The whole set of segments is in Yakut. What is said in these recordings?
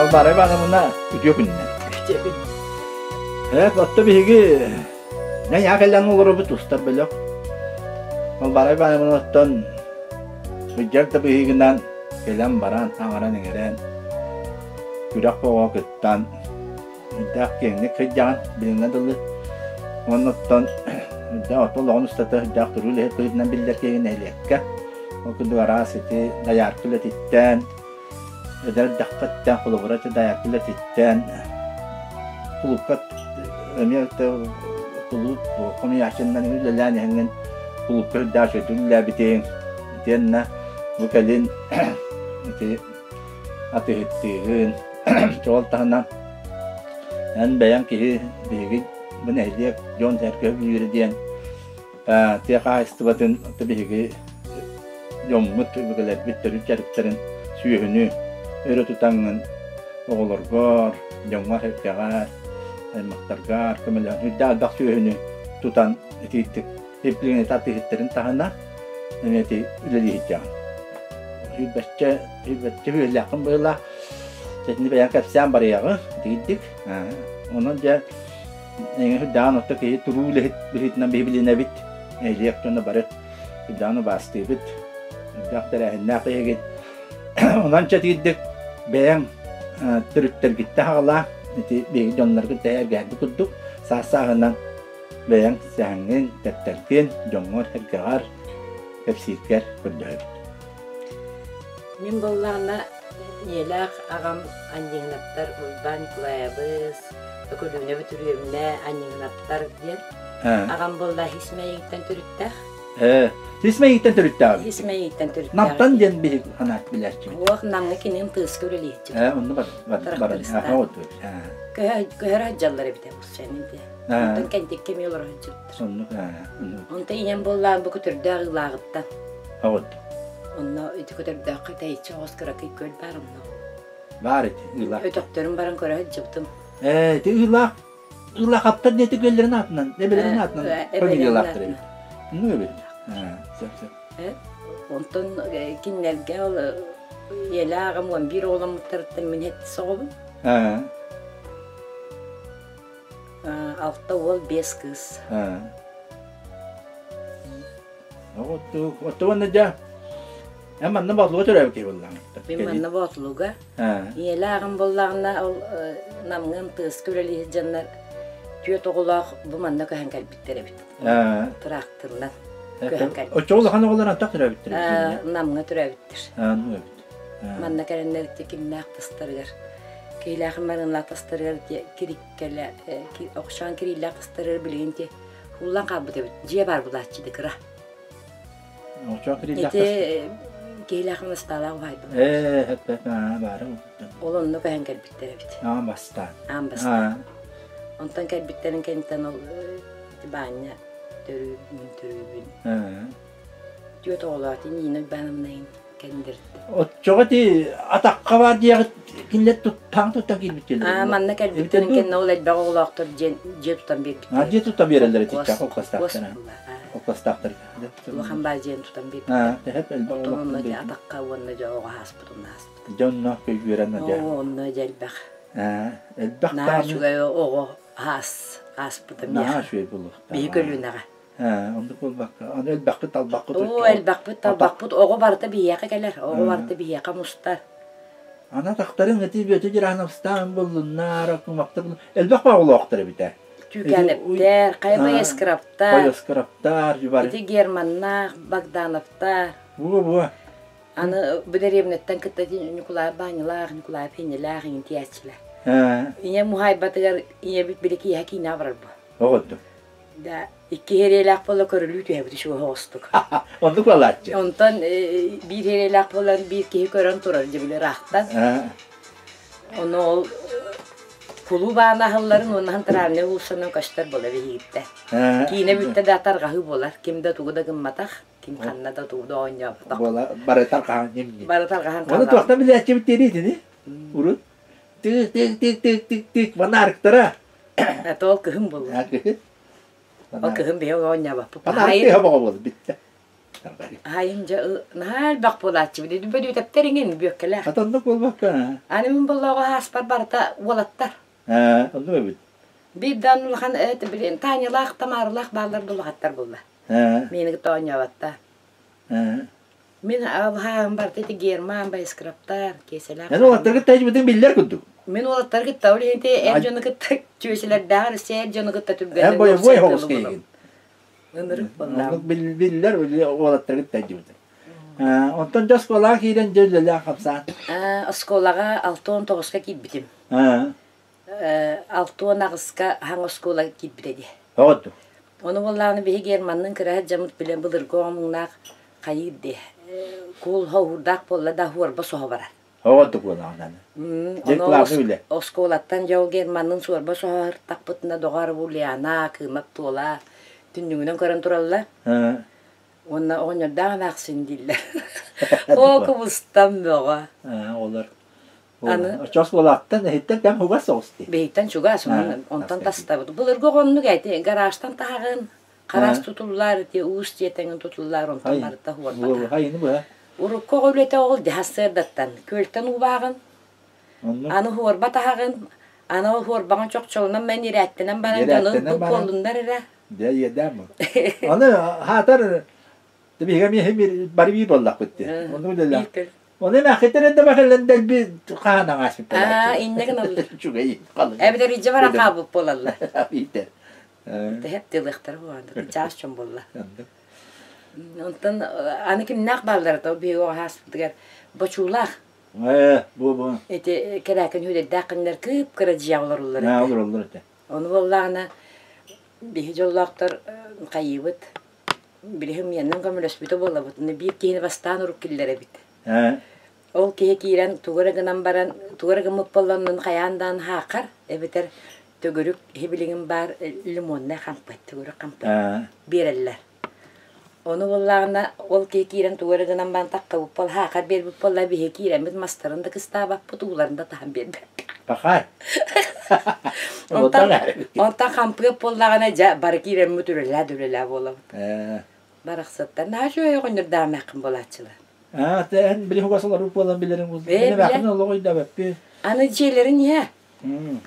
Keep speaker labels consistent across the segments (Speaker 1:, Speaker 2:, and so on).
Speaker 1: Балбаара Ивановна, үтүө күнүнэн.
Speaker 2: Үтүө күн.
Speaker 1: Отто биһиги нэйаа кэлэн олоробут устар бөлөх. Балбаара Ивановна оттон сылдьар да быһыыгынан кэлэн баран, аҥаран-иҥэрэн, күрэх бөҕө кыттан, үрдээх киэҥник сылдьаҕын билиҥҥэ дылы. Уонна оттон үрдээх отто олоҕун устата үрдээх туруу үлэһит быһыытынан биллэр киһи нэһилиэккэ. Ол курдук араас ити дайаарка үлэтиттэн, эдэр эрдэххиттэн холобура ити дайаарка үлэтиттэн кулуупка эмиэ кулууп хомуйааччыннан үлэлээн иһэҥҥин кулуупка үрдээх үчүгэйдик үлэлээбитиҥ. Итиэннэ бу кэлин ити атыыһыттыыгын. Ол таһынан эн бэйэҥ киһи биһиги бу нэһилиэк дьон-сэргэ үүрэ диэн тыа хаһаайыстыбатын биһиги дьоммут, өбүгэлэрбит төрүт дьарыктарын сүөһүнү өрө тутаҥҥын оҕолоргор, дьоҥҥор-сэргэҕэр, аймахтаргар көмөлөһөн үрдээх элбэх сүөһүнү тутан итиитик Билигин атыыһыттарын таһынан эмиэ ити үлэлии сылдьаҕын. Сүүрбэччэ сүүрбэччэ үөллээххин быһыылаах. Итини бэйэҥ кэпсээн барыаҕы итигирдик. Онон дьэ эҥин үрдэҕин отто киһи туруу үлэһит быһыытынан биһи билинэбит. Нэһилиэк дьоно бары үрдэҕин убаастыыбыт. Элбэх тэрээһиннээх киһигин. Онон чэ итигирдик бэйэҥ төрүттэргиттэн саҕалаа ити биһиги дьонноргут тэһэ курдук саас-сааһынан Бэйэҥ сэһэҥҥин, тэптэргин дьоҥҥор-сэргэҕэр кэпсииргэр көрдөһөбүт.
Speaker 2: Мин буоллаҕына ийэлээх аҕам Анньыынаптар Уйбаан Николаевыс, Өкүлүүнэ Бөтүрүөбүнэ Анньыынаптар диэн. Аҕам буолла Хис Мэйииттэн төрүттээх.
Speaker 1: Хис Мэйииттэн төрүттээх.
Speaker 2: Хис Мэйииттэн төрүттээх.
Speaker 1: Намтан диэн биһиги ханаат билээччибит.
Speaker 2: Уох Намҥа кинин тыаска үлэлиэччи.
Speaker 1: Онно бар бар бар.
Speaker 2: Көһөр сылдьаллар эбитэ булчанын Онтон кэнтиккэ эмиэ олоро сылдьыбыттар.
Speaker 1: Оннук
Speaker 2: Онтон ийэм буоллаан бу көтөрдөөх ыылааҕыттан.
Speaker 1: Оҕот.
Speaker 2: Онно ити көтөрдөөххө тэйиччи оҕус кыракый күөл баар онно.
Speaker 1: Баар ити ыылаах.
Speaker 2: Өтөхтөрүн баран көрө сылдьыбытым.
Speaker 1: Ээ, ити ыылаах ыылаахаптар диэти күөллэрин аатынан, эбэлэрин аатынан фамилиялаахтар эбит. Оннук эбит. Сөп сөп.
Speaker 2: Онтон кинилэргэ ол ийэлээх аҕам 11 оҕоломмуттарыттан мин сэттис оҕобун. Алта уол, биэс кыыс.
Speaker 1: Отту уонна дьэ эн манна Боотулуга төрөөбүт киһи буоллаҕыҥ.
Speaker 2: Мин манна Боотулуга. Ийэлээх аҕам буоллаҕына ол Намҥа МТС-ка үлэлии сылдьаннар түөрт оҕолоох бу манна көһөн кэлбиттэр эбит. Тыраахтырынан көһөн кэлбиттэр.
Speaker 1: Оччоҕо улахан оҕолор антах төрөөбүттэр эбит.
Speaker 2: Намҥа төрөөбүттэр. Эбит. Манна кэлэннэр кимнээх тастарыгар Киһилээх Марыынлаах тастарыгар кириккэлэ охшоон кирииллээх тастарыгар билигин ти ууллан хаалбыт эбит. Дьиэ баар булааччы да кыра.
Speaker 1: Охшоон кирииллээх
Speaker 2: Ити киһилээх Настаалаах убайбын.
Speaker 1: Ээ, баара
Speaker 2: Ол онно көһөн кэлбиттэр эбит.
Speaker 1: Аан бастаан.
Speaker 2: Аан бастаан. Онтон кэлбиттэрин кэнниттэн ол ити баанньа төрүүбүн, мин төрүүбүн. Түөрт оҕолоох Нина Ивановна кэллэрдэ.
Speaker 1: Оччоҕо ити атахха баар диэҕит кинилэр туттаан туттан киирбиттэр.
Speaker 2: Аа манна кэлбиттэрин кэннэ ол элбэх оҕолоохтор дьиэ дьиэ тутан биэрбиттэр.
Speaker 1: Аа дьиэ тутан биэрэллэр итиччэ холкуостаахтар. Холкуостаахтар.
Speaker 2: Улахан баар дьиэни тутан биэрбиттэр.
Speaker 1: Аа тэһэп элбэх
Speaker 2: Оттон онно дьэ атахха уонна дьэ оҕо ааспыт онно ааспыт.
Speaker 1: Дьэ онно көйгүөрэн дьэ.
Speaker 2: Оо онно дьэ элбэх.
Speaker 1: Аа элбэх
Speaker 2: Наһаа үчүгэй оҕо аас ааспыта
Speaker 1: миэхэ. Наһаа үчүгэй буолуохтаах.
Speaker 2: Биһи көлүөнэҕэ.
Speaker 1: Оннук буолбакка, аны элбэхпит талбахпыт.
Speaker 2: Оо, элбэхпит талбахпыт, оҕо барыта биһиэхэ кэлэр, оҕо барыта биһиэхэ мустар.
Speaker 1: Ана тахтарын ити Бүөтү Дьыраановстаан буллуннар, кумахтар элбэх оҕолоохтор эбитэ.
Speaker 2: Түүкээнэптэр, хайа Поескараптар,
Speaker 1: Поескараптар,
Speaker 2: ити Германнаах, Богдановтар.
Speaker 1: Буо буо.
Speaker 2: Аны бу дэриэбинэттэн кытта Ньукулай Баанньалаах, Ньукулай Пеннелээх иҥин тиийээччилэр. Ийэм уһаайбатыгар ийэбит били киэһэ киинэҕэ барар буо.
Speaker 1: Оҕотто.
Speaker 2: Да, икки иһириэлээх буола көрүлүү түһэбит үчүгэй оҕустук.
Speaker 1: Оннук буолааччы.
Speaker 2: Онтон биир иһириэлээх буолан биир киһи көрөн турар дьэ били ыраахтан. Ону ол кулууп аана аһылларын уонна центральнай уулуссанан көстөр буола биһигиттэ. Киинэ бүттэ да тарҕаһыы буолар. Ким да тугу да гымматах, ким ханна да тугу да оонньооботох.
Speaker 1: Буола бары тарҕаһан ньимньи.
Speaker 2: Бары тарҕаһан
Speaker 1: Оны туохтан билээччибит диэри Урут тык тык тык тык тык тык монарктара.
Speaker 2: Это ол кыһын буолла.
Speaker 1: Кыһын.
Speaker 2: Ол кыһын биһи оонньообоппут.
Speaker 1: Монарк тыаһа боҕо буолла бүттэ. Саргай.
Speaker 2: Айын дьэ наһаа элбэх буолааччыбыт. Бөдүүтэптэр иҥин бүөккэлээх.
Speaker 1: Хата оннук буолбакка.
Speaker 2: Аны мин боллооҕо ааспар барыта уолаттар.
Speaker 1: Ээ, оннук эбит.
Speaker 2: Биир даан улахан билин Танялаах, Тамаралаах бааллар булахаттар булла.
Speaker 1: Ээ.
Speaker 2: Миини кытта оонньооботтор.
Speaker 1: Ээ.
Speaker 2: Мин алһааһым барыта ити Герман, Байскраптар, Киэсэлээх.
Speaker 1: Эн уолаттаргыт тэйбитин биллэр курдук.
Speaker 2: Мин уолаттары кытта ол иһин эр дьону кытта чүөчэлэрдээҕэр өссө эр дьону кытта түргэнник
Speaker 1: Эн бойобуой оҕус киһигин.
Speaker 2: Ынырык буоллаҕым.
Speaker 1: Оннук биллэр уолаттаргыт тэйдибитин. Онтон дьэ оскуолаҕа киирэн дьэ үлэлээх хамсаан.
Speaker 2: Оскуолаҕа 69-ка киирбитим. 68-ка хаҥ оскуола киирбитэ дии.
Speaker 1: Оҕоту.
Speaker 2: Ону буоллаҕына биһи Германныын кыраһыт дьаммыт билэн былыргы оҕомуҥнаах хайыыр дии. Куул хоһуурдаах буолла да хуорба соһо барар.
Speaker 1: Оҕоту буолаҕынан. Дьэ кылаабы үлэ.
Speaker 2: Оскуолаттан дьол Германныын суорба соһо доҕор Ульяна, Кыымап Туола түннүгүнэн көрөн тураллар. Уонна оҕонньордоох эмээхсин дииллэр. Оо, кыбыстан бөҕө.
Speaker 1: Олор. Аны Оччо оскуолаттан эһиттэн кэм хугас соҕус дии.
Speaker 2: Биһиттэн чугас, онтон тастабыт. Былыргы оҕоннук эти гаражтан таһаҕын, хараас тутуллар, ити уус дьиэтэҥин тутуллар, онтон барыта хуорбата.
Speaker 1: Хайыны быһа.
Speaker 2: Урукку оҕо үлэтэ ол дьаһассыардаттан күөлтэн уубааҕын, аны хуорба таһаҕын, аны ол хуорбаҕын чохчолунан мэн ирээттэнэн баран дьону ылбыт буоллуннар эрэ.
Speaker 1: Дьэ иэдээн бу. Аны хаатар биһиги эмиэ бары биир буоллахпыт дии. Оннук үлэлээх. Оны эмээххиттэр эрдэ бакыллан дэлби хаан аҥаасыт
Speaker 2: Аа, иннэ гыналлар.
Speaker 1: Үчүгэй халыҥ.
Speaker 2: Эбэтэр илдьэ баран хаалбыт буолаллар.
Speaker 1: Биитэр.
Speaker 2: Тэһэп тылыахтара буолан чаас чон буолла. Онтон аны кимнээх бааллара то биһиги оҕо ааспытыгар бочуулаах.
Speaker 1: Ээ, бу бу.
Speaker 2: Ити кэрээкин хүлэрдээх кинилэр кып-кыра дьиэ олоруллар этэ.
Speaker 1: Олороллор этэ.
Speaker 2: Ону буоллаҕына биһи дьоллоохтор хайыыбыт билиһим миэннэн көмөлөспүтэ буолабыт. Биир киһини бастаан урук киллэрэбит. Ол киһи киирэн тугу эрэ гынан баран, тугу эрэ гыммыт буолланнын хайаан даан хаахар, эбэтэр төгүрүк иһи билигин баар лимоннай хампыт, төгүрүк хампыт биэрэллэр. Ону буоллаҕына ол киһи киирэн тугу эрэ гынан баран таххабыт буол, хаахар биэрбит буолла, биһи киирэммит мастарын да кыстаабаппыт, ууларын да таһан биэрбэппит.
Speaker 1: Пахай.
Speaker 2: Онтон, онтон хампыап буоллаҕына дьэ бары киирэммит үлэлээ да үлэлээ буолабыт. Барахсаттар наһаа үчүгэй оҕонньордоох буолааччылар.
Speaker 1: Аа, эн били хугас олорбут буолан билериҥ буолла.
Speaker 2: Ээ,
Speaker 1: Мин эмээххин олох өйдөөбөппүн.
Speaker 2: Аны дьиэлэрин иһэ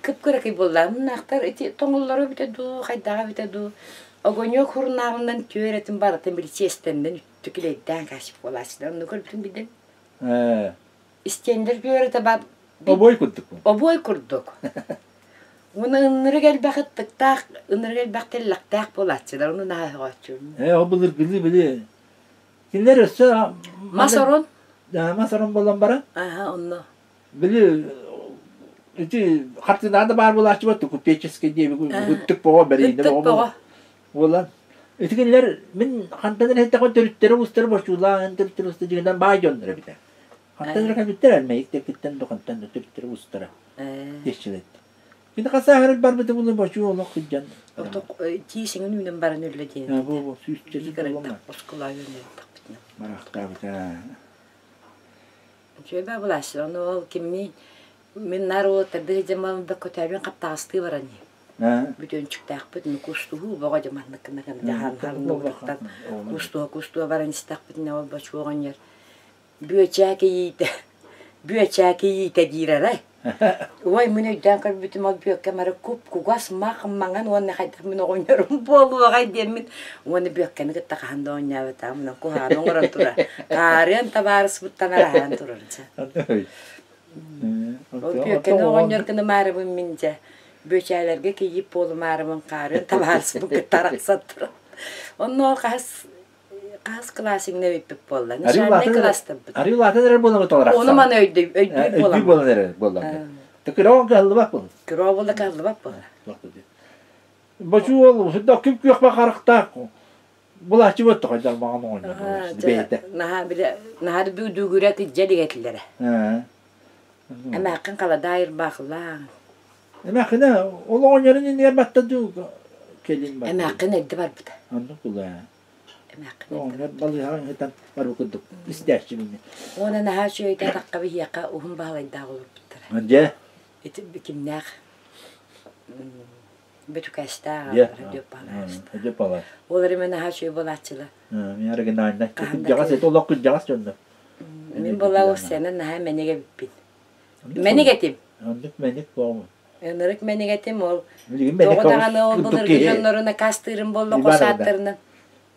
Speaker 2: кып-кыракый буолла. Муннаахтар ити тоҥоллоро эбитэ дуу, хайдаҕа эбитэ дуу. Огонек хурнааҕынан түөрэтин барытын били чиэстэннэн үттү килэйдээн каачып буолааччылар. Онно көрбүтүм билдим.
Speaker 1: Ээ.
Speaker 2: Истиэннэр түөрэтэ бар
Speaker 1: Обой курдук.
Speaker 2: Обой курдук. Уна ыннырык элбэх ыттыктаах, ынырык элбэх тэллэхтээх буолааччылар. Ону наһаа өҕөөччүбүн.
Speaker 1: Ээ, ол былыргылыы били Кинилэр өссө
Speaker 2: Мас орон?
Speaker 1: Мас орон буолан баран.
Speaker 2: Аха, онно.
Speaker 1: Били ити хартыынаада баар буолааччы купеческий диэби ыттык боҕо бэриинэ боҕо буолан ити кинилэр мин хантан эрэ иһиттэхпинэ төрүттэрэ уустара бочуулаан төрүттэрэ уста дьиҥинэн баай дьоннор эбитэ хантан эрэ кэлбиттэр элмэйик диэкиттэн да хантан да төрүттэрэ уустара диэччилэр Кини хасааһырар барбыта була бочуу олох сылдьан.
Speaker 2: Тиисиҥин үүнэн баран үллэ диэн.
Speaker 1: Бу бу сүүсчэчи буолума.
Speaker 2: Оскуола үөннэтэхпитинэ.
Speaker 1: Барахтаабыта.
Speaker 2: Үчүгэй былаасы ону ол кимни мин наар уолаттарды дьамалын да көтөөбүн хаптаҕастыы баран бүтүөнчүктээхпит ну кустуһуу боҕо дьаманнык гына дьаһан харныбытыттан кустуһа кустуһа баран истэхпитинэ ол бочуо оҕонньор Бүөчээ кийиитэ, Бүөчээ кийиитэ диир арай. Ой, мин өйдөөн көрбүтүм ол Бүөккэм ары куп-кугас, мах маҥан уонна хайдах мин оҕонньорум буолуоҕай диэммин уонна Бүөккэни кытта хаһан да оонньообутаҕым мунан куһаҕаны оҥорон турар. Хаарыан табаарыспыттан араһаан турар дьэ. Ол Бүөккэни оҕонньор гынымаарыбын мин дьэ. Бүөчээлэргэ кийиит буолумаарыбын хаарыан табаарыспын кытта арахсан турар. Онно ол хаһыс Хас кылаасыҥна эбиппит буолла? Начальнай кылаастарбыт.
Speaker 1: Арыы улаатан эрэр буолан толорахсан.
Speaker 2: Ону маны өйдүү өйдүүр буолан.
Speaker 1: Өйдүүр буолан эрэр буолла. Кыроо кыһаллыбат буолла.
Speaker 2: Кыроо буолла кыһаллыбат буолла.
Speaker 1: Бочу ол сүрдэх күп күөх харахтаах булааччы буотта хайдар маҕан оҕонньор бэйэтэ.
Speaker 2: Наһаа биле наһаа бүдүгүрэ кыдьа диэтилэрэ. Эмээххин халадаай ырбаахылаан.
Speaker 1: Эмээххинэ ол оҕонньорун иннигэр батта дуу кэлин бар.
Speaker 2: Эмээххин эрдэ барбыта.
Speaker 1: Оннук була. Оҕонньор балыыһаҕа ыҥыртан барбыт курдук истээччибин.
Speaker 2: Уонна наһаа үчүгэйдэ атахха биһиэхэ уһун баһылайдаах олорбуттара.
Speaker 1: Дьэ.
Speaker 2: Ити кимнээх? Бөтүкээстээх аҕалара Дүөп Палаевич.
Speaker 1: Дүөп Палаевич.
Speaker 2: Ол эрэ мен наһаа үчүгэй буолааччылар.
Speaker 1: Мен оригинальнай. Кырдьаҕас это олох кырдьаҕас дьоннор.
Speaker 2: Мин буолла сцена наһаа мэник эбиппин. Мэник этим.
Speaker 1: Оннук мэник буолмун.
Speaker 2: Ынырык мэник этим ол. Тоҕо даҕаны ол былыргы дьоннору накастыырым буолла хос ааттарынан.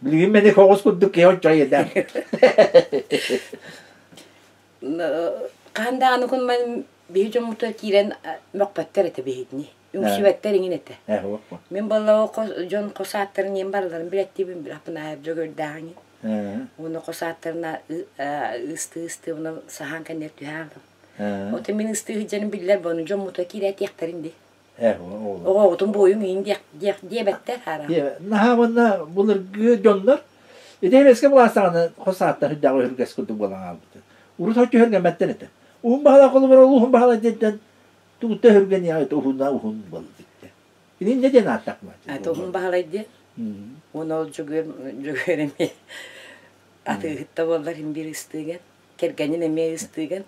Speaker 1: Билигин мэник оҕус курдук киһи оччо едер.
Speaker 2: Хаһан даҕаны кун мен биһи дьоммутугар киирэн мөхпөттөр этэ биһитини. Үҥсүбэттэр иҥин этэ. Мин буолла дьон хос ааттарын иэн барыларын билэттиибин билаппын дьөгүөрдээҕиҥ Уонна хос ааттарына ыыстыы-ыыстыы уна саһаан кэннигэр түһэ хааллым. Оттон мин ыстыы сылдьарым биллэр бону дьоммута киирэтиэхтэрин дии. Оҕоҕутун буойуҥ иин диэх диэбэттэр аара.
Speaker 1: Наһаа уонна былыргы дьоннор ити эбэскэ былаастаҕына хос ааттар үрдэҕи өһүргэс курдук буолан хаалбыта. Урут оччо өһүргэммэттэр этэ. Уһун баһылай холобура ол уһун баһылай диэнтэн тугутта өһүргэниэҕэ уһуна уһун буолла Ини не диэн ааттахма?
Speaker 2: Уһун баһылай диэн. Уонна ол Дьөгүөр Дьөгүөр эмиэ атыыһыт да буоллар иһин биир ыстыыган, кэргэнин эмиэ ыстыыган.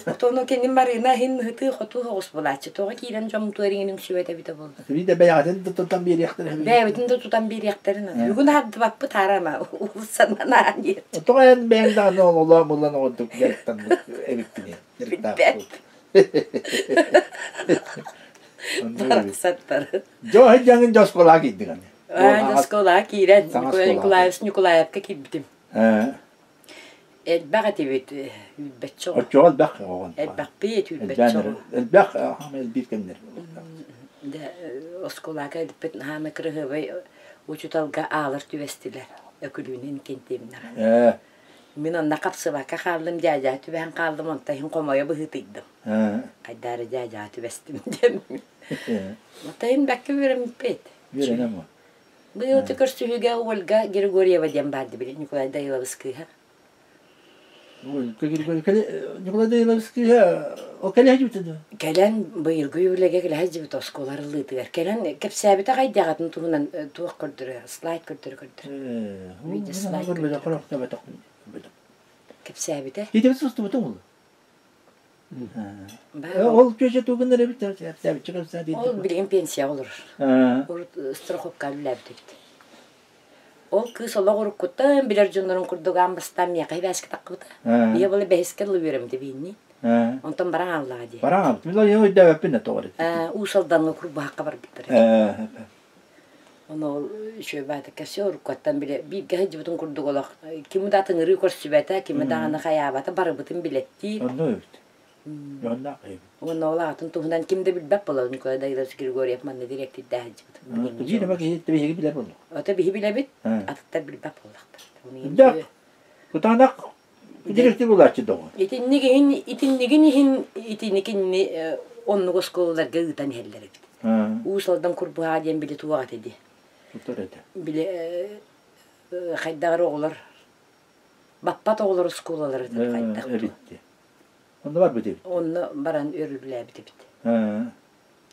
Speaker 2: Отону кэннин Марыына иһин ыһытыы-хотуу соҕус булааччы. Тоҕо киирэн дьоммутугар иҥин үҥсүбэт эбитэ буолла.
Speaker 1: Биир да бэйэҕитин да тутан биэриэхтэрин.
Speaker 2: Бэйэбитин да тутан биэриэхтэрин. Бүгүн аһардыбаппыт арама уулуссанан аан диэт.
Speaker 1: Тоҕо эн бэйэҥ даҕаны олоо булан оҕордук дьарыктаммыт эбиппин.
Speaker 2: Билбэт. Барахсаттар.
Speaker 1: Дьо дьаҥын дьэ оскуолаҕа киирдиҥ аны.
Speaker 2: Аа, оскуолаҕа киирэн Николаевич Николаевка киирбитим. Элбэх этибит, үүрбэччэ оҕо.
Speaker 1: Оччоҕо элбэх оҕон.
Speaker 2: Элбэхпит, үүрбэччэ оҕо.
Speaker 1: Элбэх, элбиир кэмнэр.
Speaker 2: Дэ оскуолаҕа кэлбиппит наһаа кырыһыабай учууталга аалар түбэстилэр. Өкүлүүнүн Инкентьевнаҕа. Мин онно хапсыбакка хааллым, дьээдьээ түбэһэн хааллым, онтон иһин хомойо быһыытыйдым. Хайдаары дьээдьээ түбэстим диэн. Оттон бэккэ үөрэммиппит.
Speaker 1: Үөрэнэн бу.
Speaker 2: Быйыл көрсүһүүгэ Ольга Григорьева диэн баар били Николай Данилович кыыһа.
Speaker 1: Ольга Григорьева Николай Данилович кыыһа ол кэлэ сылдьыбыта дуо?
Speaker 2: Кэлэн быйылгы үлэгэ кэлэ сылдьыбыт оскуола арыллыытыгар. Кэлэн кэпсээбитэ хайдаҕатын туһунан туох көрдөрө, слайд көрдөрө көрдөрө. Видео слайд көрдөрө. Кэпсээбитэ.
Speaker 1: Итибит сустубутуҥ ол. Ол чүөчэ тугун эрэ эбит кэпсээбитчэ кэпсээ
Speaker 2: Ол билигин пенсияҕа олорор. Урут страховка үлэлээбит эбит. Ол кыыс олох уруккуттан билэр дьоннорун курдук аан бастаан миэхэ сибээскэ таххыбыта. Ийэ буола бэһискэ дылы үөрэммитэ биинни. Онтон баран хааллаҕа дии.
Speaker 1: Баран хаалбыт. Мин ол өйдөөбөппүн да тоҕо эрэ.
Speaker 2: Уус Алдаҥҥа Курбаһахха барбыттар. Ону ол үчүгэй баата кэсиэ уруккуттан билэ бииргэ сылдьыбытын курдук олох кими да атыҥырыы көрсүбэтэ, кими даҕаны хайаабата барыбытын билэттиир.
Speaker 1: Онно эбит. Дьонноох эбит.
Speaker 2: Уонна ол аатын туһунан ким да билбэт буолар Николай Данилович Григорьев манна дириэктирдээх сылдьыбыт.
Speaker 1: Биир эмэ киһи биһиги билэр буоллук.
Speaker 2: Ото биһи билэбит, атыттар билбэт буоллахтар.
Speaker 1: Үрдээх кытаанах дириэктир буолааччы доҕор.
Speaker 2: Итинник иһин итиннигин иһин итини кинини оннук оскуолаларга ыытан иһэллэр эбит. Уус Алдан Курбуһаа диэн били туох этэ дии.
Speaker 1: Тутар этэ.
Speaker 2: Били хайдаҕар оҕолор баппат оҕолор оскуолалара хайдах
Speaker 1: эбит. Онно барбыт эбит.
Speaker 2: Онно баран өрүллээбит эбит.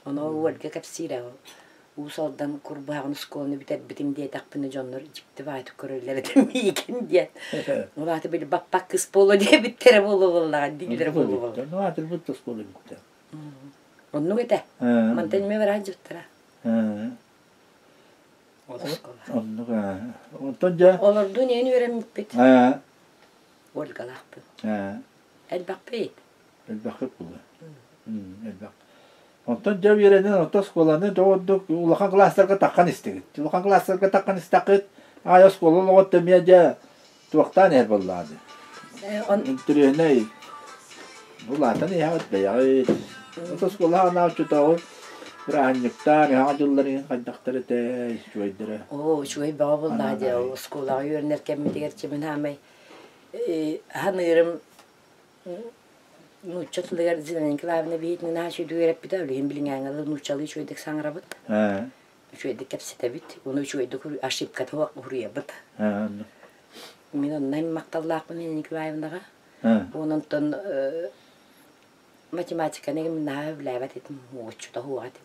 Speaker 2: Ону Ольга кэпсиирэ Уус Алдан Курбуһаҕын оскуоланы бүтэрбитим диэтэхпинэ дьоннор дьикти баҕайытык көрөллөр этэ миигин диэн. Ол аата били баппат кыс буолуо диэбиттэрэ буолуо буоллаҕа дииллэрэ буолуо буолла.
Speaker 1: Онну аатырбыт оскуола бүттэ.
Speaker 2: Оннук этэ. Мантан эмиэ бараан дьыттара. Ол оскуола.
Speaker 1: Оннук Онтон дьэ
Speaker 2: Олордуун иһин үөрэммиппит. Ольгалаахпын. Элбэхпит.
Speaker 1: Элбэхпит буолла. Элбэх. Онтон дьэ үөрэнэн орто оскуоланы доҕордук улахан кылаастарга таххан истигит. Улахан кылаастарга таххан истэххит, аайы оскуола олоҕот эмиэ дьэ туохтаан иһэр буоллаҕа. Интэриэһинэй улаатан иһэҕит бэйэҕит. Орто оскуолаҕа анааччытааҕы бырааһынньыктаан ыһаҕа дьыллар иһин хайдахтар этэ үчүгэйдэрэ.
Speaker 2: Оо, үчүгэй бөҕө буоллаҕа дии. Оскуолаҕа үөрэнэр кэммитигэр чимин хаамай ханыырым Нуучча тылыгар Зина Николаевна биһиэтинэн наһаа үчүгэйдик үөрэппитэ, ол иһин билиҥҥээҥҥэ дылы нууччалыы үчүгэйдик саҥарабыт, үчүгэйдик кэпсэтэбит, уонна үчүгэйдик ошибката уруйабыт. Мин онно махталлаахпын Зина Николаевнаҕа. Уонна онтон математиканы мин наһаа сөбүлээбэт этим, уоччута суох этим.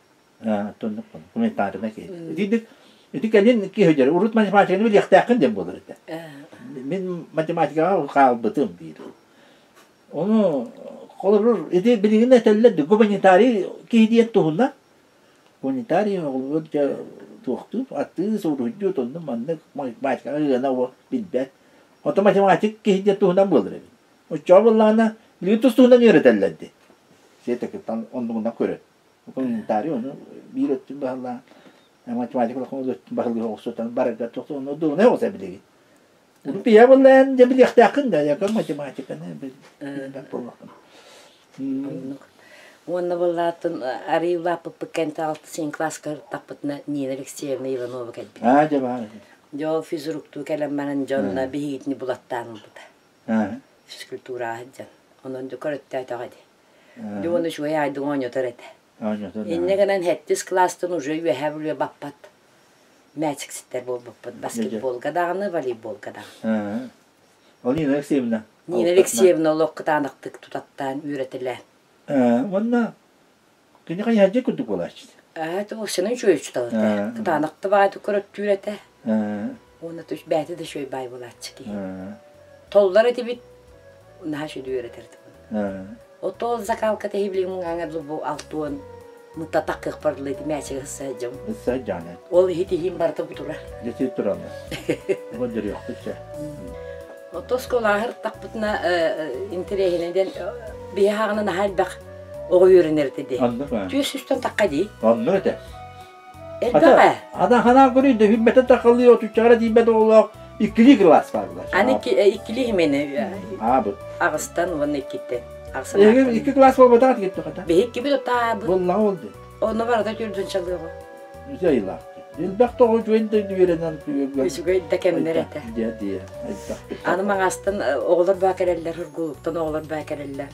Speaker 1: Комментарийна киһи. Итинник ити кэлин киһи дьэр урут математиканы билиэхтээххин диэн буолар этэ. Мин математикаҕа хаалбытым диир. Ону холобур ити билигин этэллэр гуманитарий киһи диэн туһунан. Гуманитарий оҕолорбут дьэ туохтуур, аттыы, суруйдуу, оннук маннык математикаҕа ыана билбэт. Оттон математик киһи диэн туһунан буолар эбит. Оччоҕо буоллаҕына, билигин тус туһунан үөрэтэллэр дии. Сиэтэ оннугунан көрөр. Гуманитарий ону биир өттүн баһылаан, математика улахан өттүн баһылыы оҕустан барарга туох ону дуунай оҕуса билигин. Урут ийэ буоллаан дьэ билиэхтээххин да, яка математиканы билбэт буоллаххына.
Speaker 2: Оннук. Уонна буоллаатын арыы улааппыппыт кэнтэ алтыс класска таппытына Нина Алексеевна Иванова кэлбит.
Speaker 1: Аа, дьэ баар.
Speaker 2: Дьэ ол физруктуу кэлэн баран дьонно биһигитини булаттаан ылбыта. Физкультураҕа сылдьан. Онон дьэ көрөттөөтөҕө ди. Дьэ уонна үчүгэй аайдыҥ оонньотор этэ. Инньэ гынан сэттис класстан уже үөһээ Бүлүүгэ баппат мээчикситтэр буолбуппут. Баскетболга даҕаны, волейболга даҕаны.
Speaker 1: Ол Нина Алексеевна.
Speaker 2: Нина Алексеевна олох кытаанахтык тутаттаан үөрэтэлээн.
Speaker 1: Уонна кини хайыһардьа курдук буолааччы.
Speaker 2: Ээ, туох сенен үчүгэй учуутал этэ. Кытаанахты баайдык көрөттүүр этэ. Уонна бэйэтэ да үчүгэй баай буолааччы киһи. Толлор этибит, наһаа үчүгэй үөрэтэр этибит. Отол закалка тэһи билигин бу алтуон мыттатах кыахпар дылы мээчигэ сылдьым.
Speaker 1: Сылдьан.
Speaker 2: Ол иһит иһин барыта бу турар.
Speaker 1: Дьэ тураллар. Бу дөрүөхпүт чэ.
Speaker 2: Ото оскуолаһыр тахпытына интэриэһинэн диэн биһи хаҕына наһаа элбэх оҕо үөрэнэр этэ дии.
Speaker 1: Оннук аа.
Speaker 2: Түөс үстэн тахха дии.
Speaker 1: Оннук этэ.
Speaker 2: Элбэх ээ.
Speaker 1: Ата ханаан көрүй да хүрбэтэ тахалыы отуччаҕара тиийбэт оҕолоох иккилии кылаас бааллар.
Speaker 2: Аны иккилии химени
Speaker 1: Аабыт.
Speaker 2: аҕыстан уонна иккиттэн.
Speaker 1: Эһиги икки класс буолбатах икки
Speaker 2: Биһи иккибит отаабыт.
Speaker 1: Буоллаҕа ол дии.
Speaker 2: Онно барыта түрдүн чалыаҕа.
Speaker 1: Үсэ айылаах. Элбэх тоҕо үчүгэй да үөрэнэн
Speaker 2: Үчүгэй да кэмнэр этэ.
Speaker 1: Дьэ дии элбэх.
Speaker 2: Аны маҥаастан оҕолор баа кэлэллэр, Ургулуктан оҕолор баа кэлэллэр.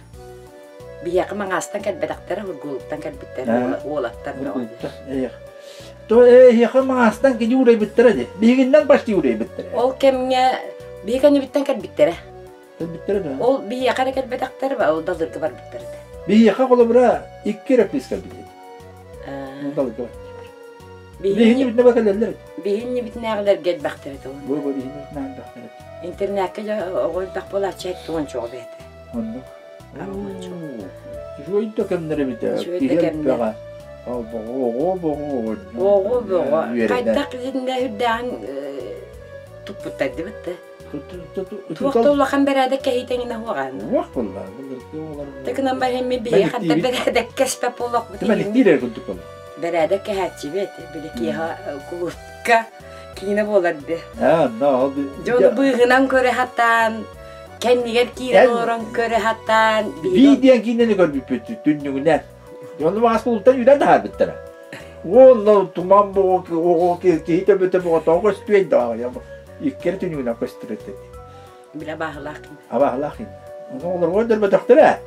Speaker 2: Биһиэхэ маҥаастан кэлбэтэхтэрэ, Ургулуктан кэлбиттэр уолаттар
Speaker 1: бөҕө. То эһиэхэ маҥаастан кини уурайбыттара дии. Биһигиннэн почти уурайбыттара.
Speaker 2: Ол кэмҥэ биһи кэннибиттэн кэлбиттэрэ.
Speaker 1: Кэлбиттэрэ да.
Speaker 2: Ол биһиэхэ эрэ кэлбэтэхтэр, ол далырга барбыттар этэ.
Speaker 1: Биһиэхэ холобура икки эрэ кыыс кэлбит этэ. Далырга барбыттар. Биһини бүтүнэ бакалеллер.
Speaker 2: Биһини бүтүнээҕилэргэ элбэхтэр этэ.
Speaker 1: Бу бу биһини бүтүнэ элбэхтэр этэ.
Speaker 2: Интернакка оҕо элбэх буолааччы эттуон чоҕу бэйэтэ.
Speaker 1: Оннук. Үчүгэй да кэмнэр эбитэ.
Speaker 2: Үчүгэй да кэмнэр.
Speaker 1: Оҕо боҕо
Speaker 2: Оҕо боҕо. Хайдах итиннэ үрдээҕин туппуттар дибит да. Туох да улахан бэрээдэк кэһиитэҥинэ уоҕаан.
Speaker 1: Уох буолла.
Speaker 2: Тыкынан барымми биһи хатта бэрээдэк кэспэт буолуохпут.
Speaker 1: Тимэликтиир эрэ курдук буолла.
Speaker 2: Бэрээдэк кэһээччибит. Били киэһэ кулуупка киинэ буолар би.
Speaker 1: Аа, но ол
Speaker 2: Дьону быыһынан көрө хатаан, кэннигэр киирэн олорон көрө хатаан.
Speaker 1: Бии диэн киинэни көрбүппүт түннүгүнэн. Дьону маас кулуттан үүрэн таһаарбыттара. Уонна туман боҕо оҕо киһи төбөтө боҕотоҕо көстүөй да икки түннүгүнэн көстөр этэ.
Speaker 2: Билэ баһылаах ким.
Speaker 1: Абаһылаах ким. Ону олорго өлөрбөтөхтөрө.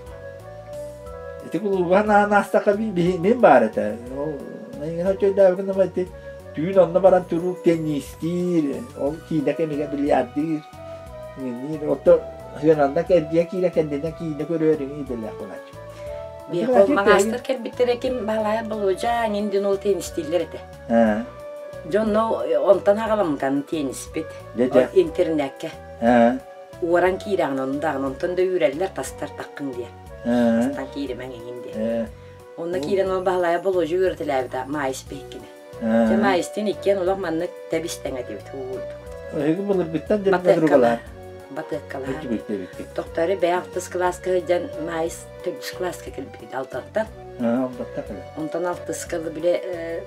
Speaker 1: Ити кулууба наастаха мин баар этэ. Ол эйигин оччойдообукун ити түүн онно баран туруук теннистиир, ол киинэ кэмигэр бильярдыыр. Отто сыананна кэрдиэ киирэ кэннинэн киинэ көрөөрүҥ идэлээх буолааччы.
Speaker 2: Биэхол маҥаастар кэлбиттэрэ ким Баһылайа Болуодьа анин дин ол теннистииллэр этэ. Дьонно онтон аҕаламмытан тенниспит. Интернеккэ. Уоран киирэҕин онно даҕаны онтон да үүрэллэр тастар таххын диэн. Тастан кииримэҥ эҥин диэн. Онно киирэн ол Баһылайа Болуодьа үөрэтэлээбитэ Маайыс биһиккини. Дьэ Маайыстыын иккиэн олох маннык тэбис-тэҥ этибит уурдук.
Speaker 1: Эһиги былыргыттан дьарыктанар
Speaker 2: Батыаккалаһар. Тохтору бэйэ алтыс кылааска сылдьан Маайыс төрдүс кылааска кэлбит Алтаттан. Онтон алтыска бile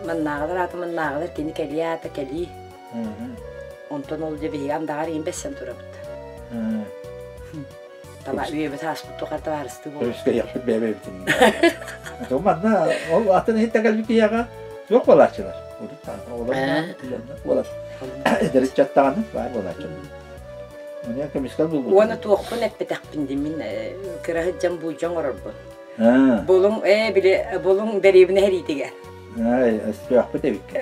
Speaker 2: маннааҕылар аата маннааҕылар кини кэлии аата кэлии. Онтон ол дьэ биһиги андаҕар иин бэссэн турабыт. Таба үйэбит ааспыт тухары табаарыстыы буолбут.
Speaker 1: Көмүскэйэхпит бэйэ-бэйэбитин. Манна ол атын иһиттэн кэлбит киһиэхэ суох буолааччылар. Олор эдэр ыччаттаҕаны баар буолааччылар. Маны көмүскэл булбут.
Speaker 2: Уонна туохпун эппэтэхпин дии мин кыра сылдьан буулдьа оҥорорбун. Булуҥ ээ били булуҥ дэриэбинэ сэриитигэр.
Speaker 1: Өстөөхпүт эбиккэ.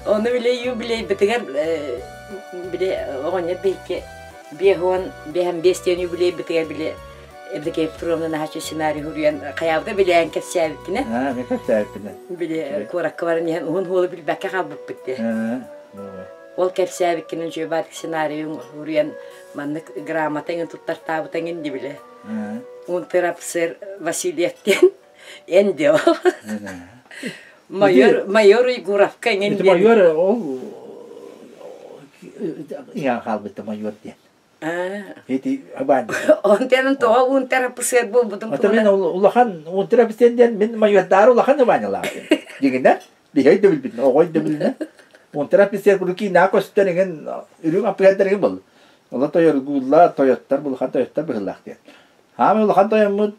Speaker 2: Ону били юбилейбытыгар били оҕонньор биһикки биэс уон биэс диэн юбилейбытыгар били Евдокия Петровна наһаа сценарий суруйан хайаабыта билээн кэпсээбиккинэ.
Speaker 1: Аа, мен кэпсээбиппинэ.
Speaker 2: Били куоракка баран иһэн уһун хуолу билбэккэ хаалбыппыт дии. Ол кэпсээбиккинэн үчүгэй сценарийын суруйан маннык грамота иҥин туттартаабыта иҥин ди били. Унтер-офицер Васильев диэн. Эн диэ ол. Майор, майор Уйгуровка эҥин
Speaker 1: Ити
Speaker 2: диэн.
Speaker 1: майор ол иҥэн хаалбыта майор диэн. Ити абаан.
Speaker 2: Онтон тоҕо унтер-офицер буолбутум
Speaker 1: Ата мин улахан унтер-офицер диэн мин майордаары улахан ыбаанньалаахпын. Дьиҥинэн, биһи өйдөбүлбүтүн, оҕо өйдөбүлүнэн унтер-офицер курдук киинэҕэ көстөр эҥин үрүҥ аппыһардар эҥин буолла. Ола тойоргууллар, тойоттор, улахан тойоттор быһыылаах диэн. Хаамай улахан тойоммут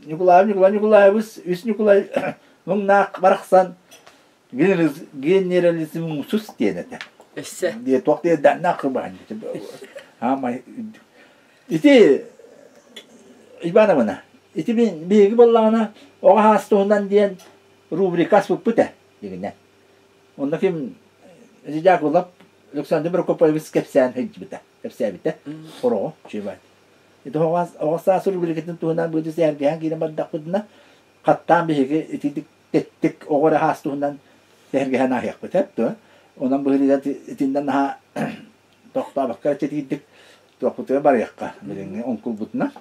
Speaker 1: Ньукулаев Ньукулай Ньукулаевыс, үс Ньукулай муҥнаах барахсан генералиссимусус диэн этэ.
Speaker 2: Өссө.
Speaker 1: Диэ туох диэ даннаах кыбаан. Хаамай ити Ивановна, ити мин биһиги буоллаҕына оҕо хаас туһунан диэн рубрика аспыппыт ээ дигинэ. Онно ким Дьякулов Александр Прокопьевич кэпсээн сылдьыбыта, кэпсээбитэ. Хороҕо, чуйбаат. Ити оҕо саас рубрикатын туһунан быдьы сэһэргэһэн киирэн бардахпытына, хаттаан биһиги ититик тэттик оҕо эрэ хаас туһунан сэһэргэһэн ааһыахпыт эп дуо? Онон быһыылыгар итиннэн наһаа тохтообокко чэтиирдик туохпутугар барыахха билиҥҥи оҥкулбутунан.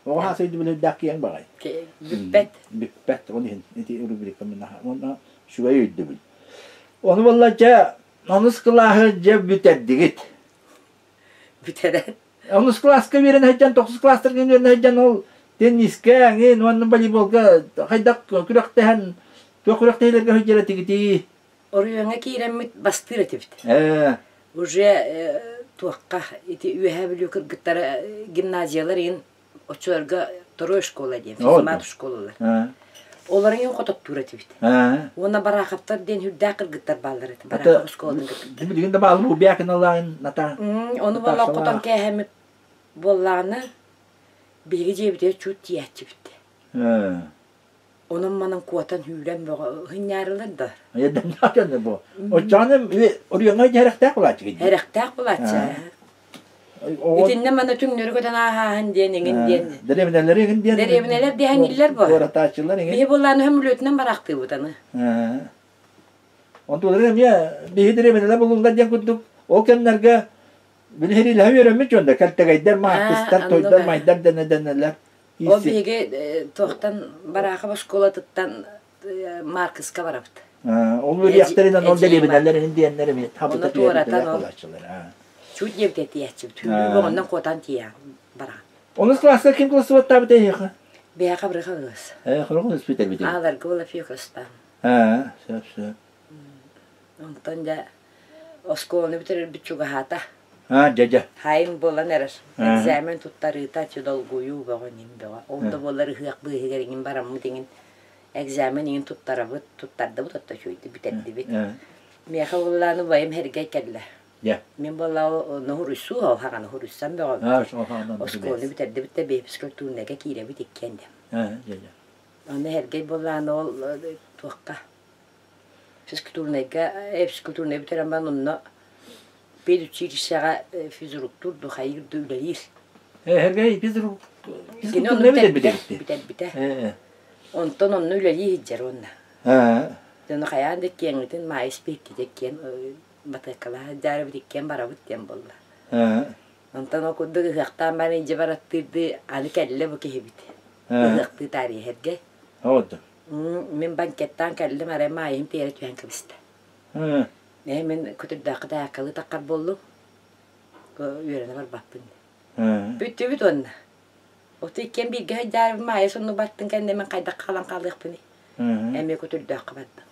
Speaker 1: Оҕо хаас өйдөбүлүрдээх киэҥ баҕай.
Speaker 2: Бүппэт.
Speaker 1: Бүппэт. Ол иһин ити рубрика мин наһаа уонна үчүгэй өйдөбүл. Ону буолла дьэ онус кылааһы дьэ бүтэрдигит.
Speaker 2: Бүтэрэн.
Speaker 1: Онус кылааска үөрэнэ сылдьан, тохсус кылаастарга үөрэнэ сылдьан ол теннискэ, эҥин уонна волейболга хайдах күрэхтэһэн, туох күрэхтэһиилэргэ сылдьар этигитий?
Speaker 2: Оройуоҥҥа киирэммит бастыыр этибит.
Speaker 1: Ээ.
Speaker 2: Уже туохха ити Үөһээ Бүлүү кыргыттара гимназиялар иһин оччолорго второй школа диэн, физмат школалар. Олорун иһин хототтуур этибит. Уонна Бараховтар диэн үрдээх кыргыттар бааллар этэ. Барахов оскуолатын кыргыттар.
Speaker 1: Билигин да бааллар Убякиналаан Ната.
Speaker 2: Ону буолла хотон кээһэммит буоллаҕына биһиги дьиэбитигэр чуут тиийээччибит. Онон-манан куотан сүүрэн бөҕө ыһынньаарылар да.
Speaker 1: Айдардаах бу. Оччоҕуна оройуоҥҥа дьэрэхтээх булааччы дии.
Speaker 2: Эрэхтээх булааччы. Итиннэ мана түҥнөрү көтөн ааһааһын диэн эҥин диэн.
Speaker 1: Дэриэбинэлэр эҥин диэн.
Speaker 2: Дэриэбинэлэр диэн иллэр бу.
Speaker 1: Куоратааччылар эҥин.
Speaker 2: Биһи буоллааны хөмүлүөтүнэн бараахтыыбыт аны.
Speaker 1: Онтулары эмиэ биһи дэриэбинэлэр булуннар диэн курдук ол кэмнэргэ билиһирилэһэ үөрэммит дьон да кэлтэгэйдэр, маартыстар, тойдор, майдар дэнэ-дэнэлэр.
Speaker 2: Ол биһиги туохтан Бараахап оскуолатыттан Маркыска барабыт.
Speaker 1: Ол үөрүйэхтэринэн ол дэриэбинэлэр иһин диэннэр эмиэ хабыта
Speaker 2: туоратан ол чуть диэбит этиэччибит. Түүнү боҕоннон куотан тиийэн бараҕын.
Speaker 1: Онус класска ким классыбаттаабыт эһиэхэ?
Speaker 2: Биһиэхэ бырыха ылыс.
Speaker 1: Э, хороҕун ыспыт эбит.
Speaker 2: Ааларга була фиокостаан.
Speaker 1: Аа, сөп, сөп.
Speaker 2: Онтон дьэ оскуоланы бүтэрэрбит чугаһаата.
Speaker 1: Аа, дьэ, дьэ.
Speaker 2: Хайын буолан эрэр. Экзамен туттарыыта долгуйуу бөҕө ньим бөҕө. Ол да буоллар ыһыах быыһыгар иҥин бараммыт иҥин экзамен иҥин туттарабыт, туттардыбыт отто үчүгэйдик бүтэрдибит. Миэхэ буоллааны убайым Һэргэй кэллэ.
Speaker 1: Дьэ.
Speaker 2: Мин буоллаа ноһуруйсуу ол хаҕаны хуруйсан бөҕөбүт. Оскуоланы бүтэрдибит да бэйэбискэ тууннага киирэбит иккиэн да.
Speaker 1: Дьэ, дьэ.
Speaker 2: Аны Һэргэй буоллааны ол туохха физкультурнайга физкультурнай бүтэрэн баран онно педучилищеҕа физруктуур ду хайыыр ду үлэлиир.
Speaker 1: Һэргэй физрук
Speaker 2: Кини онно бүтэрбитэ. Бүтэрбитэ. Онтон онно үлэлии сылдьар уонна. Дьону хайаан да иккиэҥҥитин Маайыс биһиккитэ иккиэн батыаккалаах сылдьаарыбыт иккиэн барабыт диэн буолла. Онтон ол курдук ыһыахтаан баран илдьэ бараттыырдыы аны кэллэ бу киһибит. Ыһыахтыы таарыйа Һэргэй. Мин банкеттаан кэллим, арай Маайым тиэрэ түһэн кэбистэ. Ээ, мин көтүрдэххэ тааккалыы таххар буоллум. Үөрэнэ барбаппын. Бүттүбүт уонна. Оту иккиэн бииргэ сылдьаарбын Маайа сонно бартын кэннэ мин хайдах хаалан хаалыахпыный? Эмиэ көтүрдэххэ бардым.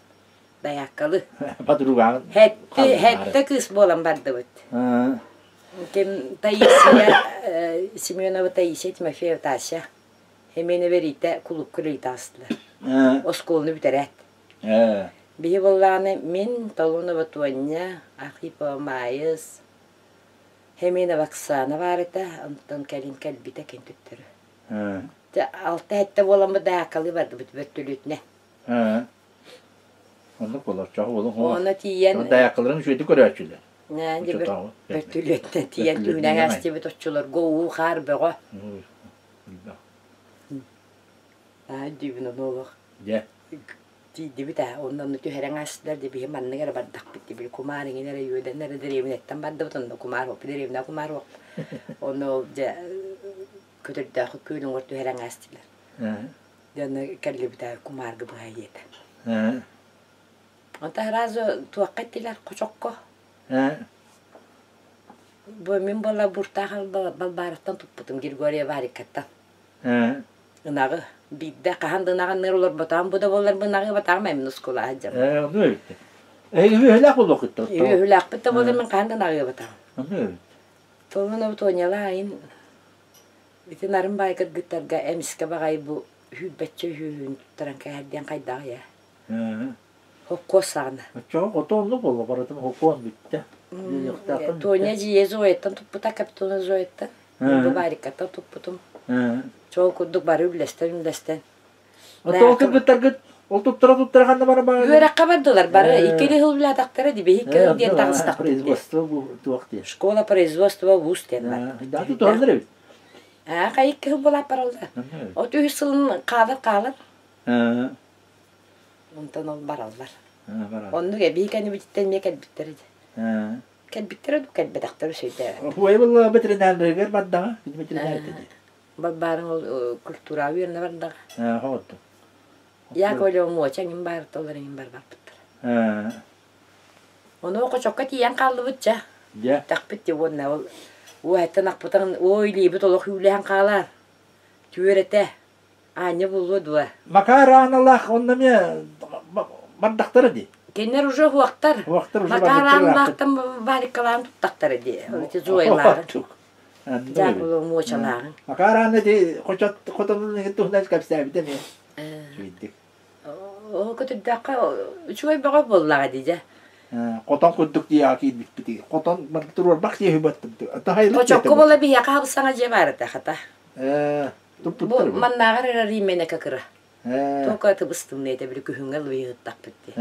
Speaker 2: Дайааккалы.
Speaker 1: Подругаҕын.
Speaker 2: Хэттэ, хэттэ кыыс буолан бардыбыт. Ким Таисия Семенова Таисия Тимофеева Тася. Эмиэнэ бэриитэ кулуупка үлэлии таҕыстылар. Оскуоланы бүтэрээт. Биһи буоллаҕына мин, Толунова Туонньа, Архипова Маайыс, Хеминова Оксана баар этэ, онтон кэлин кэлбитэ кин төттөрү. Алта-сэттэ буоламмыт даакалыы бардыбыт бөртөлүөтүнэн.
Speaker 1: Оннук буолар, чоҕу буолуҥ.
Speaker 2: Онно тиийэн...
Speaker 1: Даякаларын үчүгэйдик көрөөччүлэр.
Speaker 2: Бөртөлүөтүнэн тиийэн түһүнэн астыбыт оччолорго уу-хаар бөҕө. Аа дүүбүн ону олох.
Speaker 1: Дьэ.
Speaker 2: Тиийдибит аа онно онно түһэрэн аастылар дии биһи маннык эрэ бардахпыт дии били кумаар иҥин эрэ үөдэн эрэ дэриэбинэттэн бардыбыт онно кумаар уоппут дэриэбинэ кумаар уоп онно ол дьэ көтөрдөөхү күөл уҥуор түһэрэн аастылар. Дьоно кэллибитэ кумаарга быһа ийэтэ. Онто сразу туохха эттилэр хочокко. Бу мин буола буртаах Балбаараттан туппутум Григория Варикаттан. Ынаҕы биирдэ хаһан да ынаҕын олорботоҕум бу да буоллар ынаҕы батаҕым эмин ускулаа сылдьабын.
Speaker 1: Ээ, ону эбит. Эһиги үөһэлээх буолуоххут
Speaker 2: Үөһүлээхпит да буоллар мин хаһан да ынаҕы батаҕым.
Speaker 1: Ону эбит.
Speaker 2: Толун Тоняла айын ити нарын баай кыргыттарга эмискэ баҕайы бу сүүрбэччэ үһүһүн туттаран кээһэрдиэн хайдаҕый ээ? Хоккуос саҕана.
Speaker 1: Оччоҕо хото оннук буолла, барытын хокуон бүттэ.
Speaker 2: Тоня дьиэ Зояттан туппута, Капитона Зояттан. Бу Варикаттан туппутум. Чол курдук бары үллэстэн-үллэстэн.
Speaker 1: Оттон кыргыттаргыт ол туттара туттара ханна бара баҕайы?
Speaker 2: Үөрэххэ бардылар бары. Иккили сыл үлээтахтара ди биһи икки сыл диэн таҕыстахпыт.
Speaker 1: Производство бу туох диэн.
Speaker 2: Школа производства вуз диэн бар.
Speaker 1: Да туталлар эбит.
Speaker 2: Аа, хай икки сыл буолаат бараллар. От үһүс сылын хаалар хаалар. Онтон ол бараллар. Оннук эбии кэннибититтэн эмиэ кэлбиттэр этэ. Кэлбиттэрэ дуу, кэлбэтэхтэрэ сөйдөөбөт.
Speaker 1: Хуайбылла ветеринардарыгар бардаҕа, ветеринар этэ дии.
Speaker 2: Балбаарыҥ ол культура үөрэнэ бардаҕа.
Speaker 1: Хоҕотто.
Speaker 2: Яковлева муоча иҥин баарыта олор иҥин бар барбыттар. Ону хочокко тиийэн хааллыбыт ча.
Speaker 1: Дьэ.
Speaker 2: Тэхпит ти уонна ол уоһаттан акпытан ой илиибит олох үлэһэн хаалар. Түөрэтэ. Аанньа буолуо дуо?
Speaker 1: Макар Ааналаах онно эмиэ бардахтара дии.
Speaker 2: Кинилэр уже уһуохтар.
Speaker 1: Уһуохтар уже
Speaker 2: Макар Ааналаахтан варикалаан туттахтара дии. Ол ити Зоялааҕын. Дьаакылы муочалааҕын.
Speaker 1: Макар Аана ити хочот хотонун туһунан кэпсээбитэ эмиэ. Үчүгэйдик.
Speaker 2: Ол көтүрдэххэ үчүгэй бөҕө буоллаҕа дии дьэ.
Speaker 1: Хотон курдук дии киирбиппит. Хотон туруорбах дии
Speaker 2: Хочокко буола биһиэхэ хабыс-саҥа дьиэ баар этэ хата. Бу маннааҕар эрэ Риммэнэкэ кыра. Только тыбыс-тымныы этэ били күһүҥҥэ луйыһыттахпыт дии.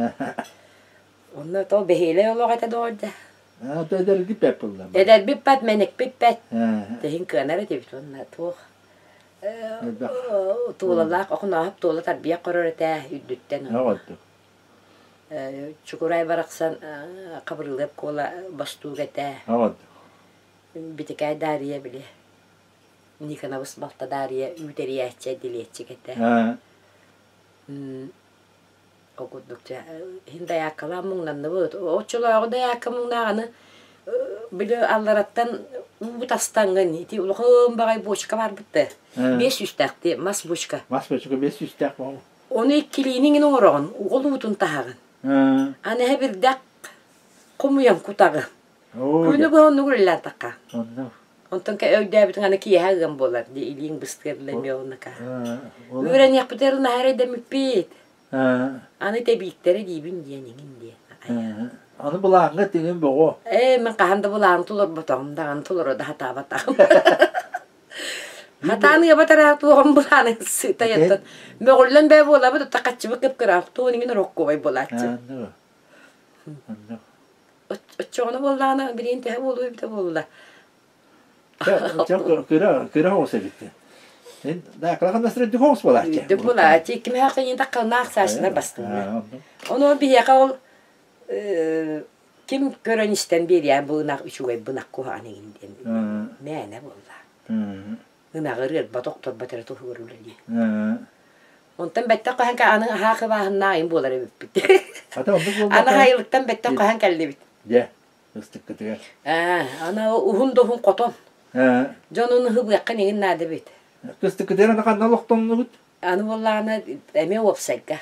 Speaker 2: Онно то бэһиэлэй олох этэ доҕор дьэ.
Speaker 1: Эдэрбит бэт буолла.
Speaker 2: Эдэрбит бэт, мэникпит бэт. Тэһин кыанар этибит уонна туох туолалаах охунооһоп туола тарбыйах көрөр этэ үрдүттэн. Чукурай барахсан Хабырылыап Куола бостуук этэ. Битикээй Даарыйа били Никонабыс балта Даарыйа үүтэрийээччи дириэччик этэ. Ол курдук дьэ иһин дайааккалаан муҥнанныбыт. Оччолооҕу дайаакка муҥнааҕыны били аллараттан уубут астаҥҥын ити улахан баҕайы бочка баарбыт да биэс сүүстээхти мас бочка.
Speaker 1: Мас бочка биэс сүүстээх буолу.
Speaker 2: Ону иккилиини иҥин оҥороҕун, ол уутун таһаҕын. Аны эһэ бирдэх хомуйан кутаҕын. Күнү быһа оннук үлэлээтахха. Онтон өйдөөбүтүҥ аны киэһэ ыам буолар дии илииҥ быстыар эмиэ оннука. Үөрэниэхпитигэр наһаа эрэйдэммиппит. Аны тэбииктэрэ диибин диэн иҥин диэн.
Speaker 1: Аны былааҥҥа тиҥин боҕо.
Speaker 2: Ээ мин хаһан да былаан толорботоҕум даҕаны толоро да сатаабатаҕым. Хатаан ыаба тараах туоҕум былааны сытайаттан мөҕүллэн бээ буолабыт отта хаччыбыт кып-кыраах туон иҥин ороккуобай буолааччы. Оччоҕуна буоллаҕына билигин төһө буолуо эбитэ буолла.
Speaker 1: Кыра кыра оҕус эбит. Да, кылаханнас үрдүк оҕус буолааччы.
Speaker 2: Үрдүк буолааччы. Иккимээх кыйын таккалнаах саашынар бастыҥнар. Ону биһиэхэ ол ким көрөн истэн биэриэ бу ынах үчүгэй бынах куһаҕан игин диэн мээнэ буолла. Ынаҕы ырыарбат охторбот эрэ туһугар үлэлиир. Онтон бэттэх хаһан аны аһаа кыбааһыннаах айын буолар эбиппит. Аны аһайылыктан бэттэх хаһан кэллибит.
Speaker 1: Дьэ, ыстыккытыгар.
Speaker 2: Аа, аны уһун да уһун хотон. Дьон ону хыбыахха нигин наада эбит.
Speaker 1: Кыстыккытыгар аны ханна олохтоннугут?
Speaker 2: Аны буоллаҕына эмиэ уопсайга.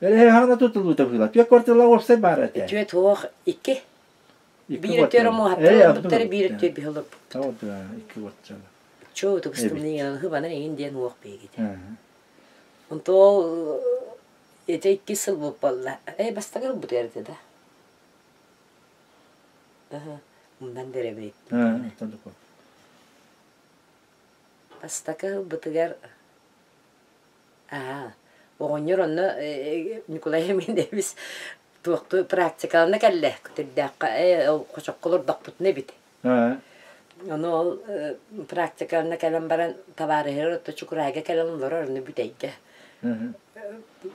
Speaker 1: Эрэһэ хаана тутуллуута быһыыла. Түөрт квартиралаах уопсай баар этэ.
Speaker 2: Түөрт уох икки. Биир өттүгэр омуоһаттар олорбуттар, биир өттүгэр биһи олорбуппут.
Speaker 1: Икки квартиралаах.
Speaker 2: Чоо тубустумнуҥ хыбанан эҥин диэн уох биһигитэ. Онто ол ити иккис сыл буолла. Э бастакы ылбытыгар этэ да. Умнан дэрэбит. Бастакы ылбытыгар аа оҕонньор онно Николай Емельевич туохтуу практикалана кэллэ көтүрдээххэ ээ ол хочокко олордохпутуна эбит Ону ол практиканна кэлэн баран табаарыһыгар отто Чукурайга кэлэн олорор онно бүтэйгэ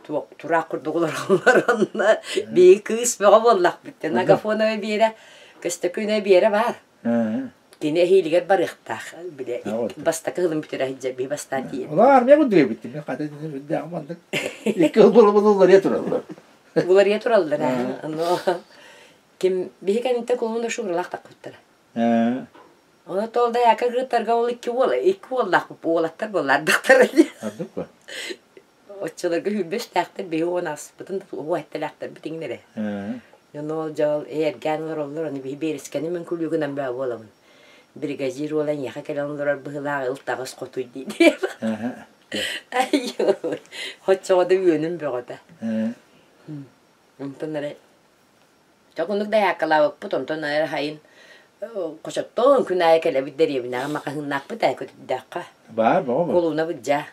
Speaker 2: туох тураах курдук олороллор онно биһиги кыыс бөҕө буоллахпыт Агафонова Биэрэ Көстөкүүнэ Биэрэ баар. Кини эһиилигэр барыахтаах, бile бастакы сылын бүтэрэ сылдьар биһи бастаан тиийэн.
Speaker 1: Ола армия курдук эбит мен хата үрдээх маннык икки сыл булуларыйа тураллар.
Speaker 2: Буларыйа тураллар аа. Ону ким биһи кэнниттэн кулун шууралаах тахпыттара. Ону тол да яка кыргыттарга ол икки уол икки уоллаах уолаттар буоллаардахтара дии.
Speaker 1: Ардык ба.
Speaker 2: Оччолорго сүүрбэстээхтэр биһи уон ааспытын уһу эттэлээхтэрбит иҥнэрэ. Дьону ол дьол эргээн олороллор, ону биһи биэрискэни мин күлүүгүнэн баа буолабын. Бригадир уола эйиэхэ кэлэн олорор быһыылаах ыл таҕыс хотуй дии Айой, оччоҕо да үөнүм бөҕөтө. Онтон эрэ Чок оннук дайааккалаабыппыт, онтон эрэ хайын хочоттон күн аайы кэлэбит дэриэбинэҕэ маҕаһыыннаахпыт ээ көтүрдээххэ.
Speaker 1: Баар бөҕө
Speaker 2: Кулуна быдьаа.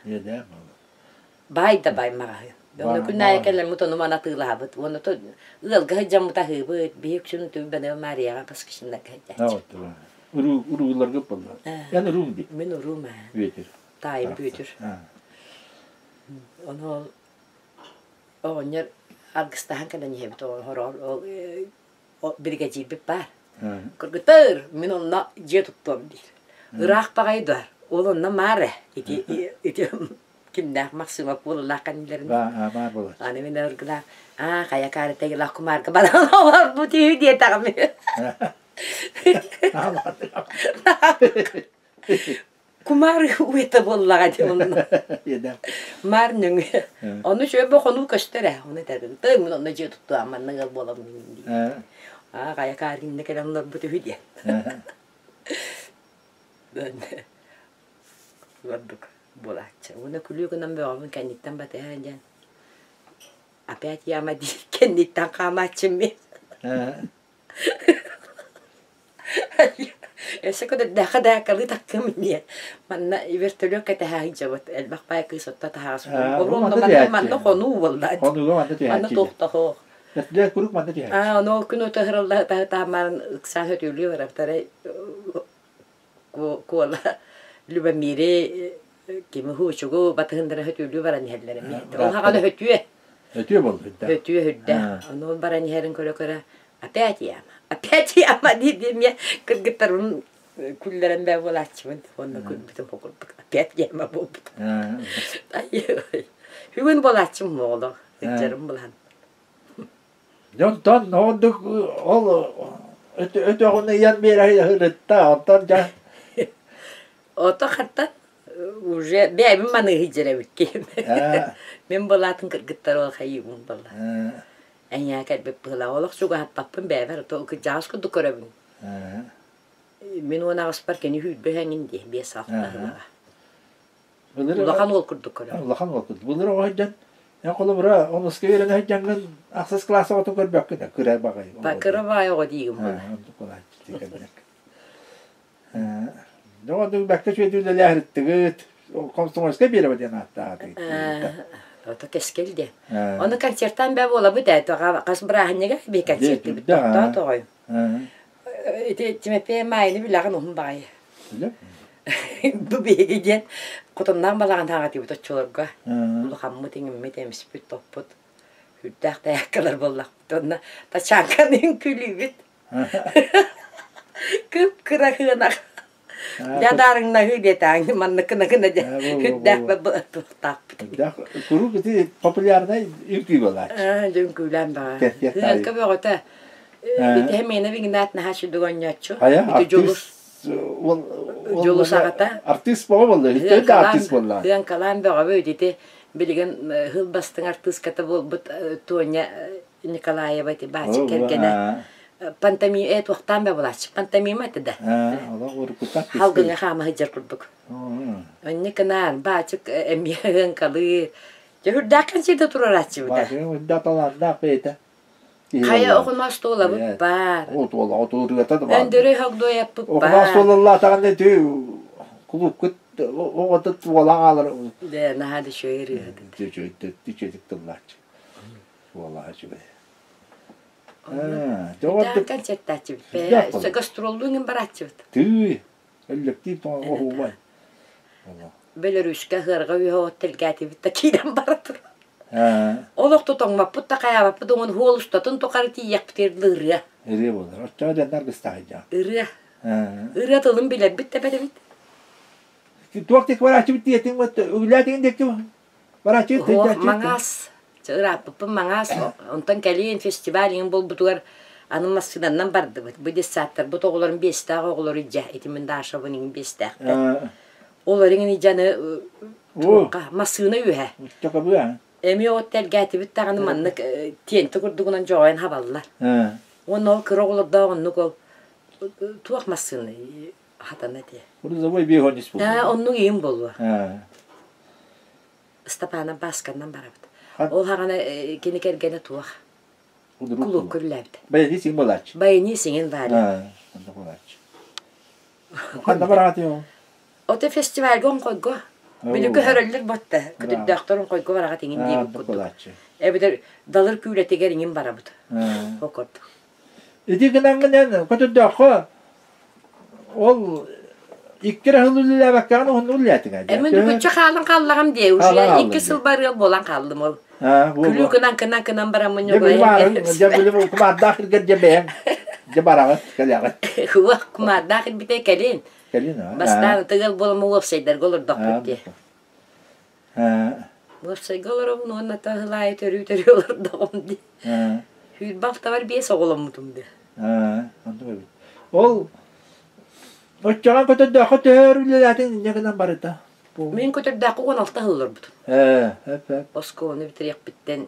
Speaker 2: Баай да баай маҕаһыын. Онно күн аайы кэлэммит ону маны атыылаһабыт. Уонна то ыалга сылдьаммыт аһыыбыт. Биһи үксүн Түбэнэ Марияҕа Паскишиннарга сылдьааччыбыт.
Speaker 1: Урууларга буолла. Эн уруум дии.
Speaker 2: Мин уруум ээ.
Speaker 1: Бүөтүр.
Speaker 2: Таайым Бүөтүр. Ону ол оҕонньор аргыстаһан кэлэн иһэбит оҕо ол биригэдьиирбит баар. Кыргыттар, мин онно дьиэ туттуом диир. Ыраах баҕайы да, ол онно маар ээ. Ити ити кимнээх Максимов буолалаах кэннилэрин.
Speaker 1: Баар буолар.
Speaker 2: Аны мин ыргылаах, аа хайа каарытагылаах кумаарга баран олорбут үһү диэтэҕим. Кумаар уйата буоллаҕа дии онно. Маар нөҥүө. Ону үчүгэй хонуу көстөр ээ. Ону этэрбин тыҥ мин онно дьиэ туттуам манна ыал буоламмын дии. Аа хайа кааринна кэлэн олорбут үһү диэн. Ордук буолааччы. Уонна күлүү гынан бөҕөбүн кэнниттэн батыһан диэн опять яма диир кэнниттэн хаамааччым мин. Өссө көтөрдөөххө даакалыы таккым диэн. Манна вертолет кэтэһэ сылдьабыт. Элбэх баай кыыс отто таһаҕас.
Speaker 1: Ол
Speaker 2: онно манна манна хонуу буолла.
Speaker 1: Хонууга манна
Speaker 2: Манна
Speaker 1: түһээччи.
Speaker 2: туох да суох.
Speaker 1: Вертолет куруук манна түһээччи.
Speaker 2: Аа, ону ол күн утаһыралла таһытаамаан ыксаан сөтүөлүү барабыт. Куола Любомири кими хуучугу батыһыннара хөтүөлүү баран иһэллэр эмиэ. Ол хаҕана хөтүө.
Speaker 1: Өтүө буолла.
Speaker 2: Өтүө үрдэ. Ону баран иһэрин көрө-көрө опять яма, опять яма дии эмиэ кыргыттарбын күллэрэн бээ буолааччыбын. Уонна күлбүтүм курдук опять яма буолбут. Бүгүн буолааччым оҕолор. Сылдьарым булан.
Speaker 1: Онтон оннук ол өтөҕүн ыйан биэрэ ыһырытта, онтон дьэ
Speaker 2: Ото хартан уже бэйэбин маныы сылдьар эбиккин. Мин былаатын кыргыттар ол хайыыбын буолла. Эйиэхэ кэлбит быһыылаах олох чугаһаппаппын бэйэбэр ото кырдьаҕас курдук көрөбүн. Мин 18-пар кини 20 эҥин дии, 5-6 ыһылаҕа. Улахан уол курдук көрөбүн.
Speaker 1: Улахан уол курдук. Былыр оҕо сылдьан, эн холобура, онуска үөрэнэ сылдьаҥҥын ахсыс кылаас оҕотун көрбөккүн да, кыра баҕайы.
Speaker 2: Кыра баҕайы оҕо диигин буолар.
Speaker 1: Оннук буолааччы кэмнэр. Дьэ, оннук бэккэ үчүгэйдик үлэлээһириттигит. Комсомольскай биэрэбэ диэн ааттаах
Speaker 2: Ото кэскил диэн. Ону концертаан бээ буолабыт ээ, хас бырааһынньыга би концертыбыт тохтоо тоҕой. Ити Тимофей Маайыны билэҕин уһун баҕайы. Бу биһиги диэн хотонноох балаҕан хаҥатыыбыт оччолорго. Улахаммыт, иҥиммит, эмиспит, топпут. Үрдээх тайааккалар буоллахпыт. Онно тачааҥканы үҥкүүлүүбүт. Кып-кыра кыанах. Дьэ даарыҥнаһыы диэтээҥ маннык гына гына дьэ үрдээх туохтаахпыт.
Speaker 1: Куруук ити популярнай үҥкүү буолааччы.
Speaker 2: Ээ дьэ үҥкүүлээн баҕа. Ыалка бөҕөтө. Ити Хемена Вигнат наһаа сүдүг оонньооччу. Ити Дьулус Дьулус аҕата.
Speaker 1: Артыыс бөҕө буолла. Үтүө да артыыс буолла.
Speaker 2: Тыаҥкалаан бөҕөбү ити билигин хыл бастыҥ артыыската буолбут Тоня Николаева ити баачык кэргэнэ пантомима э туохтаан да булааччы пантомима этэ да халгыҥа хаама сылдьар курдук онньа кынаан баачык эмиэ ыаҥкалыы дьэ үрдээххин сирде турарааччыбыта
Speaker 1: баачык үрдээх талааннаах бэйэтэ
Speaker 2: хайа оҕуна остуолабыт баар
Speaker 1: отуола отуургата да баар
Speaker 2: өндөрөй хогдуойаппыт баар
Speaker 1: оҕуна остуолалаатаҕына ити кулуупкут оҕото туола хаалар
Speaker 2: дэ наһаа да үчүгэй ырыаһыт
Speaker 1: үчүгэйдик тыллааччы Буоллаҕа үчүгэй.
Speaker 2: Дьэ концерттааччыбыт. Гастроллуу иҥин барааччыбыт.
Speaker 1: Тыый, өллөктүүр оһуобай.
Speaker 2: Бөлөрүүскэ ыһыарга үһэ тэлгээтибит да киирэн бара тур. Олох тотоҥмаппыт да хайаабаппыт уҥун хуол устатын тухары тиийиэхпитигэр ырыа.
Speaker 1: Ырыа буолар. Оччоҕо дьоннор быстаҕайдьаҕа.
Speaker 2: Ырыа. Ырыа тылын билэрбит да бэрэбит.
Speaker 1: Туох диэки барааччыбыт диэтиҥ үлээтиҥ диэки барааччыбыт
Speaker 2: Оһуох маҥаас ырааппыппын маҥаас онтон кэлиин фестиваль иҥин буолбутугар аны массыынаннан бардыбыт. Бу детсадтарбыт оҕолорун биэстээх оҕолору илдьэ ити мин Дашабын иҥин биэстээхтэр. Ол иҥин илдьэ аны массыына үөһэ. Эмиэ от тэлгээтибит даҕаны маннык тиэнтэ курдугунан дьоҕойон хабаллар. Уонна ол кыра оҕолордоох оннук ол туох массыына хатана этэ.
Speaker 1: Грузовой бегонис буолуо.
Speaker 2: Ээ, оннук иһин буолуо. Ыстапаанан Баасканнан барабыт. Ол хаҕана кини кэргэнэ туох? Кулуупка үлэлээбит.
Speaker 1: Баяни сиҥ буолааччы.
Speaker 2: Баяни сиҥин баара.
Speaker 1: Онно буолааччы. Ханна бараҕытый ол?
Speaker 2: Ото фестивальга оҥхойго. Били көһөрөллөр ботта. Көтөрдөөхтөр оҥхойго бараҕыт иҥин диэбит курдук. Эбэтэр далыр күүлэтигэр иҥин барабыт. Ол курдук.
Speaker 1: Ити гынаҥҥын эн көтөрдөөххө ол икки эрэ сыл үлэлээбэккэҕин уһуннук үлэлээтиҥ ээ.
Speaker 2: Эмин үкүччү хаалан хааллаҕым дии. Уже икки сыл барыал буолан хааллым ол. Күлүү кынан кынан кынан бараммын
Speaker 1: Дьэ били баарыҥ, дьэ били кумаардаах иргэр дьэ бэйэҥ дьэ бараҕыт кэлэҕит.
Speaker 2: Уох кумаардаах ирбитэ кэлин.
Speaker 1: Кэлин аа.
Speaker 2: Бастаан тыгыл буолан уопсайдарга олордохпут дии. Уопсайга олоробун уонна таһылаайы төрүү-төрүү олордоҕум дии. Сүүрбэ алтабар биэс оҕоломмутум дии.
Speaker 1: Оннук эбит. Ол оччоҕо көтөрдөөххө төһө үлэлээтиҥ инньэ гынан барыта?
Speaker 2: Мин көтөрдөөххө 16 сыл олорбутум.
Speaker 1: Ээ, эп-эп.
Speaker 2: Оскуоланы бүтэриэхпиттэн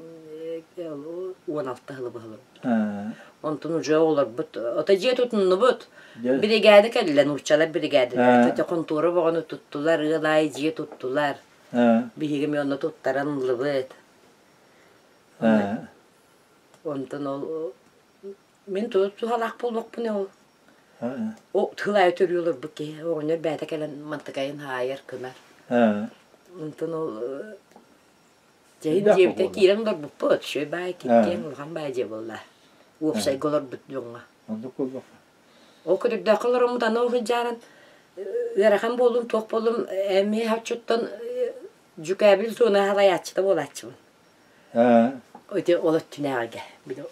Speaker 2: 16 сылы быһа олорбутум. Онтон уже олорбут, ото дьиэ тутуннубут. Биригээдэ кэллэ, нууччалар биригээдэлэр. Ити хонтуора боҕону туттулар, ыал аайы дьиэ туттулар. Биһиги эмиэ онно туттаран ыллыбыт. Онтон ол мин туһалаах буолуохпун ол. О тыл аайы төрүү олорбут киһи оҕонньор бэйэтэ кэлэн мантыкайын хаайар кынар. Онтон ол дьэһин дьиэбитэ киирэн олорбуппут. Үчүгэй баай киэҥ улахан баай дьиэ буолла. Уопсайга олорбут дьоҥҥо.
Speaker 1: Оннук буолбакка.
Speaker 2: Ол көтөрдөөххө олороммут аны ол сылдьааран ыарахан буоллум, туох буоллум эмиэ оччоттон дьүкээбил зона салайааччыта буолааччыбын. Ити ол өттүнээҕигэ били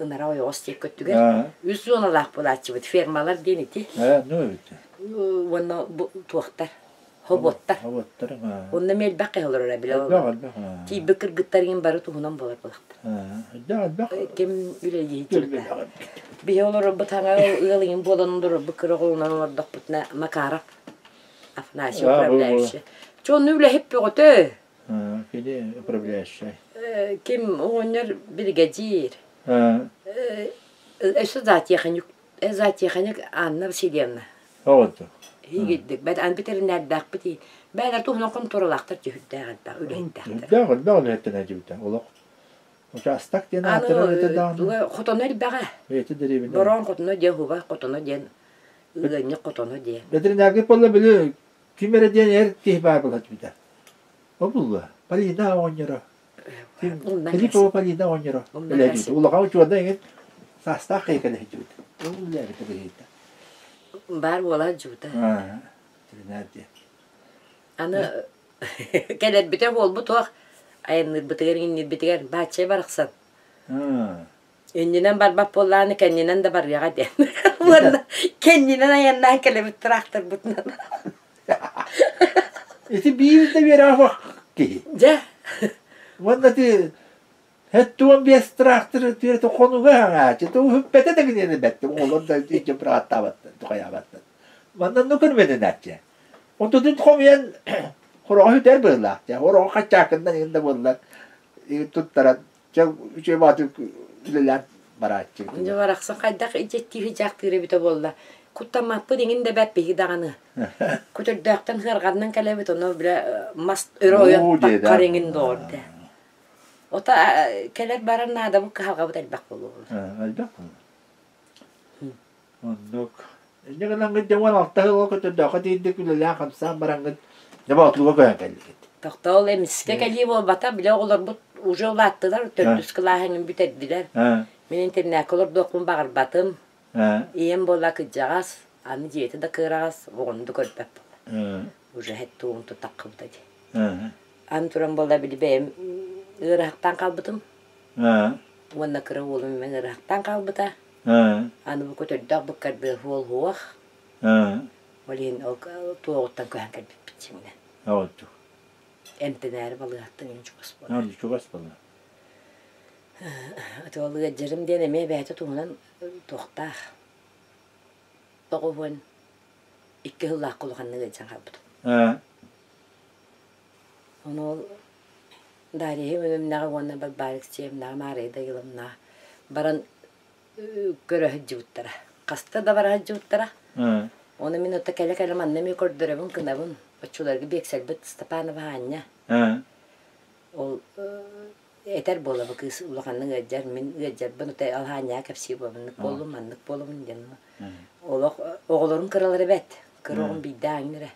Speaker 2: ынара ойоҕос диэки өттүгэр үс зоналаах буолааччыбыт фермалар диэн ити.
Speaker 1: Ну эбит.
Speaker 2: Уонна туохтар Хобуоттар.
Speaker 1: Хобуоттар.
Speaker 2: Онно эмиэ элбэх киһи олороро били.
Speaker 1: Элбэх, элбэх.
Speaker 2: Тиийбит кыргыттар иҥин бары туһунан буолар буолахтар.
Speaker 1: Элбэх, элбэх.
Speaker 2: Ким үлэлии сылдьыбыта. Биһи олорорбут хаҥа ыал иҥин буолан олорорбут кыра оҕолонон олордохпутуна Макаров Афанасий управляющий. Чэ онно үлэһит бөҕөтө.
Speaker 1: Кини управляющий.
Speaker 2: Ким оҕонньор биригэдьиир. Өссө зоотехник, зоотехник Анна Васильевна.
Speaker 1: Оҕото.
Speaker 2: Иигирдик. Бэт ан бэтэринээрдээхпит бээлэр туһунан хонтуоралаахтар түһүрдээх элбэх үлэһиттээхтэр.
Speaker 1: Элбэх элбэх үлэһиттэн эдьибитэ. Олох учаастак диэн аатырар этэ даҕаны.
Speaker 2: Хотоно элбэҕэ.
Speaker 1: Бэйэтэ дэриэбинэ.
Speaker 2: Бороон хотоно диэн, Хубай хотоно диэн, Ыанньык хотоно диэн.
Speaker 1: Бэтэринээргэ буолла били ким эрэ диэн эр киһи баар буолла дьибитэ. Ол булла. Полина оҕонньоро. Филиппова Полина оҕонньоро. Үлэлээбит. Улахан учуонай эҥин саастаах киһи кэлэ сылдьыбыт. Ол үлэлээбитэ быһыыта.
Speaker 2: Баар буола сылдьыбыта.
Speaker 1: Тренер диэн.
Speaker 2: Аны кэлэрбитэ буолбут туох айанныырбытыгар иҥнирбитигэр бааччай барахсан. Иннинэн барбат буоллаҕына кэннинэн да барыаҕа диэн. Уонна кэннинэн айаннаан кэлэбит тыраахтарбытынан.
Speaker 1: Ити биир да үөрэҕэ киһи.
Speaker 2: Дьэ.
Speaker 1: Уонна ти 75 тыраахтыры түөртэ хонуга хаҥааччы туһуппэтэ да гинэн бэтти оҕолор да иччэ бырааттаабаттар тухайаабаттар. Манна ну көрмөнүнээччи. Онтутун хомуйан хороҕо сүтэр быһыылаах. Хороҕо хаччаакыннан иһин да буоллар туттаран Чэ, үчүгэй баҕатык үлэлээн барааччы.
Speaker 2: Дьэ барахсан хайдах ичэттииһи дьаахтыыр эбитэ буолла. Куттаммаппыт иҥин да бэрт биһиги даҕаны. Көтөрдөөхтөн сыарҕаннан кэлэбит, ону бile мас өрө ойон таххар иҥин доҕор дэ. Ото кэлэр барар наадабыт кыһалҕабыт элбэх буолуо.
Speaker 1: Элбэх буолуо. Оннук. Инньэ гынаҥҥыт дьэ 16 сыл көтөрдөөххө тиийдик үлэлээн-хамсаан бараҥҥыт дьэ Боотулуга көһөн кэллигит.
Speaker 2: Тохтоол эмискэ кэлии буолбата, бile оҕолорбут уже улааттылар, төрдүс кылааһын бүтэрдилэр. Мин интернакка олордуохпун баҕарбатым. Ийэм буолла кырдьаҕас, аны дьиэтэ да кыараҕас, оҕону да көрбөт буолла. Уже һэттэ тутаххыбыта дии. Аны туран буолла били бэйэм ыарахтаан хаалбытым. Уонна кыра уолум эмиэ ыарахтаан хаалбыта. Аны бу көтөрдөөх быккардыа суол суох. Ол иһин ол туоҕуттан көһөн кэлбиппит дьиҥинэн.
Speaker 1: Оҕоччук.
Speaker 2: Эмтэнээри балыыһаттан иһин чугас буолар.
Speaker 1: Чугас буолар.
Speaker 2: Аты ол ыалдьарым диэн эмиэ бэйэтэ туһунан туохтаах. 92 сыллаахха улаханнык ыалдьан хаалбытым. Ону ол Дарья Ивановнаҕа уонна Балбаара Алексеевнаҕа Маарыйа Даниловнаҕа баран көрө сылдьыбыттара. Хаста да бара сылдьыбыттара. Ону мин ото кэлэ-кэлэ манна эмиэ көрдөрөбүн гынабын. Оччолорго биэксэрбит Степанова Аня. Ол этэр буола бу кыыс улаханнык ыалдьар, мин ыалдьарбын ото Алһаанньаҕа кэпсиир буолабын, буоллум, маннык буолабын диэн. Олох оҕолорум кыралара бэрт. Кыра оҕом биирдэ ааҥнара.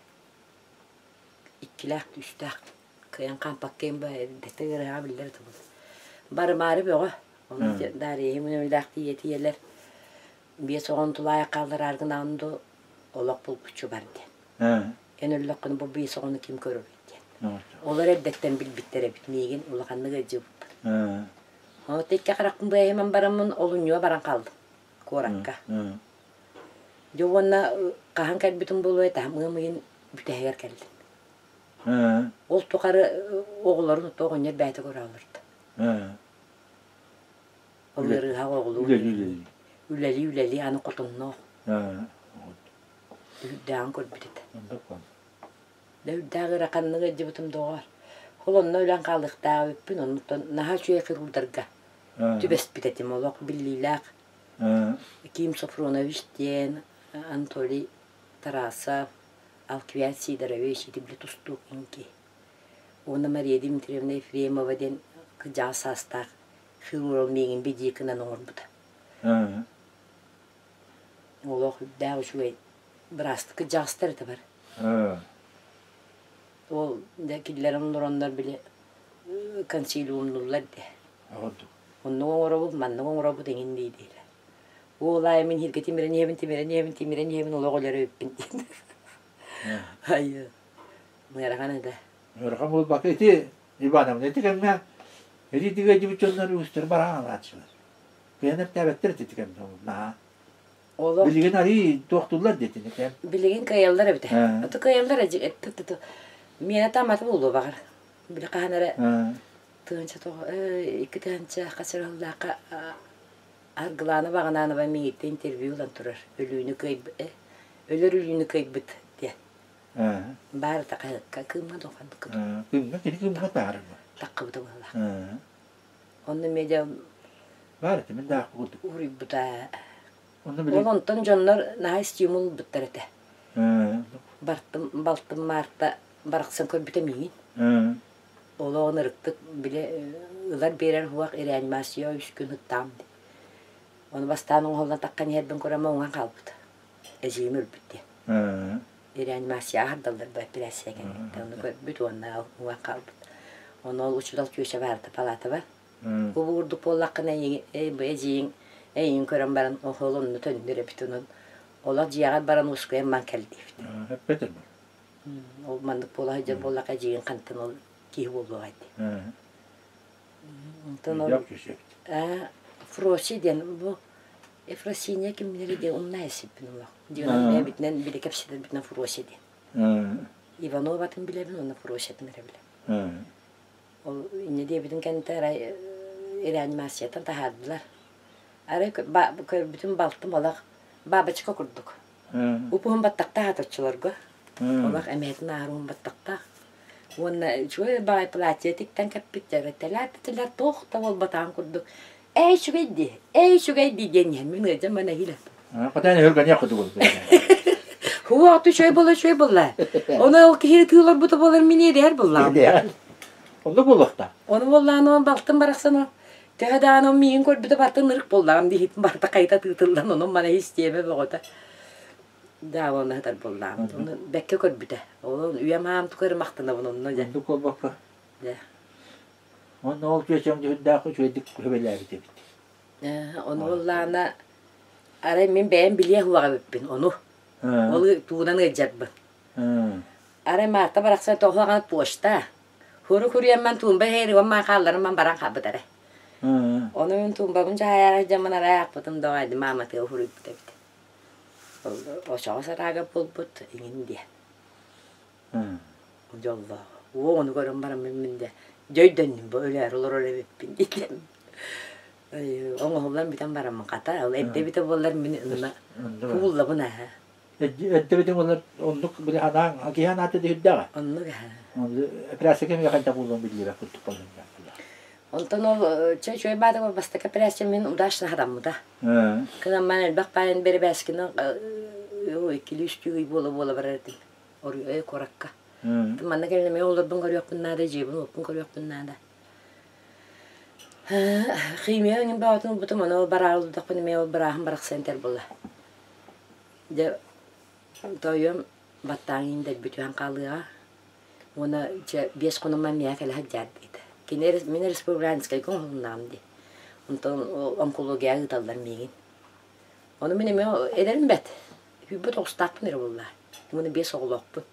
Speaker 2: Иккилээх, үстээх кыайан хаампаккайым ба эрдэтэ ыарыһаҕа биллэр этэ буолла. Барымаары бөҕө. Ону Дарья Ивановнаах тиийэ-тиийэлэр биэс оҕон тулаайах хааллараары гынаҕын дуу, олох булгуччу бар диэн. Эн өллөххүнэ бу биэс оҕону ким көрөрүй диэн. Олор эрдэттэн билбиттэр эбит миигин улаханнык ыалдьыбыппын. Ону икки харахпын быайыман бараммын олунньуга баран хааллым куоракка. Дьэ уонна хаһан кэлбитим буолуой таһым ыам ыйын бүтэһигэр кэллим. Ол тухары оҕолорун отто оҕонньор бэйэтэ көрө олордо. Ол ыарыһах оҕолуу үлэлии-үлэлии аны хотонноох. Үрдээҕин көрбүт этэ. Да үрдээх ыараханнык ыалдьыбытым доҕоор. Ол онно өлөн хаалыахтаах эбиппин, оннуттан наһаа үчүгэй хирурдарга түбэспит этим. Олох биллиилээх Ким Софронович диэн Анатолий Тарасов, Алквиад Сидорович ити били тустуук инки. Уонна Мария Дмитриевна Ефремова диэн кыдьаҕас саастаах хирург миигин бидиикынан оҥорбута. Олох үрдээх үчүгэй быраастык кыдьаҕастар этэ бар. Ол дьэ киллэрэн олороннор били консилиумнуллар дии. Оннук оҥоробут, маннык оҥоробут эҥин дии диирэ. Уол аайы мин иһиргэ тимирэн иһэбин, тимирэн иһэбин, тимирэн иһэбин, олох өлөр эбиппин диэн. Айыы. Ыарахан этэ.
Speaker 1: Ыарахан буолбакка ити Ивановна ити кэмҥэ ити тигэдьибит дьоннор үгүстэр бараан алааччылар. Кыайан эмтээбэттэр ити кэмҥэ наһаа.
Speaker 2: Олох
Speaker 1: Билигин арыы туохтууллар диэтини кэм.
Speaker 2: Билигин кыайаллар эбитэ. Ото кыайаллар миэнэ таамата буолуо баҕар. Били хаһан эрэ тыһыынча тоҕо 2 тыһыынча хас эрэ сыллаахха Аргылаана Баҕанаанова миигиттэн интервью ылан турар. Өлүүнү кыайбыт өлөр өлүүнү кыайбыт диэн. Баар этэ хаһыакка кыымҥа да ханнык
Speaker 1: Кыымҥа кини кыымҥа таарыма.
Speaker 2: Таххыбыта быһыылаах. Онно медиа
Speaker 1: Баар этэ мин даах курдук.
Speaker 2: Уруйбута.
Speaker 1: Онно
Speaker 2: Ол онтон дьоннор наһаа стимул ылбыттар этэ. Бартым, балтым Марта барахсан көрбүтэ миигин. Олоҕун ырыктык бile ылар биэрэр уһуох реанимация үс күн ыттаам дии. Ону бастаан оҥоһуллан таххан иһэрбин көрөн уҥан хаалбыт. Эдьиийим өлбүт диэн. Реанимация аһардаллар бу эпэрээссийэ кэнниттэн. Ону көрбүт уонна уҥан хаалбыт. Ону ол учуутал чүөчэ баарта палаатаба. Бу курдук буоллаххына бу эдьиийиҥ эйигин көрөн баран оһол онно төннөр эбит онон олох дьиэҕэр баран уоскуйан ман кэл диэбит.
Speaker 1: Эппэтим.
Speaker 2: Ол маннык буола сылдьар буоллахха эдьиийиҥ хантан ол киһи буолуоҕай дии. Онтон ол Фроси диэн бу Ефросинья кимнэри диэн умнаа сиппин олох. Диэн бэйэбитинэн били кэпсэтэрбитинэн Фрося диэн. Ивановатын билэбин уонна Фросятын эрэ билэбин. Ол инньэ диэбитин кэннэ арай реанимацияттан таһаардылар. Арай көрбүтүм балтым олох бабочка курдук. Упуһун баттахтаах оччолорго. Олох эмэһэтин ааһар уһун баттахтаах. Уонна үчүгэй баҕайы платье тиктэн кэппиттэр. Тэлээр туох да буолбатаҕын курдук «Эй, үчүгэй дии, эй, үчүгэй дии» диэн иһэн мин ыалдьан мана иһилэ.
Speaker 1: Хотон өһүргэниэх курдук буолбут.
Speaker 2: Хуа, үчүгэй буолла, үчүгэй буолла. Ону ол киһи ытыыларбыта буолар мин иэдэһэр буллаҕым.
Speaker 1: Онно буолуохта.
Speaker 2: Ону буоллаан он балтым барахсан о төһө даҕаны он миигин көрбүтэ бартын ырык буоллаҕым диһитин барыта хайта тыытыллан онон мана истиэмэ бөҕөтө. Да, оны сытар буоллаҕым. Ону бэккэ көрбүтэ. Ол үйэм аам тухары махтанабын онно дьэ.
Speaker 1: Оннук буолбакка.
Speaker 2: Дьэ.
Speaker 1: Онно ол чүөчэҥ дьүһүндээх үчүгэйдик сөбүлээбит эбит.
Speaker 2: Ону буоллаҕына арай мин бэйэм билиэх уоҕа эбиппин ону. Ол тугунан ыалдьарбын. Арай Марта барахсан тоҕо почта. Хуру хуруйамман туумба иһэр уонна хаалларымман баран хаалбыт эрэ. Ону мин туумбабын дьаһайаары дьаммын арай аахпытым доҕо мааматыгар хуруйбут эбит. Очоҕо сараага буолбут иҥин диэн. Дьоллоох. Уо ону көрөн бараммын мин дэ дьэ өйдөннүм бу өлөөрү олорор эбиппин диэн. Оҥоһуллан бүтэн бараммын хата ол эрдэ эбитэ буоллар мин ынна кууллабын аһа.
Speaker 1: Эрдэ эбитиҥ буоллар оннук били анаан киһи анаата да
Speaker 2: Оннук аһа.
Speaker 1: Операция кэмигэр хайдах буолуон биллибэт курдук буоллун.
Speaker 2: Онтон ол чэ үчүгэй баатыгар бастакы операция мин удачно хатаммыта. Кынамман элбэх баайын бэрэбээскини иккилии-үстүү ый буола-буола барар этим. Ой куоракка. Манна кэлэн эмиэ олорбун көрүөхпүн наада, дьиэбин-уоппун көрүөхпүн наада. Химия иҥин баҕатын ылбытым, ону бараары олордохпун эмиэ ол бырааһым барахсан этэр буолла. Дьэ, тоойуом баттааҥ иһин дэлби түһэн хаалыаҕа. Уонна чэ биэс хонуммар миэхэ кэлэ сылдьаар диэтэ. Кини мин республиканскайга оҥоһулуннаҕым дии. Онтон онкологияҕа ыыталлар миигин. Ону мин эмиэ эдэрим бэрт. Күүппүт оҕустаахпын эрэ буолла. Уонна биэс оҕолоохпун.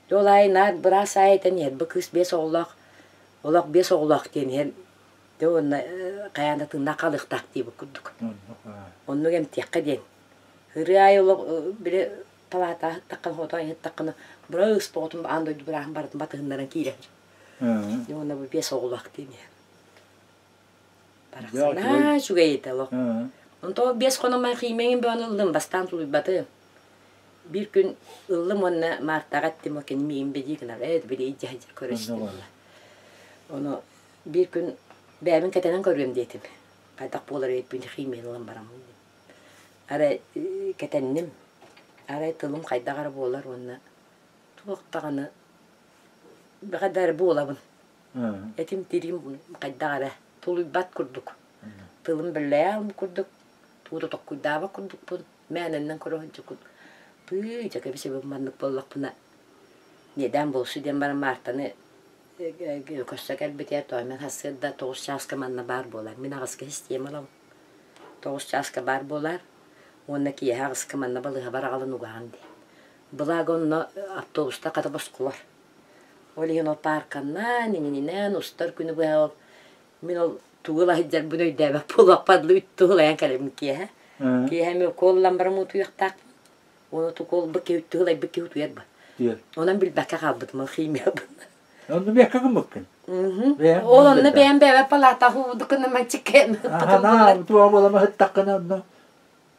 Speaker 2: Дьэ ол аайы наар быраас аайы этэн иһэр, бу кыыс биэс оҕолоох, олох биэс оҕолоох диэн иһэр. Дьэ уонна хайаан да тыыннаах хаалыахтаах диэбит курдук. Оннук эмтиэххэ диэн. Ырыа аайы олох били палаатаҕа сыттаххына, хотон иһиттаххына, быраас оҕотун аан дойду бырааһын барытын батыһыннаран киирэр. Дьэ уонна бу биэс оҕолоох диэн иһэр. Барахсана үчүгэй этэ олох. Онтон ол биэс хонуммар химиягин бөҕөнү ыллым, бастаан тулуйбатым. Биир күн ыллым уонна Маартаҕа эттим, кини миигин бэлии гынар, ээ били илдьэ сылдьар көрө истим буолла. Ону биир күн бэйэбин кэтэнэн көрүөм диэтим. Хайдах буолар эбиппин химияны ылан бараммын диэн. Арай кэтэнним, арай тылым хайдах эрэ буолар уонна туох даҕаны бэҕэ да эрэ буолабын. Этим тириим хайдах эрэ тулуйбат курдук. Тылым бэллэйээн курдук, тугу да токкуйдаабат курдукпун, мээнэннэн көрө сылдьыккын. Тыы, дьэ кэбис маннык буоллахпына иэдээн буолсу диэн баран Маартаны көрсө кэлбитэ, тооймон сарсыарда тоҕус чааска манна баар буолар. Мин аҕыска систиэмэ ылабын. Тоҕус чааска баар буолаар уонна киэһэ аҕыска манна балыыһабар аҕалан угаҕын диэн. Благо онно автобустар хата босхолор. Ол иһин ол паарканан, иҥининэн устар күнү быһа ол мин ол тугу ыла сылдьарбын өйдөөбөт буолуохпар дылы үттү ылайан кэлэбин киэһэ. Киэһэ эмиэ укуоллан баран утуйуохтаахпын. Уонна укуол киһи үттү ылайбыт киһи утуйар ба. Онон билбэккэ хаалбытым ол химиябын.
Speaker 1: Онно бэккэ гыммыккын.
Speaker 2: Ол онно бэйэм бэйэбэр палаата хуудуккун манчиккэ
Speaker 1: Аха, туох буолама сыттаххына онно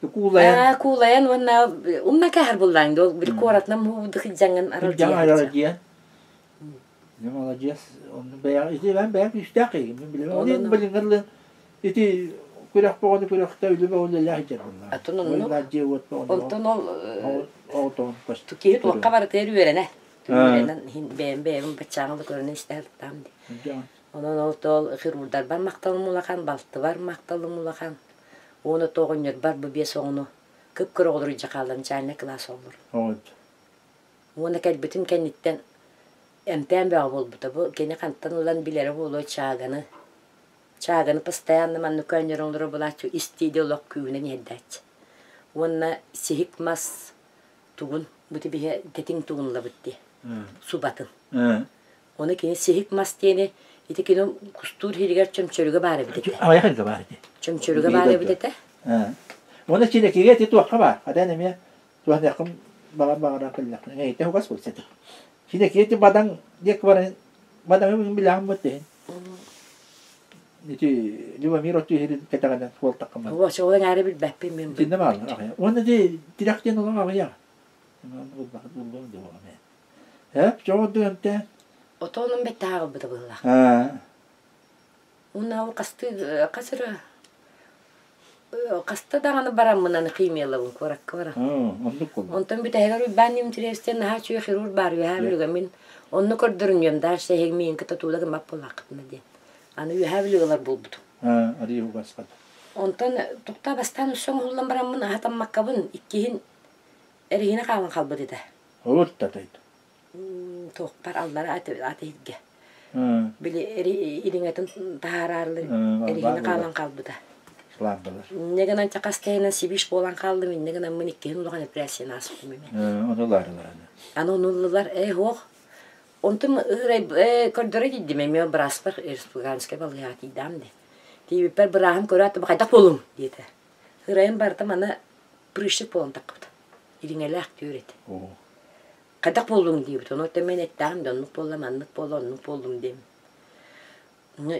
Speaker 1: куулайан.
Speaker 2: Куулайан уонна умна кэһэр буллаан ол били куоратынан муудук дьаҥын
Speaker 1: аралдьыйан. Не молодец. Онно бэйэ ити ben бэйэм күүстээх киһи. Мин билэбин. Ол иһин билиҥҥэ ити күрэх бөҕөнү күрэхтэ үлэ бөҕөнү үлэлээх дьэр буолла.
Speaker 2: Атын оннук. Онтон ол киһи туохха барытыгар үөрэнэ. Үөрэнэн иһин бэйэм бэйэбин баччааҥы да көрүнэн истэ сырыттаам дии. Онон ол тоол хирурдарбар махталым улахан, балтыбар махталым улахан. Уонна тоҕонньорбор бу биэс оҕону кып-кыра оҕолору илдьэ хаалларым, чайный кылаас оҕолор. Уонна кэлбитим кэнниттэн эмтээн бөҕө буолбута. Бу кини хантан ылан билэрэ буолуо чааганы. Чааганы постоянно маннык көөнньөрөн олорор буолааччы, истииде олох күүһүнэн иһэрдээччи. Уонна сиһик мас тугун бу тибиһэ тэтиҥ тугунлабыт дии субатын. Ону кини сиһик мас диэни ити кини кустуур иһигэр чөмчөрүгэ баар эбит этэ.
Speaker 1: Аҕыйах ыйга баар ити.
Speaker 2: Чөмчөрүгэ баар эбит этэ.
Speaker 1: Уонна чинэкигэ ити туохха баар? Хадан эмиэ туохнеххым баҕар баҕаран кэллэххинэ эйте хугас буолса ити. Чинэкигэ ити бадаҥ диэк баран бадаҥы билэҕин бут иһин. Ити Любомир отту иһирин кэтэҕинэн суолтаххыман.
Speaker 2: Оо, ол эҥээри билбэппин мин.
Speaker 1: Итиннэ бааллар аҕыйах. Уонна ити тирэх диэн олох аҕыйах. Булбахыт буллуом диэн буолан Эп, чоҕурдук эмтээн.
Speaker 2: Отонун бэттэх аҕалбыта быһыылаах. Уонна ол хастыы хас эрэ хаста даҕаны бараммынан химиялабын куоракка баран.
Speaker 1: Оннук буолла.
Speaker 2: Онтон бүтэһигэр Уйбаан Дмитриевичтэн наһаа үчүгэй хирург баар үөһээ Бүлүүгэ мин онно көрдөрүнүөм дальше эһиги миигин кытта туула гыммат буоллаххытына диэн. Аны үөһээ Бүлүүгэлэр буолбутум.
Speaker 1: Арыый угаспат.
Speaker 2: Онтон тухта бастаан өссө оҥоһуллан бараммын аһатаммаккабын иккиһин эриһинэ хаалан хаалбыт этэ.
Speaker 1: Урут да тойду.
Speaker 2: Туохпар аллара аты иһиргэ. Били ириҥэтин таһаараарлар эриһинэ хаалан хаалбыта.
Speaker 1: Слабдылар.
Speaker 2: Инньэ гынан чакас тэһинэн сибиш буолан хааллым, инньэ гынан мин иккиһин улахан операцияны ааспытым эмэ.
Speaker 1: Ону ылаарылар аны.
Speaker 2: Аны ону ыллылар, ээ суох. Онтум ыырай көрдөрө тиийдим эмиэ бырааспар республиканскай балыыһаҕа тиийдэҕим дии. Тиийбиппэр бырааһым көрөөт хайдах буолуҥ диэтэ. Ырайым барыта маны прыщик буолан таххыбыта. Ириҥэлээх түөр этэ. Хайдах буоллуҥ диэбит. Ону оттон мин эттэҕим да оннук буолла, маннык буолла, оннук буоллум диэм.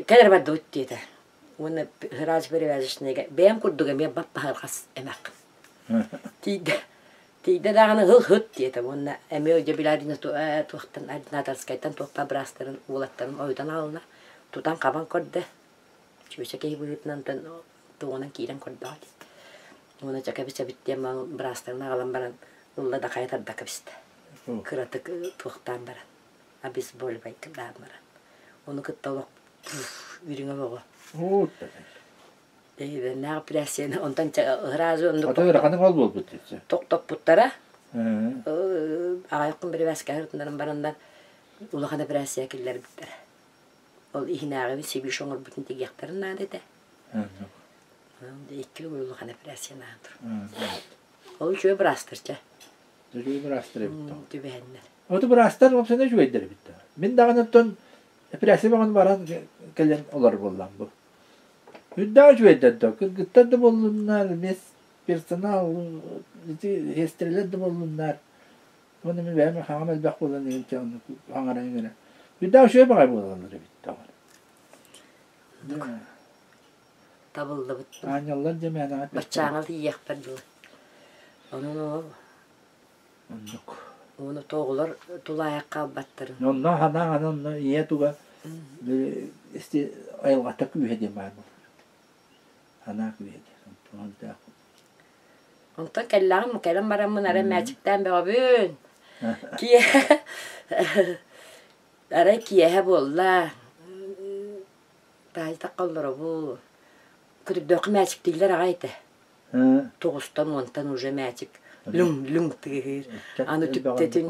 Speaker 2: Кэлэр бардыбыт диэтэ. Уонна сразу перевязочныйга бэйэм курдук эмиэ баппаһырҕас эмэх. Тиийдэ тиийдэ даҕаны һыл-һыт диэтэ уонна эмиэ дьэ били туохтан ординаторскайтан туохха быраастарын уолаттарын ойутан аҕалла тутан-хабан көрдө чүөчэ киһи быһыытынан туоҕунан киирэн көрдөҕө дии уонна чэ кэбис эбит диэн быраастарын аҕалан баран ылла да хайа тарда кэбистэ кыратык туохтаан баран обезболивайдаан баран ону кытта олох үрүҥэ бөҕө Эйбэннээх операцияны онтон сразу оннук
Speaker 1: Ата ыараханык ол буолбут дии.
Speaker 2: тохтоппуттара. Аҕайахпын бирибээскэ ырытыннаран бараннар улахан операция киллэрбиттэрэ. Ол иһинээҕи сибиш оҥорбутун тигиэхтэрин наада этэ. Икки улахан операция наада. Ол үчүгэй быраастар чэ.
Speaker 1: Үчүгэй быраастар эбит.
Speaker 2: Түбэһэннэр.
Speaker 1: Оту быраастар вообще үчүгэйдэр эбит. Мин даҕаны оттон операция баҕан баран кэлэн олор буоллам бу. Үрдээх үчүгэйдэр да, кыргыттар да буоллуннар, мес персонал, ити сиэстэрэлэр да буоллуннар. Уонна мин бэйэм хаҥам элбэх буолан иһин хаҥаран иҥэрэ. Үрдээх үчүгэй баҕайы буолаллар эбит даҕаны.
Speaker 2: Табыллыбыт.
Speaker 1: Аанньаллар дьэ мээнэҕэ
Speaker 2: Баччааҥа тиийиэхпэр дылы. Онон ол
Speaker 1: Оннук.
Speaker 2: Уонна оҕолор тулаайах хаалбаттарын.
Speaker 1: Онно ханаан аны онно ийэ туга исти айылҕата күүһэ диэн баар буолар. Санаа күүһэ диэн. Онтон
Speaker 2: Онтон кэллэҕим кэлэн бараммын арай мээчиктээн бөҕөбүн. Киэһэ арай киэһэ буолла. Таайдахха олоробун. Күрдөххө мээчиктииллэр аҕай этэ. Тоҕустан уонтан уже мээчик лүҥ лүҥ тыаһыыр. Аны түптэтин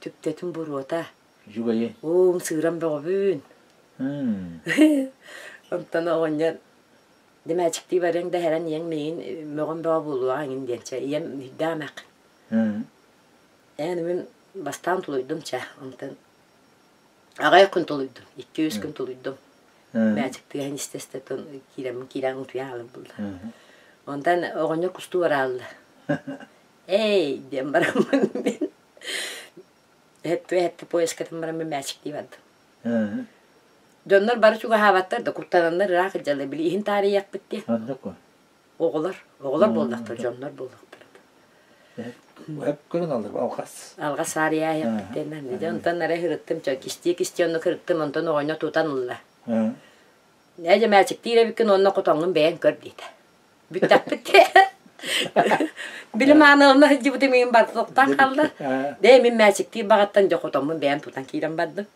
Speaker 2: түптэтин буруота.
Speaker 1: Үчүгэйи.
Speaker 2: Уум сыыран бөҕөбүн. Онтон оҕонньор дэмээчиктии барыаҥ да һэрэн ийэҥ миигин мөҕөн бөҕө буолуоҕа эҥин диэн чэ ийэм үрдээх эмэх. Эн мин бастаан тулуйдум чэ онтон Аҕыйах күн тулуйдум, 2-3 күн тулуйдум. Мээчик тыаһын истэ-истэ киирэммин киирэн утуйан хаалым булла. Онтон оҕонньор кустуу бараалла. Эй диэн бараммын мин эһэттэ поездкатын бараммын мээчиктии бардым. Дьоннор бары чугаһаабаттар да куттананнар ыраах сылдьаллар били иһин таарыйыахпыт диэн. Оҕолор, оҕолор буоллахтар, дьоннор буоллахтар.
Speaker 1: Эп көрөн алыр алҕас.
Speaker 2: Алҕас саарыйаайахпыт диэн. Онтон эрэ ырыттым, кистии-кистии онно кырыттым, онтон оҕонньор тутан ылла. Ээ дьэ мээчиктиир эбиккин уонна хотоҥҥун бэйэҥ көр диэтэ. Бүттэхпит Били мааны онно сылдьыбытым иһин барсыктан хаалла. Дээ мин мээчиктиир баҕаттан дьэ хотоммун бэйэм тутан киирэн бардым.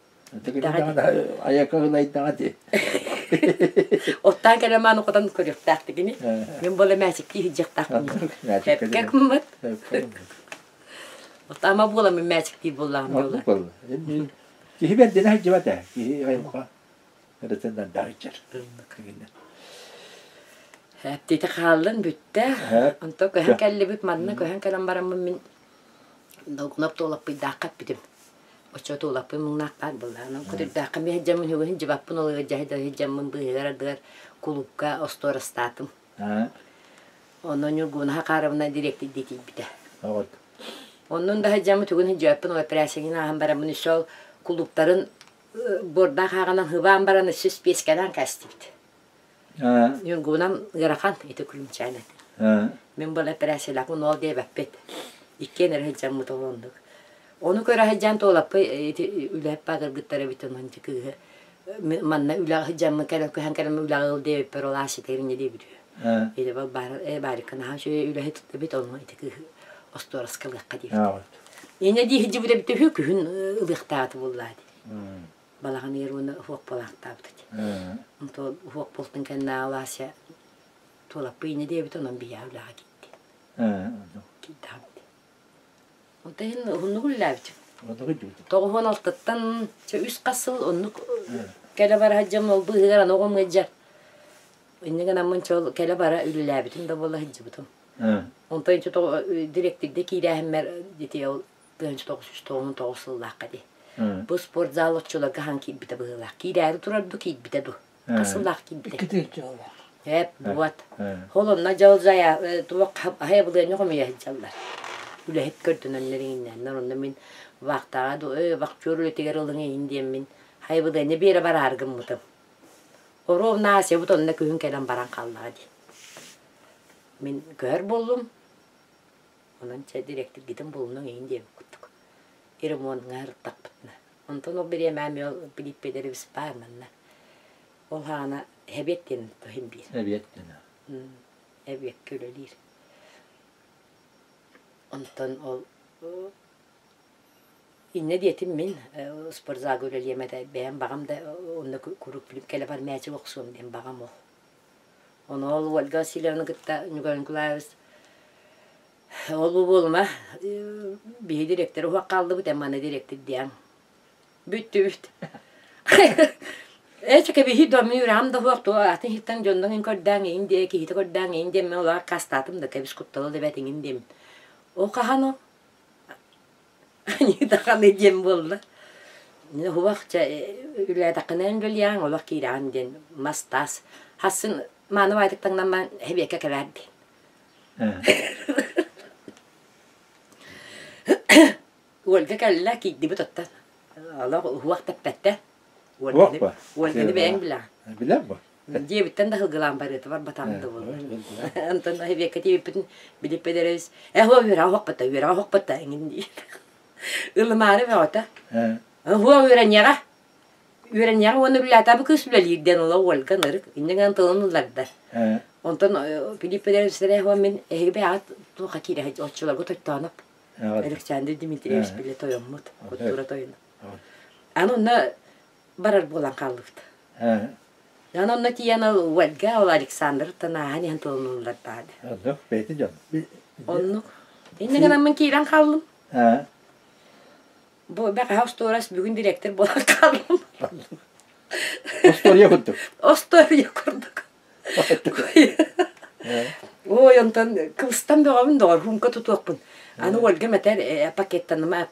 Speaker 1: Айака ылайдаҕа дии.
Speaker 2: Оттаан кэлэн мааны хотон көрүөхтээхтигини. Мин буола мээчиктии сылдьыахтаахпын. Эпкэ кыммыт. Ама буола мин мээчиктиир буоллаҕым буола.
Speaker 1: Киһи бэрдинэ сылдьыбат ээ. Киһи айылҕа ырытынан даһыччар.
Speaker 2: Эптити хааллын бүттэ. Онтон көһөн кэллибит манна көһөн кэлэн бараммын мин долгунап туолаппыйдаахха эппитим. Оччото улаппын муҥнаах баар буолла. Көтүрдээххэ мин сылдьаммын үгүһүн дьыбаппын ол сылдьаммын быыһыгар ардыгар кулуупка остуорастаатым. Онно Ньургуна Хакаровна дириэктирдии тиийбитэ. Оннун да сылдьаммын тугун сылдьыбаппын ол операцияны ааһан бараммын өссө ол кулууптарын буордаах ааҕынан хыбаан баран өссө спиэскэлээн кээстибит. Ньургунам ыарахан ити күлүмчээн этэ. Мин бұл эпэрээссийэлээхпин ол диэбэппит. Иккиэн эрэ сылдьаммыт ол оннук. Ону көрө сылдьан туолаппый ити үлэһит баатыргыттар эбит онон ити кыыһы манна үлэҕэ сылдьаммын кэлэн көһөн кэлэн үлэҕэ ыл диэбиппэр ол ааситыгар инньэ диэбит үһү. Ити бол баар э баарыкка наһаа үчүгэй үлэһит эбит ону ити кыыһы остуораска ылыахха диэбит. Инньэ дии сылдьыбыт эбит үһү күһүн ылыахтаата буоллаа дии. Балаҕан ыйар уонна уһуох буолаахтаабыт этэ. Онтон уһуох буолтун кэннэ Алася туолаппый инэ диэбит онон биһиэхэ үлэҕэ киирди. Киирдэҕим дии. Онтон иһин уһуннук үлэлээбитим. 96-ттан үс хас сыл оннук кэлэ бара сылдьам ол быыһыгар аны оҕом ыалдьар. Инньэ гынаммын чол кэлэ бара үлэлээбитим да буола сылдьыбытым. Онтон дириэктирдэ киирээһиммэр ити ол 1999 сыллаахха дии. Бу спортзал оччолорго хаһан киирбитэ быһыылаах. Киирээри турар ду киирбитэ ду. Хас сыллаах киирбитэ?
Speaker 3: Икки тыһыынча
Speaker 2: Эп, вот. Ол онно дьол зая туох хайа былыанньа хомуйа сылдьаллар. Үлэһит көрдөнөннөр иҥиннээннэр онно мин вахтаҕа ду ээ вахтер үлэтигэр ылыҥ эйин диэммин хайбыдыанньа биэрэ бараары гыммытым. Оруобуна Асябыт онно күһүн кэлэн баран хааллаҕа дии. Мин көһөр буоллум, онон чэ дириэктиргитин булунуҥ эйин диэбит курдук. Ремонҥа ырыттахпытына. Онтон ол бириэмэҕэ эмиэ ол Пилиппиэдэрэбис баар манна. Ол хаана Эбиэт диэн иһин биир.
Speaker 1: Эбиэт диэн.
Speaker 2: Эбиэккэ үлэлиир. Онтон ол иннэ диэтим мин спортзалга үлэлиэм этэ бэйэм баҕам да онно куруук кэлэ бар мээчик охсуом диэн баҕам ол. Ону ол Ольга Васильевна кытта Николай Николаевич ол бу буолума биһи директор уһуох хааллыбыт эн маны директор диэҥ Бүттүбүт. Ээ чэ кэбиһии дуо, мин үрэҕим да суох, туо атын иһиттэн дьоннор иҥин көрдөөн иҥин диэ, киһитэ көрдөөн иҥин диэн мин олоҕор хастаатым да кэбис куттала да эбээт иҥин диэммин. Ол хаһан ол? Аньыытаханы диэн буолла. Уһуох чэ үлээтэххинэ үлэлиэҕиҥ, олох киирэҕин диэн мас-таас. Хассын мааны баайтык таҥнан эбиэккэ кэлээр диэн. Ольга кэллэ, киирдибит оттон. Олох уһуох тэппэттэ.
Speaker 1: Уох ба?
Speaker 2: Ольганы бэйэҥ билэҕин.
Speaker 1: Билэр ба?
Speaker 2: Дьиэбиттэн да сылгылаан барыата барбатаҕым да буолла. Онтон эбиэккэ тиийбиппитин билиппэдэрэбис э уо үөрэҕэ уһукпата, үөрэҕэ уһукпата эҥин диир. Ылымаары бөҕөтө. Уо үөрэниэҕэ. Үөрэниэҕэ уонна үлэлээтэбы кыыс үлэлиир диэн ыла Ольга ынырык инньэ гынан тылын ылларда. Онтон Филипп Федорович мин эһиги бэйэҕит туохха киирэ оччолорго тоттооноп Александр Дмитриевич били тойоммут, культура тойоно. Аны онно барар буолан хааллыбыт. Аны онно тиийэн ол Ольга, ол Александр ааһан иһэн тылынуллар баады.
Speaker 1: Оннук, бэйти дьон.
Speaker 2: Оннук. Иннэ гынаммын киирэн хааллым. Бу бэҕэһээ остуорас бүгүн директор буолан хааллым.
Speaker 1: Остуоруйа курдук.
Speaker 2: Остуоруйа курдук. Ой, онтон кыбыстан бөҕөбүн доҕор, хуумка тутуохпун. Аны Ольгам этэр пакеттаныма,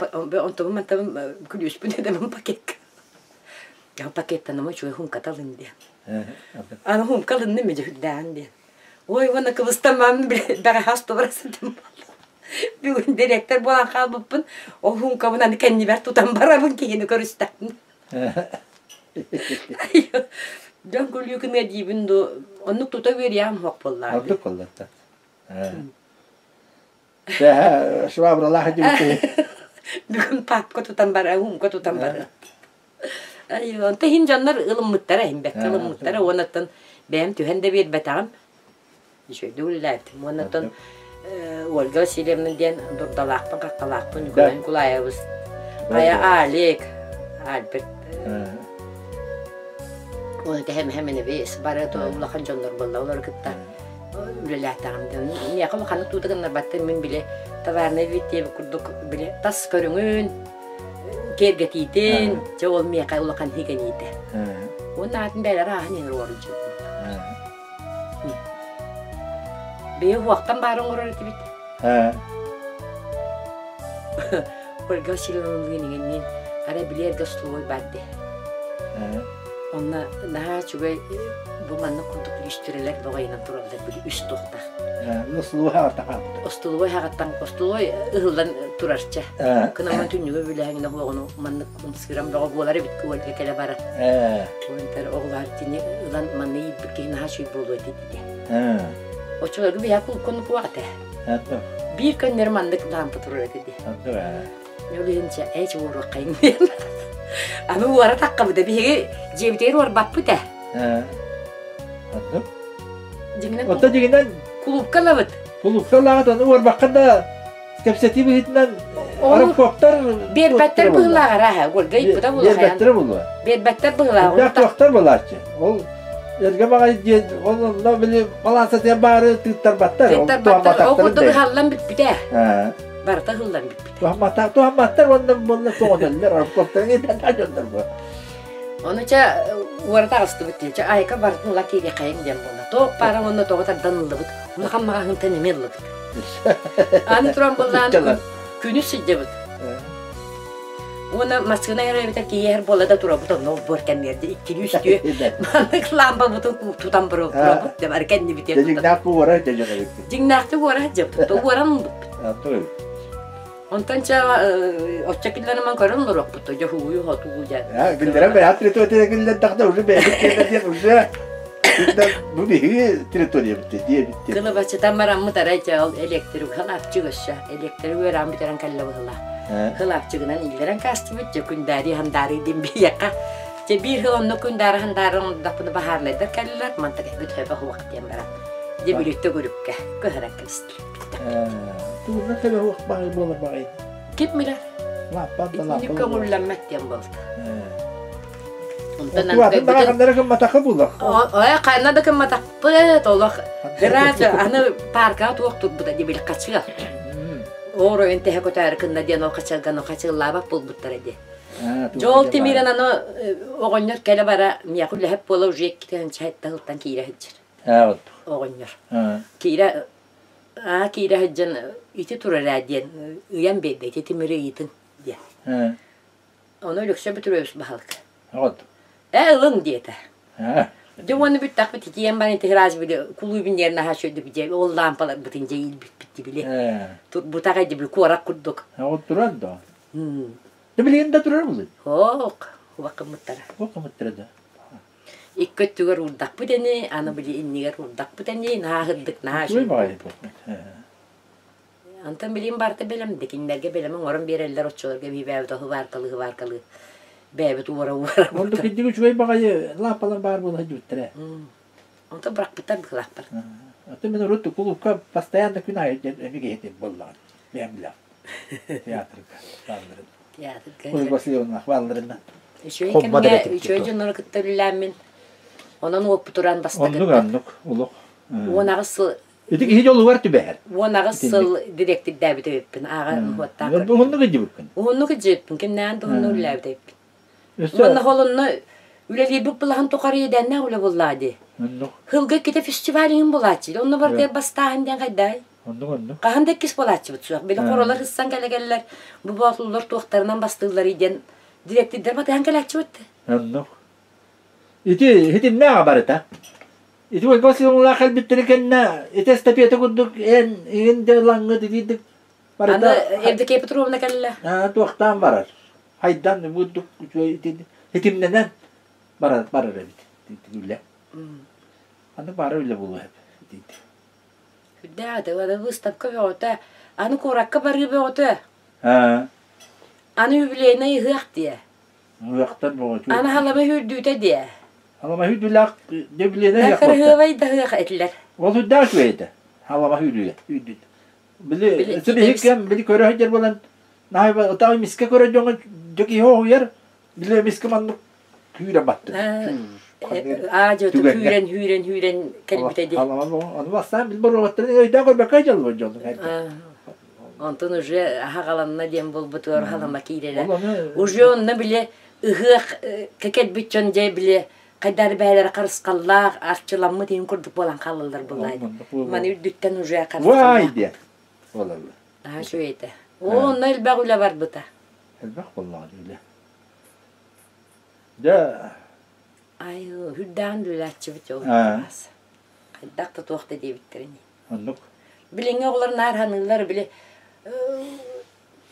Speaker 2: онтубун мантабын күлүүспүн эдэмин пакетка. Пакеттаныма үчүгэй хумката ылын диэн. Аны хуумка ылынным мэ дьүһүрдээҕин диэн. Ой, уонна кыбыстаммамын бэҕэһээ остуобар сытым Бүгүн директор буолан хаалбыппын, ол хумкабын аны кэннибэр тутан барабын киһини көрүстэхпин. Дьон күлүү гыныа диибин дуу, оннук тута үөрүйэҕим суох буоллаҕа.
Speaker 1: Ордук буоллар. Тэһэ швабралаах дьибити.
Speaker 2: Бүгүн папка тутан бара, умка тутан бара. Онто иһин дьоннор ылыммыттара, иһин бэккэ ылыммыттара, уоннаттан бэйэм түһэн да биэрбэтэҕим. Үчүгэйдик үлэлээбитим. Уоннаттан Ольга Васильевна диэн дурдалаахпын, хаххалаахпын Николай Николаевич, хайа Алик, Альберт Уонна тэһэмэһэмэнэбис бары улахан дьоннор буолла олору кытта үлэлээтэҕим диэн. Миэхэ улаханнык туута гыннарбаттар мин били товарный вид диэбит курдук били тас көрүҥүн киэргэтиитин дьэ ол миэхэ улахан хигэниитэ. Уонна атын бэйэлэрэ ааһан иһэр уорун Бэйэ уһуохтан баары оҥорор этибит. Ольга Васильевналыын иҥэнниин арай били эргэ остолобуой баар дии. Онно наһаа үчүгэй бу маннык курдук лүүстүрэлэр бөҕөйүнэн тураллар били үс туохтаах.
Speaker 1: Остолобуой хаҕаттан хаалбыта.
Speaker 2: Остолобуой хаҕаттан остолобуой ыһыллан турарча. Кынаман түннүгү бүлэһиҥнэ уоҕуну маннык ымсыыран бөҕө буолар эбит Ольга кэлэ барар. Онтон оҕолор итини ылан манна ииппит киһи наһаа үчүгэй буолуо этэ диде. Оччолорго биһиэхэ кулуккун куох этэ. Биир көннөрү маннык лампа турар этэ дии. Ол иһин чэ ээ чэ уоруоххайын диэн. Аны уора таххабыта биһиги дьиэбитигэр уорбаппыт ээ. Дьиҥинэн
Speaker 1: Оттон дьиҥинэн
Speaker 2: кулуупка ылабыт.
Speaker 1: Кулуупка ылаҕыт ону уорбакка да кэпсэтии быһыытынан Арамкоптар
Speaker 2: биэрбэттэр быһыылааҕар аа Ольга ыйыппыта буолуо
Speaker 1: биэрбэттэрэ буолуо.
Speaker 2: Биэрбэттэр быһыылааҕар.
Speaker 1: Элбэх туохтар буолааччы. Ол эргэ баҕайы диэн ол онно били балаансатыгар баары тыыттарбаттар.
Speaker 2: Тыыттарбаттар. Ол курдук ыһаллан бүппүтэ. Барыта ыһыллан бүппүтэ.
Speaker 1: Туһамматтар, туһамматтар уонна буолла тоҕотоллор арамкоптарын иитэн дьоннор бу.
Speaker 2: Ону чэ уора таҕыстыбыт дии. Чэ айка барытын ыла киириэхэйиҥ диэн буолла. Тоох баара уонна тоҕо тардан ыллыбыт. Улахан маҕаһыынтан эмиэ ыллыбыт. Аны туран былаан күнүс сылдьабыт. Уонна массыына эбэтэр киһи буола да турабыт онно олбуор кэннигэр иккини үстүү маннык лампабытын тутан турабыт да бары кэннибитигэр
Speaker 1: Дьиҥнээх уора дьэбиппит.
Speaker 2: Дьиҥнээхтик уора дьэбит. Уоран ылбыппыт. Онтон чэ оччо киллэрэмэн көрөн олоруохпут дьоһууйу хотуу дьэ.
Speaker 1: Күллэрэ бэйэт территория киллэрдэхтэ уже бэйэбит киэнэ диэн уже бу биһиги территориябыт диэбит диэн.
Speaker 2: Кылабачытан бараммыт арай дьэ ол электрик хылаапчык өссө электрик үөрээн бүтэрэн кэллэ быһыла. Хылаапчыгынан иллэрэн каастыбыт дьэ күндээри хандаары диэн биһиэхэ. Дьэ биир сыл онно күндээри хандаары оҥордохпуна баһаарынайдар кэллилэр мантан эбит хөбө хуох диэн баран. Дьэ бүлүттэ күрүккэ көһөрөн кэбистилэр.
Speaker 1: Тугунна кэлэ уох баҕай буолар баҕай.
Speaker 2: Ким билэр?
Speaker 1: Лааппа да лааппа.
Speaker 2: Итинник көҥүллэммэт диэн буолта.
Speaker 1: Онтон ханнара кымматахха булах.
Speaker 2: Ой, ханна да кымматахпыт, олох. Грач аны паркаҕа туох турбута дебил хачыал. Ооройун тэһэ көтөөрү кынна диэн ол хачалганы хачыллаабат буолбуттара дии. Дьол тимирэн аны оҕонньор кэлэ бара миэхэ үлэһит буола уже иккитин чайта сылтан киирэ сылдьар. Оҕонньор. Киирэ Аа киирэ сылдьан ити турар ээ диэн ыйан биэрдэ ити тимири ыйытыҥ диэн. Ону Өлөксөй Петрович баһылык.
Speaker 1: Вот.
Speaker 2: Ээ ылыҥ диэтэ. Дьэ уонна бүттэхпит итийэн баран ити ыраас били кулуубун диэн наһаа үчүгэйдик дьэ ол лаампаларбытын дьэ иилбиппит дии били. Турбутах дии били куорат курдук.
Speaker 1: Вот турар да. Дэ билигин да турар булый.
Speaker 2: Ок, убакыммыттара.
Speaker 1: Убакыммыттара да.
Speaker 2: Икки өттүгэр уурдахпыт ини, аны били иннигэр уурдахпыт ини, наһаа сырдык, наһаа үчүгэй. Онтон билигин барыта бэлэм, кинилэргэ бэлэм оҥорон биэрэллэр оччолорго эбии бэйэбит оһу бааркалыы бэйэбит уора-уора.
Speaker 1: Оннук кирдик үчүгэй баҕайы лааппалар баар буола сылдьыбыттара.
Speaker 2: Онтон бырахпыттар быһыылаахтар.
Speaker 1: Оттон мин урут кулуупка постоянно күн аайы эмиэ киһитим буоллаҕын. Бэйэм билэҕин. Театрга баалларын.
Speaker 2: Театрга.
Speaker 1: Ольга Васильевна баалларынан.
Speaker 2: Үчүгэй кэмҥэ үчүгэй дьоннору кытта үлэлээммин, онон уоппутуран бастакыттан.
Speaker 1: Оннук оннук олох.
Speaker 2: 18 сыл
Speaker 1: Ити киһи дьолугар түбэһэр.
Speaker 2: 18 сыл дириэктирдээбит эбиппин, ааҕа уһуоттаах.
Speaker 1: Уһуннук илдьибиккин.
Speaker 2: Уһуннук илдьибиппин, кимнээн да уһуннук үлэлээбит эбиппин. Уонна холонно үлэлиирбит былаһын тухары иэдээннээх үлэ буоллаа дии.
Speaker 1: Оннук.
Speaker 2: Сылга иккитэ фестиваль иһин булааччы. Онно барытыгар бастааһын диэн хайдай?
Speaker 1: Оннук оннук.
Speaker 2: Хаһан да иккис буолааччыбыт суох. Били хоролор ыссан кэлэ-кэллэр, бу боотуллар туохтарынан бастыылларый диэн дириэктирдэр батыһан кэлээччибит.
Speaker 1: Оннук. Ити итиннээҕэ барыта. Ити Ольга Васильевналаах кэлбиттэрин кэннэ ити эстафета курдук эн иҥин де ылаҥҥыт итиирдик барыта
Speaker 2: Аны Евдокия Петровна кэллэ.
Speaker 1: туохтаан барар. Хайдан бурдук үчүгэй итимнэнэн барар барар эбит. Үлэ. Аны бары үлэ буолуо эбит.
Speaker 2: Үрдээх этэ, аны выставка бөҕөтө, аны куоракка барыы бөҕөтө. Аны юбилейнай ыһыах диэ.
Speaker 1: Ыһыахтар бөҕөтө.
Speaker 2: Аны халама үрдүүтэ диэ.
Speaker 1: Халама үрдүүлээх юбилейнай ыһыах
Speaker 2: Кырыһыабай да ыһыах этилэр.
Speaker 1: Ол үрдээх үчүгэй этэ. Халама үрдүүтэ. Үрдүүтэ. Били били били көрө сылдьар буолан наһаа ытаҕы мискэ көрө дьоҥҥо дьэ киһи оһуйар били мискэ маннык күүрэн батты.
Speaker 2: Аа дьэ күүрэн хүүрэн хүүрэн кэлбитэ дии.
Speaker 1: Ону бастаан бил боруобаттарын өйдөөн көрбөккө дьоллор дьону.
Speaker 2: Онтон уже аһаҕаланна диэн буолбутугар халама киирэрэ. Уже онно били ыһыах кэлбит дьон дьэ били хайдары бээлэрэ харысхаллаах арчыламмыт иһин курдук буолан хаалаллар буллаай. Маны үрдүттэн уже
Speaker 1: харысхаллаах. Вай диэн буолаллар.
Speaker 2: Наһаа үчүгэй этэ. Оо, онно элбэх үлэ барбыта.
Speaker 1: Элбэх буоллаҕа үлэ. Дьэ
Speaker 2: Ай, үрдээҕин үлэлээччибит ол кылаас. Хайдах да туох да диэбиттэрин.
Speaker 1: Оннук.
Speaker 2: Билиҥҥи оҕолор наар саныыллар, били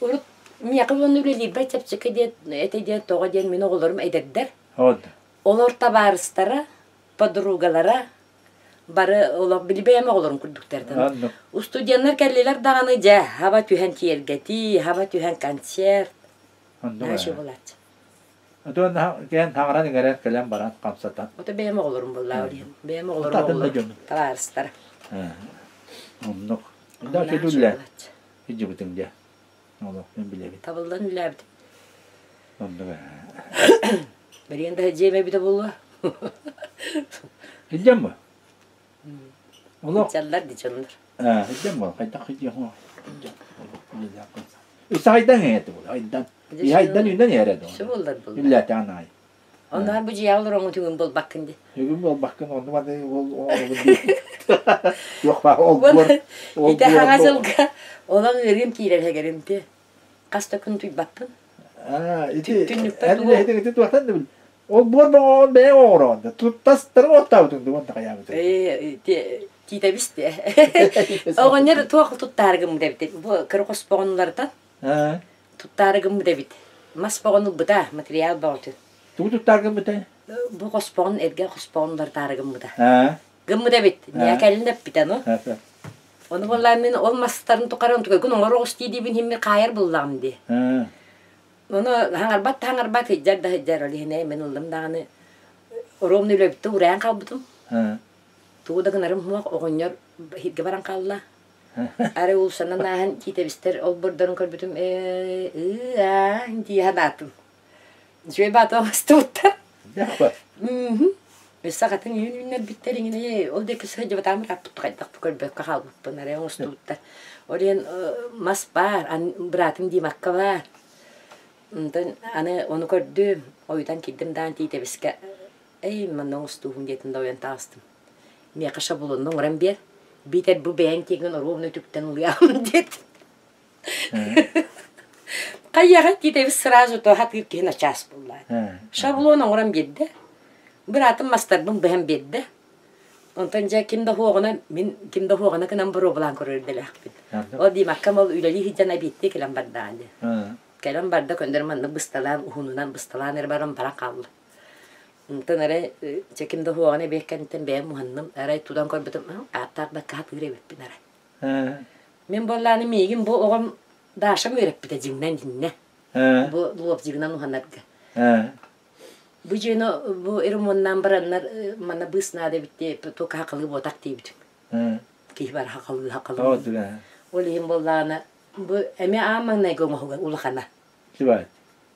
Speaker 2: урут миэхэ уонна үлэлиирбэр чэпчэки диэн этэ диэн тоҕо диэн мин оҕолорум эдэрдэр. Олор табаарыстара, подругалара бары олох били бэйэм оҕолорум курдуктартан. Устудьуоннар кэллилэр даҕаны дьэ, хаба түһэн киэргэтии, хаба түһэн концерт.
Speaker 1: Оннук.
Speaker 2: Наша буолааччы.
Speaker 1: Отон кэлэн хаҥаран иҥэрэн кэлэн баран хамсатан.
Speaker 2: Ото бэйэм оҕолорум буоллаа диэн. Бэйэм оҕолорум оҕолорум табаарыстара.
Speaker 1: Оннук. Да чөдүллэ. Илдьибитиҥ дьэ. Олох мен билэбин.
Speaker 2: Табыллан үлээбитим.
Speaker 1: Оннук.
Speaker 2: Бэриэн да дьиэм эбитэ буолуо.
Speaker 1: Илдьэн бу. Олох.
Speaker 2: Дьаллар ди дьоннор.
Speaker 1: Илдьэн бу. Хайдах илдьэн Үс айдан эти була. Айдан. Айдан үннен иһэрэ
Speaker 2: доо. Су буоллар буолла.
Speaker 1: Үллээтээн аай.
Speaker 2: Онноор бу дьиэҕэ олороҥҥун түгүн буолбаккын ди.
Speaker 1: Түгүн буолбаккын онну маны ол оҕолорун дии. Туох баа ол буор ол
Speaker 2: Ити хаҥа сылга олох ыарыым киирэр хэгэрим ти. Хас да күн туйбаппын.
Speaker 1: Аа ити эн үлэһитиҥ ити туохтан да бил. Ол буор боҕоҕун бэйэҥ оҥороҕун да тастарын оттаабытыҥ дуо онно хайаабытыҥ.
Speaker 2: Ээ тиитэбис дии. Оҕонньор туох туттаары гыммыт эбит бу кыра хоспоҕун уларытан. Туттаары гыммыт эбит. Мас боҕон ылбыта, материал бөҕөтүн.
Speaker 1: Тугу туттаары гыммытай?
Speaker 2: Бу хоспоҕун, эргэ хоспоҕун уларытаары гыммыта. Гыммыт эбит. Миэхэ кэлин эппитэ, ну. Ону буоллаан мин ол мастарын тухары онтукайгын оҥоро оҕус дии диибин иһин мин хаайар буллаҕым дии. Ону хаҥарбат да хаҥарбат, сылдьар да сылдьар. Ол иһин мин ыллым даҕаны ровно үлэбиттэн уурайан хаалбытым. Тугу да гынарым суох, оҕонньор иһиргэ баран хаалла. Арай уулуссанан ааһан тиитэбистэр олбуордарын көрбүтүм ээ ыы-аа дии санаатым. Үчүгэй баата оҥостубуттар. Өссө хатын үүн үүннэрбиттэр иҥинэ ол диэки сылдьыбатаҕым ырааппыт хайдах көрбөккө хаалбыппын арай оҥостубуттар. Ол иһин мас баар, быраатым Димакка баар. Онтон аны ону көрдүм, ойутан киирдим даҕаны тиитэбискэ эй манна оҥостууһун диэтин да ойон таҕыстым. Миэхэ шаблонну оҥорон биэр, биитэр бу бэйэҥ тиэҥҥин оруобуна үтүктэн ылыаҕым диэт. Хайыаҕай тиитэбис сразу то хатыыр киһи начаас буолла. Шаблон оҥорон биэрдэ. Быраатым мастарбын быһан биэрдэ. Онтон дьэ ким да хуоҕуна мин ким да хуоҕуна гынан боруобалаан көрөр идэлээхпин. Ол Димаккам ол үлэлии сылдьан обедтии кэлэн бардаҕа дии. Кэлэн барда көндөр маннык бысталаан уһунунан бысталаан эрэ баран баран хаалла. Онтон арай чэ ким да уһуоҕун эбиэт кэнниттэн бэйэм уһанным, арай тутан көрбүтүм, ааттаах бакка хатыыр эбиппин арай. Мин буоллааны миигин бу оҕом Дашам үөрэппитэ дьиҥнэн дьиннэ. Бу лобзигынан уһанарга. Бу дьиэни бу ремоннаан бараннар манна быыс наада эбит дии только хахалыы буотах диэбитим. Киһи бар хахалыы хахалыы. Ол иһин буоллаҕына бу эмиэ аан маҥнайгы оҥоһуга улахана.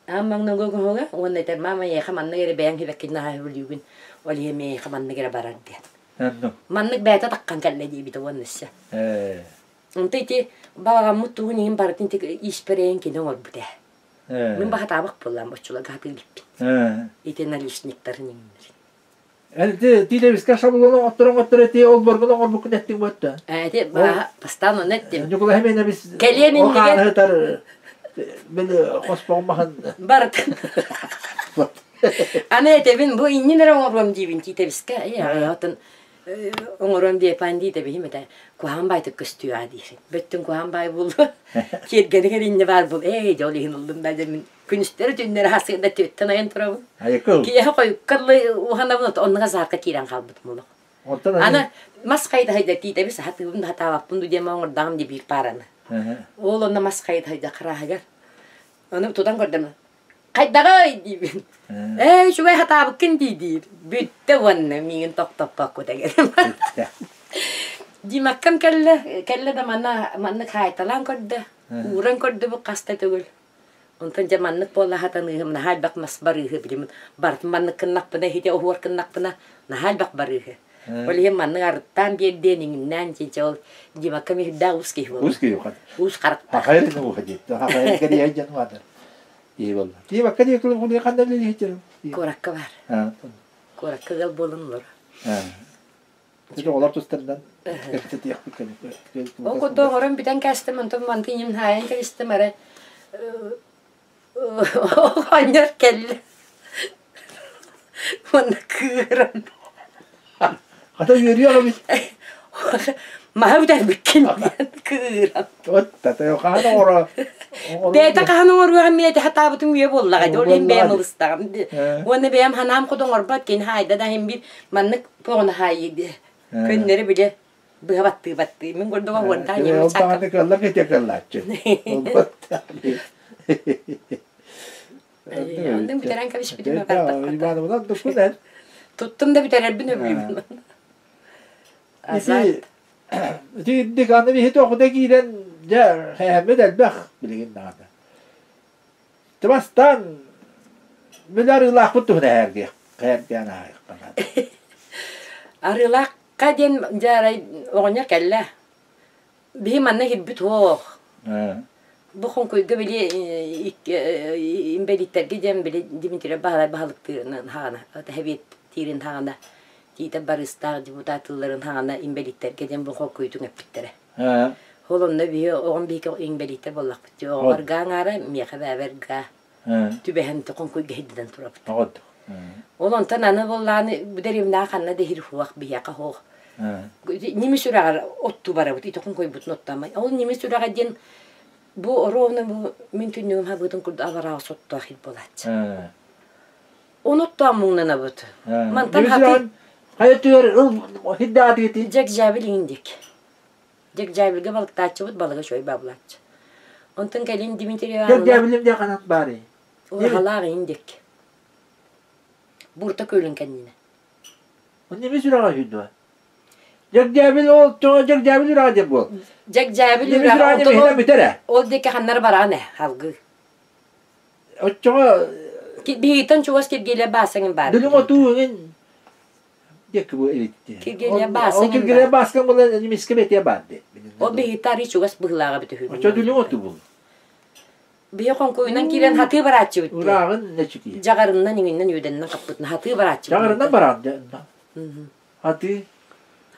Speaker 2: Аан маҥнайгы оҥоһуга уонна этэр мама эйиэхэ маннык эрэ бэйэҥ сибэккини наһаа сөбүлүүгүн ол иһин миэхэ маннык эрэ барар диэн. Маннык бэйэтэ таххан кэллэ диэбитэ уонна өссө. Онто ити балаҕаммыт тугун иһин барытын ити испэрэйин кини оҥорбут ээ. Мин баһатаабах буоллаам оччолорго хатыы иликпин. Ити наличниктарын иҥнэрин.
Speaker 1: Ити тиилэбискэ шаблону оҥотторон эти олборгун оҥорбуккун эттиҥ буотта.
Speaker 2: Эти бастаан онно эттим.
Speaker 1: Ньукулай Хименевич
Speaker 2: Кэлиэн иннигэр
Speaker 1: ытар били хоспоҕун маһын
Speaker 2: барытын Аны этэбин бу иннин эрэ оҥоруом диибин тиитэбискэ оттон оҥоруом диэпаан диитэбиһим этэ куһаҕан баайтык көстүөҕэ диир бөттүн куһаҕан баай буолуо киэргэнигэр иннэ баар буол ээ дьол иһин ыллым да мин күнүстэри түүннэри хасыгда түөттэн айан турабын киэһэ хойукка уһанабын оннуга заарка киирэн хаалбытым олох аны мас хайда хайда тиитэби саһатыыбын да хатаабаппын ду диэн оҥордаҕым дии биир паараны ол онно мас хайда хайда харааһыгар ону тутан көрдөм хайдаҕый диибин ээ үчүгэй хатаабыккын дии диир бүттэ уонна миигин тохтоппокко тэгэрим Димаккам кэллэ кэллэ да манна маннык хаайталаан көрдө ууран көрдүбүт хаста төгүл Онтон дьэ маннык буолла хатаныыһым наһаа элбэх мас барыыһы билим барытын маннык гыннахпына иһити оһуор гыннахпына наһаа элбэх барыыһы. Ол иһин маннык арыттаан биэрдиэн иҥиннээн дьэ ол Димакка миһирдээх уус киһи буолла.
Speaker 1: Уус киһи хат.
Speaker 2: Уус харахтаах.
Speaker 1: Хахайын ууха диэт. Хахайын кэрийэ дьон баатар. Киһи буолла. Димакка диэки кулун ханна үлэлиһитэр?
Speaker 2: Куоракка бар. Куоракка ыал буолан олорор.
Speaker 1: Ити оҕолор тустарынан кэпсэтиэхпит кэлин.
Speaker 2: Ол курдук оҥорон бүтэн кээстим, онтон мантан ийэм хаайан кэбистим, эрэ оҕонньор кэллэ уонна кыыран
Speaker 1: Хата үөрүөх эбит.
Speaker 2: Маһа бүтэрбиккин диэн кыыран.
Speaker 1: Вот хаһан оҥоро
Speaker 2: Бэйэтэ хаһан оҥоруоҕа мин этэ хатаабытым үйэ буоллаҕа ол иһин бэйэм ылыстаҕым. Уонна бэйэм ханаам хоту оҥорбот кини хаайда да иһин биир маннык Тоҕуна хаайыы диэ. Көннөрү биле быһа баттыы баттыы. Мин курдуга уонтаан
Speaker 1: Ол даҕаны кыаллар кете кыаллааччы.
Speaker 2: Оннун бүтэрэн кэбиспитим
Speaker 1: Ивановна дукун эн.
Speaker 2: Туттум да бүтэрэрбин өбүлүүбүн.
Speaker 1: Ити ити ирдик аны биһи тоҕута киирэн дьэ хэһэммит элбэх билигин даҕаны. Бастаан били арыылаахпыт туһун эһэргиэх эһэргээн ааһыахпын
Speaker 2: Арыылаахха диэн дьэ арай оҕонньор кэллэ. Биһи манна кирбит суох. Бу хоҥкуйга били инбэлииттэргэ диэн били Дмитрий Баһылай баһылыктыырын хаҕана, сэбиэттиирин хаҕана, Тиитэ Барыыстаах депутаттыылларын хаҕана инбэлииттэргэ диэн бу хоҥкуйутун эппиттэрэ. Ол онно биһи оҕом биһиги инбэлииттэр буоллахпыт дии. Оҕобор гаа аҥаара, миэхэ бээбэр гаа түбэһэн хоҥкуйга иһирдэнэн турабыт. Ол онтон аны буоллааны бу дэриэбинэҕэ ханна да иһир суох, биһиэхэ суох. Ньимис үрэҕэр оттуу барабыт, ити хоҥкуйбутун оттоомай. Ол ньимис үрэҕэ диэн Бу ровно бу мин түннүгүм хабыытын курдук алараа соттоох ил буолааччы. Ону оттоон муҥнанабыт. Мантан хаты
Speaker 1: Хайа түөр ыл хиддаатыгыти.
Speaker 2: Дьэкдьээбил иҥин диэк. Дьэкдьээбилгэ балыктааччыбыт балыга чой баабылааччы. Онтон кэлин Дмитрий Ивановна
Speaker 1: Дьэкдьээбилим диэ ханан баарый?
Speaker 2: Ураһалаах иҥин диэк. Бурта көлүн кэннинэ.
Speaker 1: Оннеме сүрэҕэ үһү дуо? Дьэгдьээбил ол тоҕо дьэгдьээбил үрэҕэ диэн буол.
Speaker 2: Дьэгдьээбил
Speaker 1: Ньимис
Speaker 2: үрэҕэ
Speaker 1: үрэҕэ
Speaker 2: онтон
Speaker 1: ньимиһинэн бүтэр ээ.
Speaker 2: ол диэки ханнары бараан ээ халгыы.
Speaker 1: Оччоҕо
Speaker 2: Биһигиттэн чугас Киргиэлэ Баасаҥын баар.
Speaker 1: Дүлүҥ отуу иҥин диэки бу илитти.
Speaker 2: Киргиэлэ Баасаҥын
Speaker 1: Ол Киргиэлэ Бааскаҥ буолан ньимискэ бэтиэ баар дии.
Speaker 2: Ол биһигиттэн арыый чугас быһыылааҕа эбит үһү.
Speaker 1: Оччо дүлүҥ отуу бул.
Speaker 2: Биһи хоҥкуйунан киирэн хатыы барааччыбыт дии.
Speaker 1: Ырааҕын нэчики.
Speaker 2: Дьаҕарынан иҥиннэн үөдэннэн хаппытын хатыы барааччыбыт.
Speaker 1: Дьаҕарынан бараан Хатыы.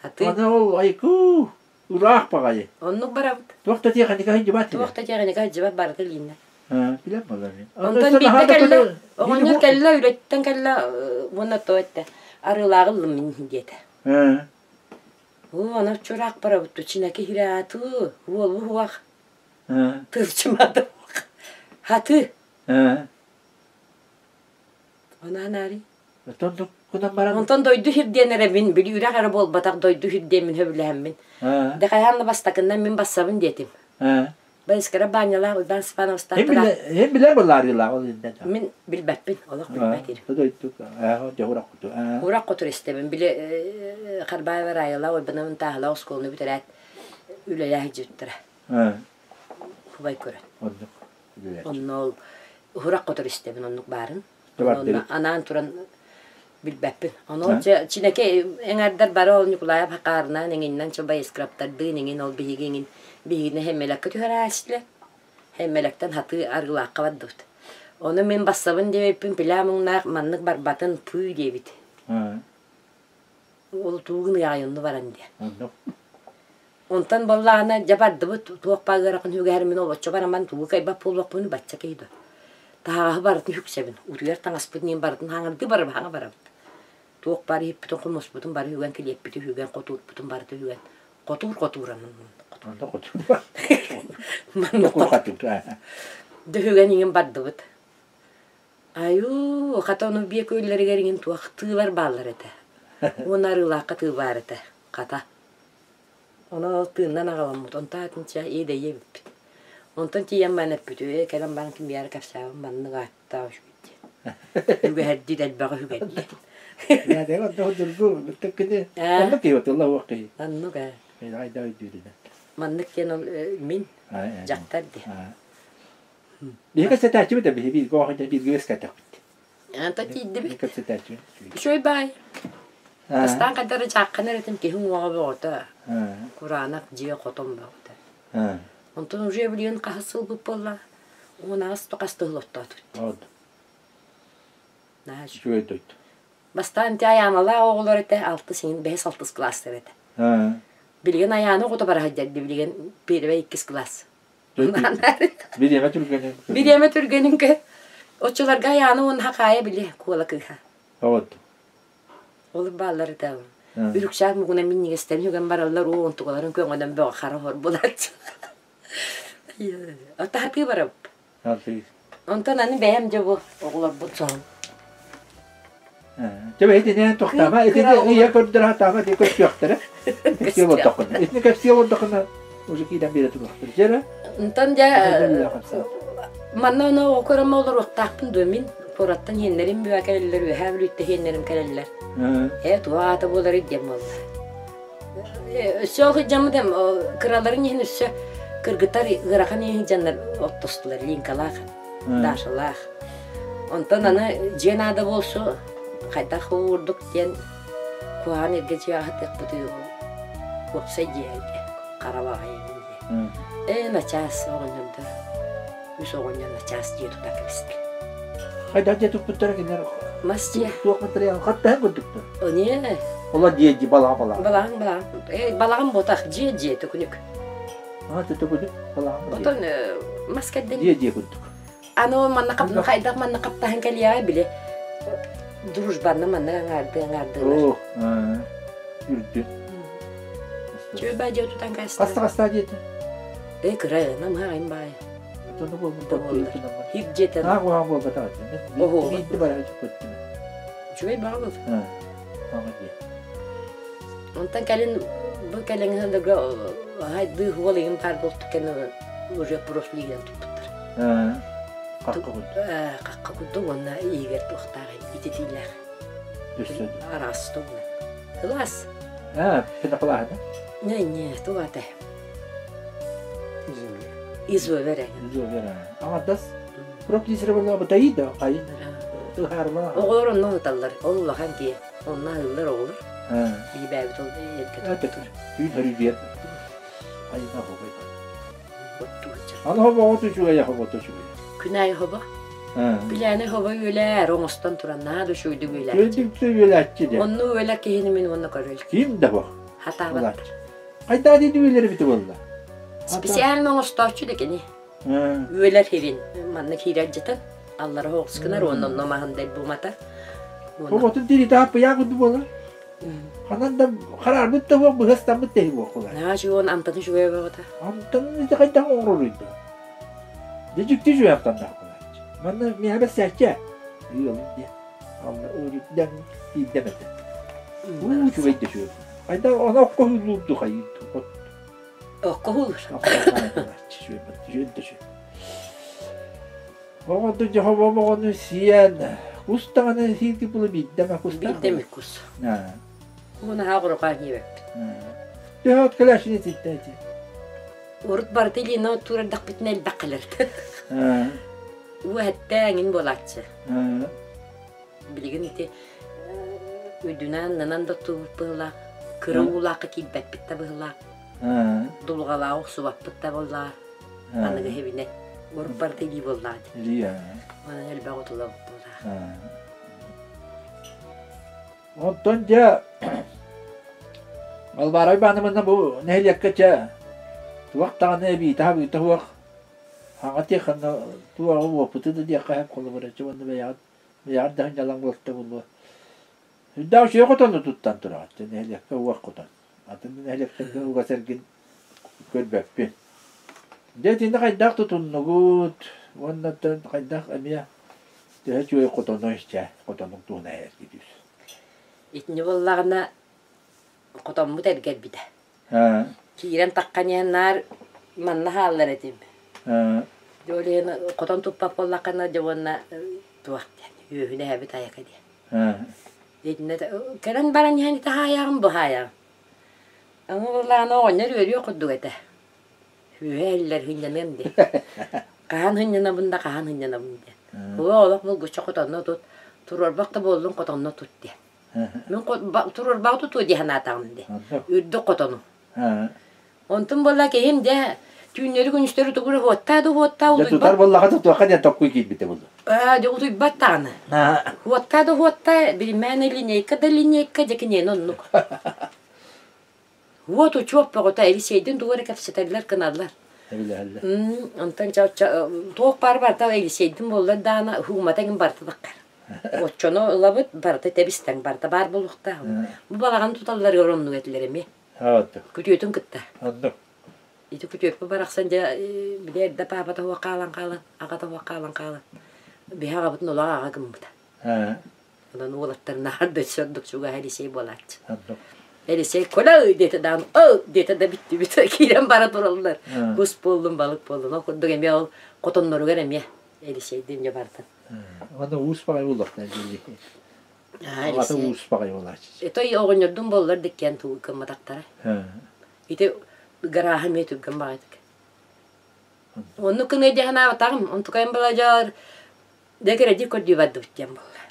Speaker 2: Хатыы.
Speaker 1: Аны ол айкуу ыраах баҕайы.
Speaker 2: Оннук барабыт.
Speaker 1: Туох да тиэхиньикэ сылдьыбат
Speaker 2: Туох да тиэхиньикэ сылдьыбат барыта илииннэ.
Speaker 1: Билэн буолар мин.
Speaker 2: Онтон биирдэ кэллэ, оҕонньор кэллэ, үлэттэн кэллэ уонна то этте арыылааҕы ыллым мин диэтэ. Уу, аны чураах барабыт чинэки хирээтуу, уолу уах. Тылчымада Хатыы. Онаан ари.
Speaker 1: Онтон гынан баран
Speaker 2: Онтон дойду сирдиэн эрэ мин били үрэх эрэ буолбатах дойду сирдиэммин сөбүлэһэммин. Дэ хайаан да бастакыннан мин бассабын диэтим. Байыскара Баанньалаах Уйбаан Степановтаахтара.
Speaker 1: Эн билэр былаарыылаах ол иннэ.
Speaker 2: Мин билбэппин, олох билбэт ирим.
Speaker 1: Дойду дьэ урах хоту.
Speaker 2: Урах хоту истэбин. Били Харбаева Райала Уйбанабын Тааһалаах оскуоланы бүтэрээт үлэлээх дьиттэрэ. Хубай көрөн.
Speaker 1: Оннук.
Speaker 2: Онно ол уһурах хотор истэбин оннук баарын. Онно анаан туран билбэппин. Ону чинэки эҥэрдэр бары ол Ньукулаев хакаарынан эҥиннэн чобай искраптардыын эҥин ол биһиги эҥин биһигини хэммэлэккэ түһэрээччилэр. Хэммэлэктэн хатыы арыылаахха бардыбыт. Ону мин бассабын диэбиппин пилаа муҥнаах маннык барбатын пыы диэбит. Ол туугун ыйаҕай онну баран диэн. Онтон буоллаҕына дьэ бардыбыт, туох баар ыарахан үгэһэр мин олоччу барамман тугу кыайбат буолуохпун бачча киһи дуо. Таһаҕаһы барытын үксэбин, утуйар таҥаспытын иһин барытын хаҥардыы барабын хаҥа барабыт. Туох баар иһиппитин хомуспутун бары үгэн килиэппити үгэн хотуурбутун барыта үгэн хотуур хотууранан
Speaker 1: хотуур
Speaker 2: манна Дөһүгэн иҥин бардыбыт. Айуу, хата ону биэ күөллэригэр иҥин туох тыылар бааллар этэ. Уонна арыылаахха тыы баар этэ, хата. Онон ол тыыннан аҕаламмыт, онтон атынча иэдэйиэ эбиппит. Онтон тиийэн баран эппит, ээ кэлэн баран кимиэхэ эрэ кэпсээбин маннык ааттаах үчүгэй диэн. Үгэһэрдиит элбэҕи үһүгэрдиит.
Speaker 1: Нээдэҕэ онно дургу кини оннук киһи тылла уох киһи.
Speaker 2: Оннук ээ.
Speaker 1: Айда өйдүүрүнэн.
Speaker 2: Маннык диэн ол мин дьахтар диэн.
Speaker 1: Биһиги кэпсэтээччибит да биһи бииргэ оҕо бииргэ үөскээтэхпит.
Speaker 2: Anta тиийдибит.
Speaker 1: Кэпсэтээччибит.
Speaker 2: Үчүгэй баай. Бастаан хайдары чааххын эрэтин киһи уҥуоҕа бөҕөтө. Кураанах дьиэ хотон бөҕөтө. Онтон уже билигин хаһыс сылбыт буолла? 18 хас тыһыл оттоотут. Наһаа
Speaker 1: үчүгэй дойду.
Speaker 2: Бастаан ити Айааналаах оҕолор этэ, алтыс иҥин бэһис алтыс кылаастар этэ. Билигин Айаана оҕото бара сылдьар билигин первый иккис класс.
Speaker 1: Бириэмэ түргэнин.
Speaker 2: Бириэмэ түргэнин кэ. Оччолорго Айаана уонна Хакаайа били куола кыыһа.
Speaker 1: Вот.
Speaker 2: Ол бааллар этэ. Үрүксээх мугуна минньигэстэрин үгэн бараллар, уу онтугаларын көҥөнөн бөҕө хара хор булааччы. Атаһатыы барабыт. Онтон аны бэйэм дьэ бу оҕолорбут соһон.
Speaker 1: Дьэ итини тохтаама, итини ийэ көрдөрө сатаама ити көстүөхтэрэ. Кэпсиэ олордоххуна. Итини кэпсиэ олордоххуна уже киирэн биэрэ туруохтара. Дьэ эрэ.
Speaker 2: Онтон дьэ манна ону оҕо көрөмө олоруохтаахпын дуо мин куораттан иһиннэрим бүө кэлэллэр, үөһээ Бүлүүттэ иһиннэрим кэлэллэр. Ээ туох аата буоларый диэн буолла. Өссө ол сылдьаммыт кыраларын иһин өссө кыргыттар ыарахан иһин дьоннор оттостулар Линкалаах, Дашалаах. Онтон аны дьиэ наада буолсу хайдах уурдук диэн куһаҕан эргэ дьиэҕэ сытыахпытый уопсай дьиэ хара баҕайы диэн. Ээ начаас оҕонньордор үс оҕонньор начаас дьиэ тута кэбистэ.
Speaker 1: Хайдах дьиэ туппуттара кинилэр
Speaker 2: Мас дьиэ.
Speaker 1: Туох материал хаттаһан курдуктар.
Speaker 2: Оне.
Speaker 1: Ола дьиэ дьиэ балаҕан балаҕан.
Speaker 2: Балаҕан балаҕан. Э балаҕан ботах дьиэ дьиэ төкүнүк.
Speaker 1: Аа төкүнүк балаҕан.
Speaker 2: Отон мас кэрдэн.
Speaker 1: Дьиэ дьиэ курдук.
Speaker 2: Аны ол манна хап хайдах манна хаптаһан кэлиэҕэ били дружбанна манна аҥаарды аҥаардылар.
Speaker 1: Оо, үрдү.
Speaker 2: Чүө баа дьиэ тутан каста.
Speaker 1: Хаста хаста диэтэ?
Speaker 2: Э кыра намыһаҕын баай.
Speaker 1: Оттону буолбут
Speaker 2: Хир дьиэтэн.
Speaker 1: Наах уһаан буолбатах этим.
Speaker 2: Оһуоҕа.
Speaker 1: Биирди баран көттүм.
Speaker 2: Үчүгэй баҕалыт.
Speaker 1: Аҕа дьиэ.
Speaker 2: Онтон кэлин бу кэлиҥҥи сылларга хайдыы уол игин баар буолту кэннэ уже профлигынан туппуттар.
Speaker 1: Хахха курдук.
Speaker 2: Хахха курдук уонна иһигэр туохтаах ититиилээх.
Speaker 1: Өссө.
Speaker 2: Араас тугунан. Кылаас.
Speaker 1: Аа, пеноколааһына?
Speaker 2: Не, не, туох аата? Изовер.
Speaker 1: Изовер. Аҥардас профлизировала бытайы да хайын ыһаарылаах.
Speaker 2: Оҕолор онно ыталлар. Ол улахан киһи. Онно аһыыллар оҕолор. Биибээбит ол эргэ
Speaker 1: туппутур. Түүн хөрүйбиэт. Айына хобой. Аны хобоҕут үчүгэй, хобото үчүгэй.
Speaker 2: Күн аайы хобо. Билээни хобо үөлээр, оҥостон туран наһаа да үчүгэйдик үөлээччи.
Speaker 1: Үчүгэйдик үөлээччи дэ.
Speaker 2: Онну үөлэр киһини мин уонна көрөл.
Speaker 1: Ким да бох.
Speaker 2: Хатаабат.
Speaker 1: Хайдаа диэн үөлэр эбитэ буолла?
Speaker 2: Специально оҥостооччу да кини. Үөлэр хирин манна киирэр дьытан аллара оҕус гынар уонна онно маһын да бумата.
Speaker 1: Оҕотун тириитэ аппыйаа курдук буолар. Ханан да хараарбыт да буох, быһастаммыт да буох кулар.
Speaker 2: Наһаа үчүгэй амтаны үчүгэй бөҕөтө.
Speaker 1: Амтанын ити хайдах оҥороруй да. Дьэ дьикти үчүгэй амтаннаах буолааччы. Манна миэхэ бэссээччи. Ыалым диэн. Алла уурутдан тиийдэм этэ. Уу үчүгэй да үчүгэй. Хайдах ону окко уһулуурду хайыы от.
Speaker 2: Окко уһулуур.
Speaker 1: Үчүгэй да үчүгэй. Оҕону дьоһобом оҕону сиэн, кус даҕаны сиирги була биирдэ эмэ кустаах.
Speaker 2: Биирдэ эмэ кус. Уһун аһаа оҕурука диэбэппит.
Speaker 1: Төһө от кэлээччини ититтэ ити?
Speaker 2: Урут барыта илиинэ оттуур эрдэхпитинэ элбэх кэлэр. Уу эһэттэ эҥин буолааччы. Билигин ити үрдүнэн нанан да оттуубут быһыылаах, кыра уулаахха киирбэппит да быһыылаах. Дулҕалааҕы охсубаппыт да буоллаҕа. Аныгы хэбинэ. Урут барыта илии буоллаҕа дии.
Speaker 1: Илии
Speaker 2: Онон элбэх утулабыт буоллаҕа.
Speaker 1: Онтон дьэ Балбаарай баанымына бу нэһилиэккэ чэ туох даҕаны эбиитэ-хабыыта суох хаҥа тиэхэнэ туоҕу уопуту да диэххэ сөп холобура чэ уонна бэйэҕит бэйэҕит да сынньалаҥ буолта буолуо. Сүрдээх үчүгэй хотону туттан тураҕыт чэ нэһилиэккэ уох хотон. Атын нэһилиэктэргэ угас эргин көрбөппүн. Дьэ итиннэ хайдах тутуннугут уонна оттон хайдах эмиэ төһө үчүгэй хотоной чэ хотонуҥ туһунан эргитүүс.
Speaker 2: Итини буоллаҕына хотоммут эргэрбитэ. Киирэн таххан иһэн наар манна хааллар этим. Дьэ ол иһин хотон туппат буоллаххына дьэ уонна туох диэн үөһүнэ эһэбит айака диэн. Итиннэ кэлэн баран иһэн ити хаайаҕын бу хаайаҕын. Аны буоллаҕына оҕонньор үөрүөх курдук этэ. Үөһэ иһиллэр сынньаныам диэн. Хаһан сынньанабын да хаһан сынньанабын диэн. Уо олох булгуччу хотонно тут, туруорбах да буоллун хотонно тут диэн. Мин туруорбаҕы тутуо дии санаатаҕым дии. Үрдүк хотону. Онтун буолла киһим дьэ түүннэри күнүстэри тугу эрэ уоттаа да уоттаа
Speaker 1: Дьэ тутар
Speaker 2: утуйбат.
Speaker 1: буоллаха тутуохха диэн токкуй киирбитэ буолуо.
Speaker 2: Ээ дьэ утуйбат даҕаны. Уоттаа да уоттаа билимээнэ линейка да линейка дьэ киниэнэ оннук. Уот учуоп бөҕөтө Елисейдин тугу эрэ кэпсэтэллэр гыналлар.
Speaker 1: Эбилэһэллэр.
Speaker 2: Онтон туох баар барыта Елисейдин буоллар даҕаны уһуумата гин барыта таххар. Оччону ылабыт барыта тэбис-тэҥ барыта баар буолуохтаах. Бу балаҕаны туталларыгар оннук этилэр эмиэ. Күтүөтүн кытта.
Speaker 1: Оннук.
Speaker 2: Ити күтүөппүт барахсан дьэ били эрдэ паапата суох хаалан хаалан, аҕата суох хаалан хаалан биһи аҕабытын олох аҕа гыммыта. Онон уолаттарынааҕар да өссө ордук чугаһа Елисей буолааччы. Елисей «Коля!» диэтэ даҕаны «О!» диэтэ да бүттүбүт киирэн бара тураллар. Кус буоллун, балык буоллун. Ол курдук эмиэ ол хотонноругар эмиэ Елисейдиин дьэ бартын.
Speaker 1: Аны уус баҕайы буолуохтаах дии. Аҕата уус баҕайы буолааччы.
Speaker 2: Этой оҕонньордун буоллар диккиэн тугу гымматахтара. Ити гарааһа эмиэ түргэн баҕайытык. Оннук гыныа дии санаабатаҕым. Онтукайым была дьэ кирэдьиит көрдүү бардыбыт диэн буолла.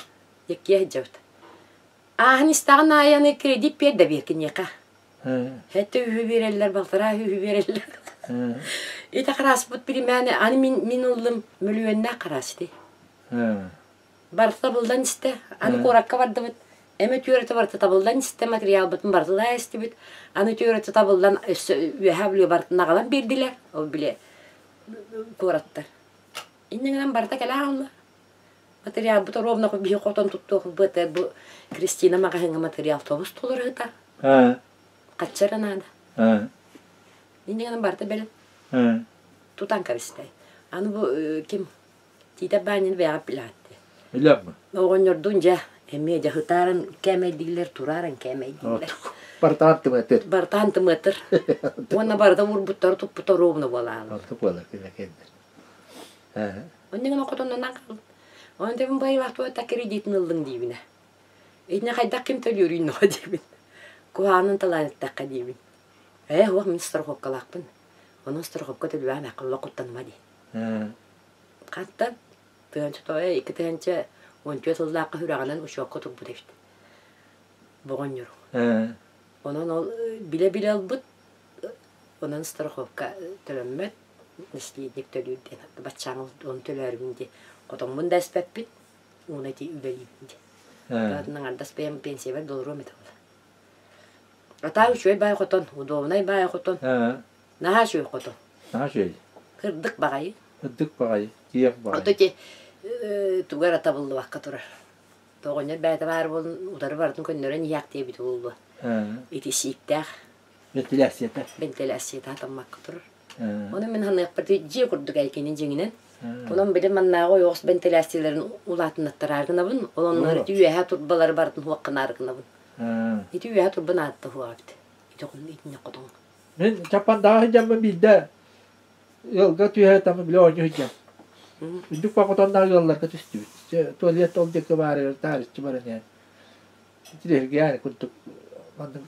Speaker 2: Дьиккиэ сылдьабыт. Ааһан истэҕин аайы аны кредит биэр да биэр киниэхэ. Хэттэ үһү биэрэллэр, балтараа үһү биэрэллэр. Ити харааспыт биримээни аны мин, мин ыллым мөлүйүөннээх хараас ити. Барыта табыллан истэ. Аны куоракка бардыбыт. Эмэ түөрэтэ барыта табыллан истэ, материалбытын барытылаа истибит. Аны түөрэтэ табыллан өссө үөһээ бүлүү барытын аҕалан биэрдилэр. Ол били куораттар. Инньэ гынан барыта кэлэ хаалла. Материалбыт оруобуна биһи хотон туттуохпут бу Кристина маҕаһыыҥҥа материал тобус толору сытар. Хачча эрэ наада. Инньэ гынан барыта бэлэм. Тутан кэбистэй. Аны бу ким Тиитэп Баанньаны бэйэҕэ билэҕит
Speaker 1: Билэм.
Speaker 2: Оҕонньордуун дьэ эмиэ дьэ ытааран кээмэйдииллэр, турааран кээмэйдииллэр.
Speaker 1: Барытаан тымыатыр.
Speaker 2: Барытаан тымыатыр. Уонна барыта уурбуттары туппута ровно буолаалар.
Speaker 1: Онтук буолар кэлэр.
Speaker 2: Оннугун хотоннонон хаалбыт. Онон тэбин байылаах туота кредитин ыллыҥ диибинэ. Итинэ хайдах ким төлүөрүй ноҕо диибин. Куһаҕанын талаан эттэххэ диибин. Ээ, уох мин страховкалаахпын. Онон страховка төлүөҕүм эххэ олох куттаныма дии. Хантан тыһыынча тоҕо 2014 сыллаахха сүрэҕинэн учуокка турбут эбит. Боҕонньору. Онон ол билэ-билэ ылбыт, онон страховка төлөммөт, наследник төлүүр диэн баччааҥ ону төлөөрүбүн дии. Хотоммун да эспэппин, ууна ити үлэлиибин дии. Атын аҥардас бэйэм пенсиябар долоруом этэ буолла. Атаа үчүгэй баай хотон, удобнай баай хотон. Наһаа үчүгэй хотон.
Speaker 1: Наһаа үчүгэй.
Speaker 2: Кырдык баҕайы.
Speaker 1: Кырдык баҕайы, киэҥ баҕайы.
Speaker 2: Ото ити туга эрэ табыллыбакка турар. Тоҕонньор бэйэтэ баар буолан утары барытын көннөрөн иһээхтиэ эбитэ буолуо. Ити сииктээх.
Speaker 1: Вентиляцията.
Speaker 2: Вентиляцията хатаммакка турар. Ону мин саныахпар дьиэ курдук эйкини дьиҥинэн. Онон били маннааҕы ойоҕос вентиляцияларын улаатыннаттараар гынабын. Ол оннугар ити үөһэ турбалары барытын хуохханаары гынабын. Ити үөһэ турба наадата суох эбит. Ити итиннэ хотон.
Speaker 1: Мин Чаппандаҕа сылдьаммын биирдэ ыалга түһэ там били оонньуу сылдьан. Үрдүк хотонноох ыалларга түстүбүт. Туалет ол диэки баар таарыччы баран иһэн. Итирэргээн курдук маннык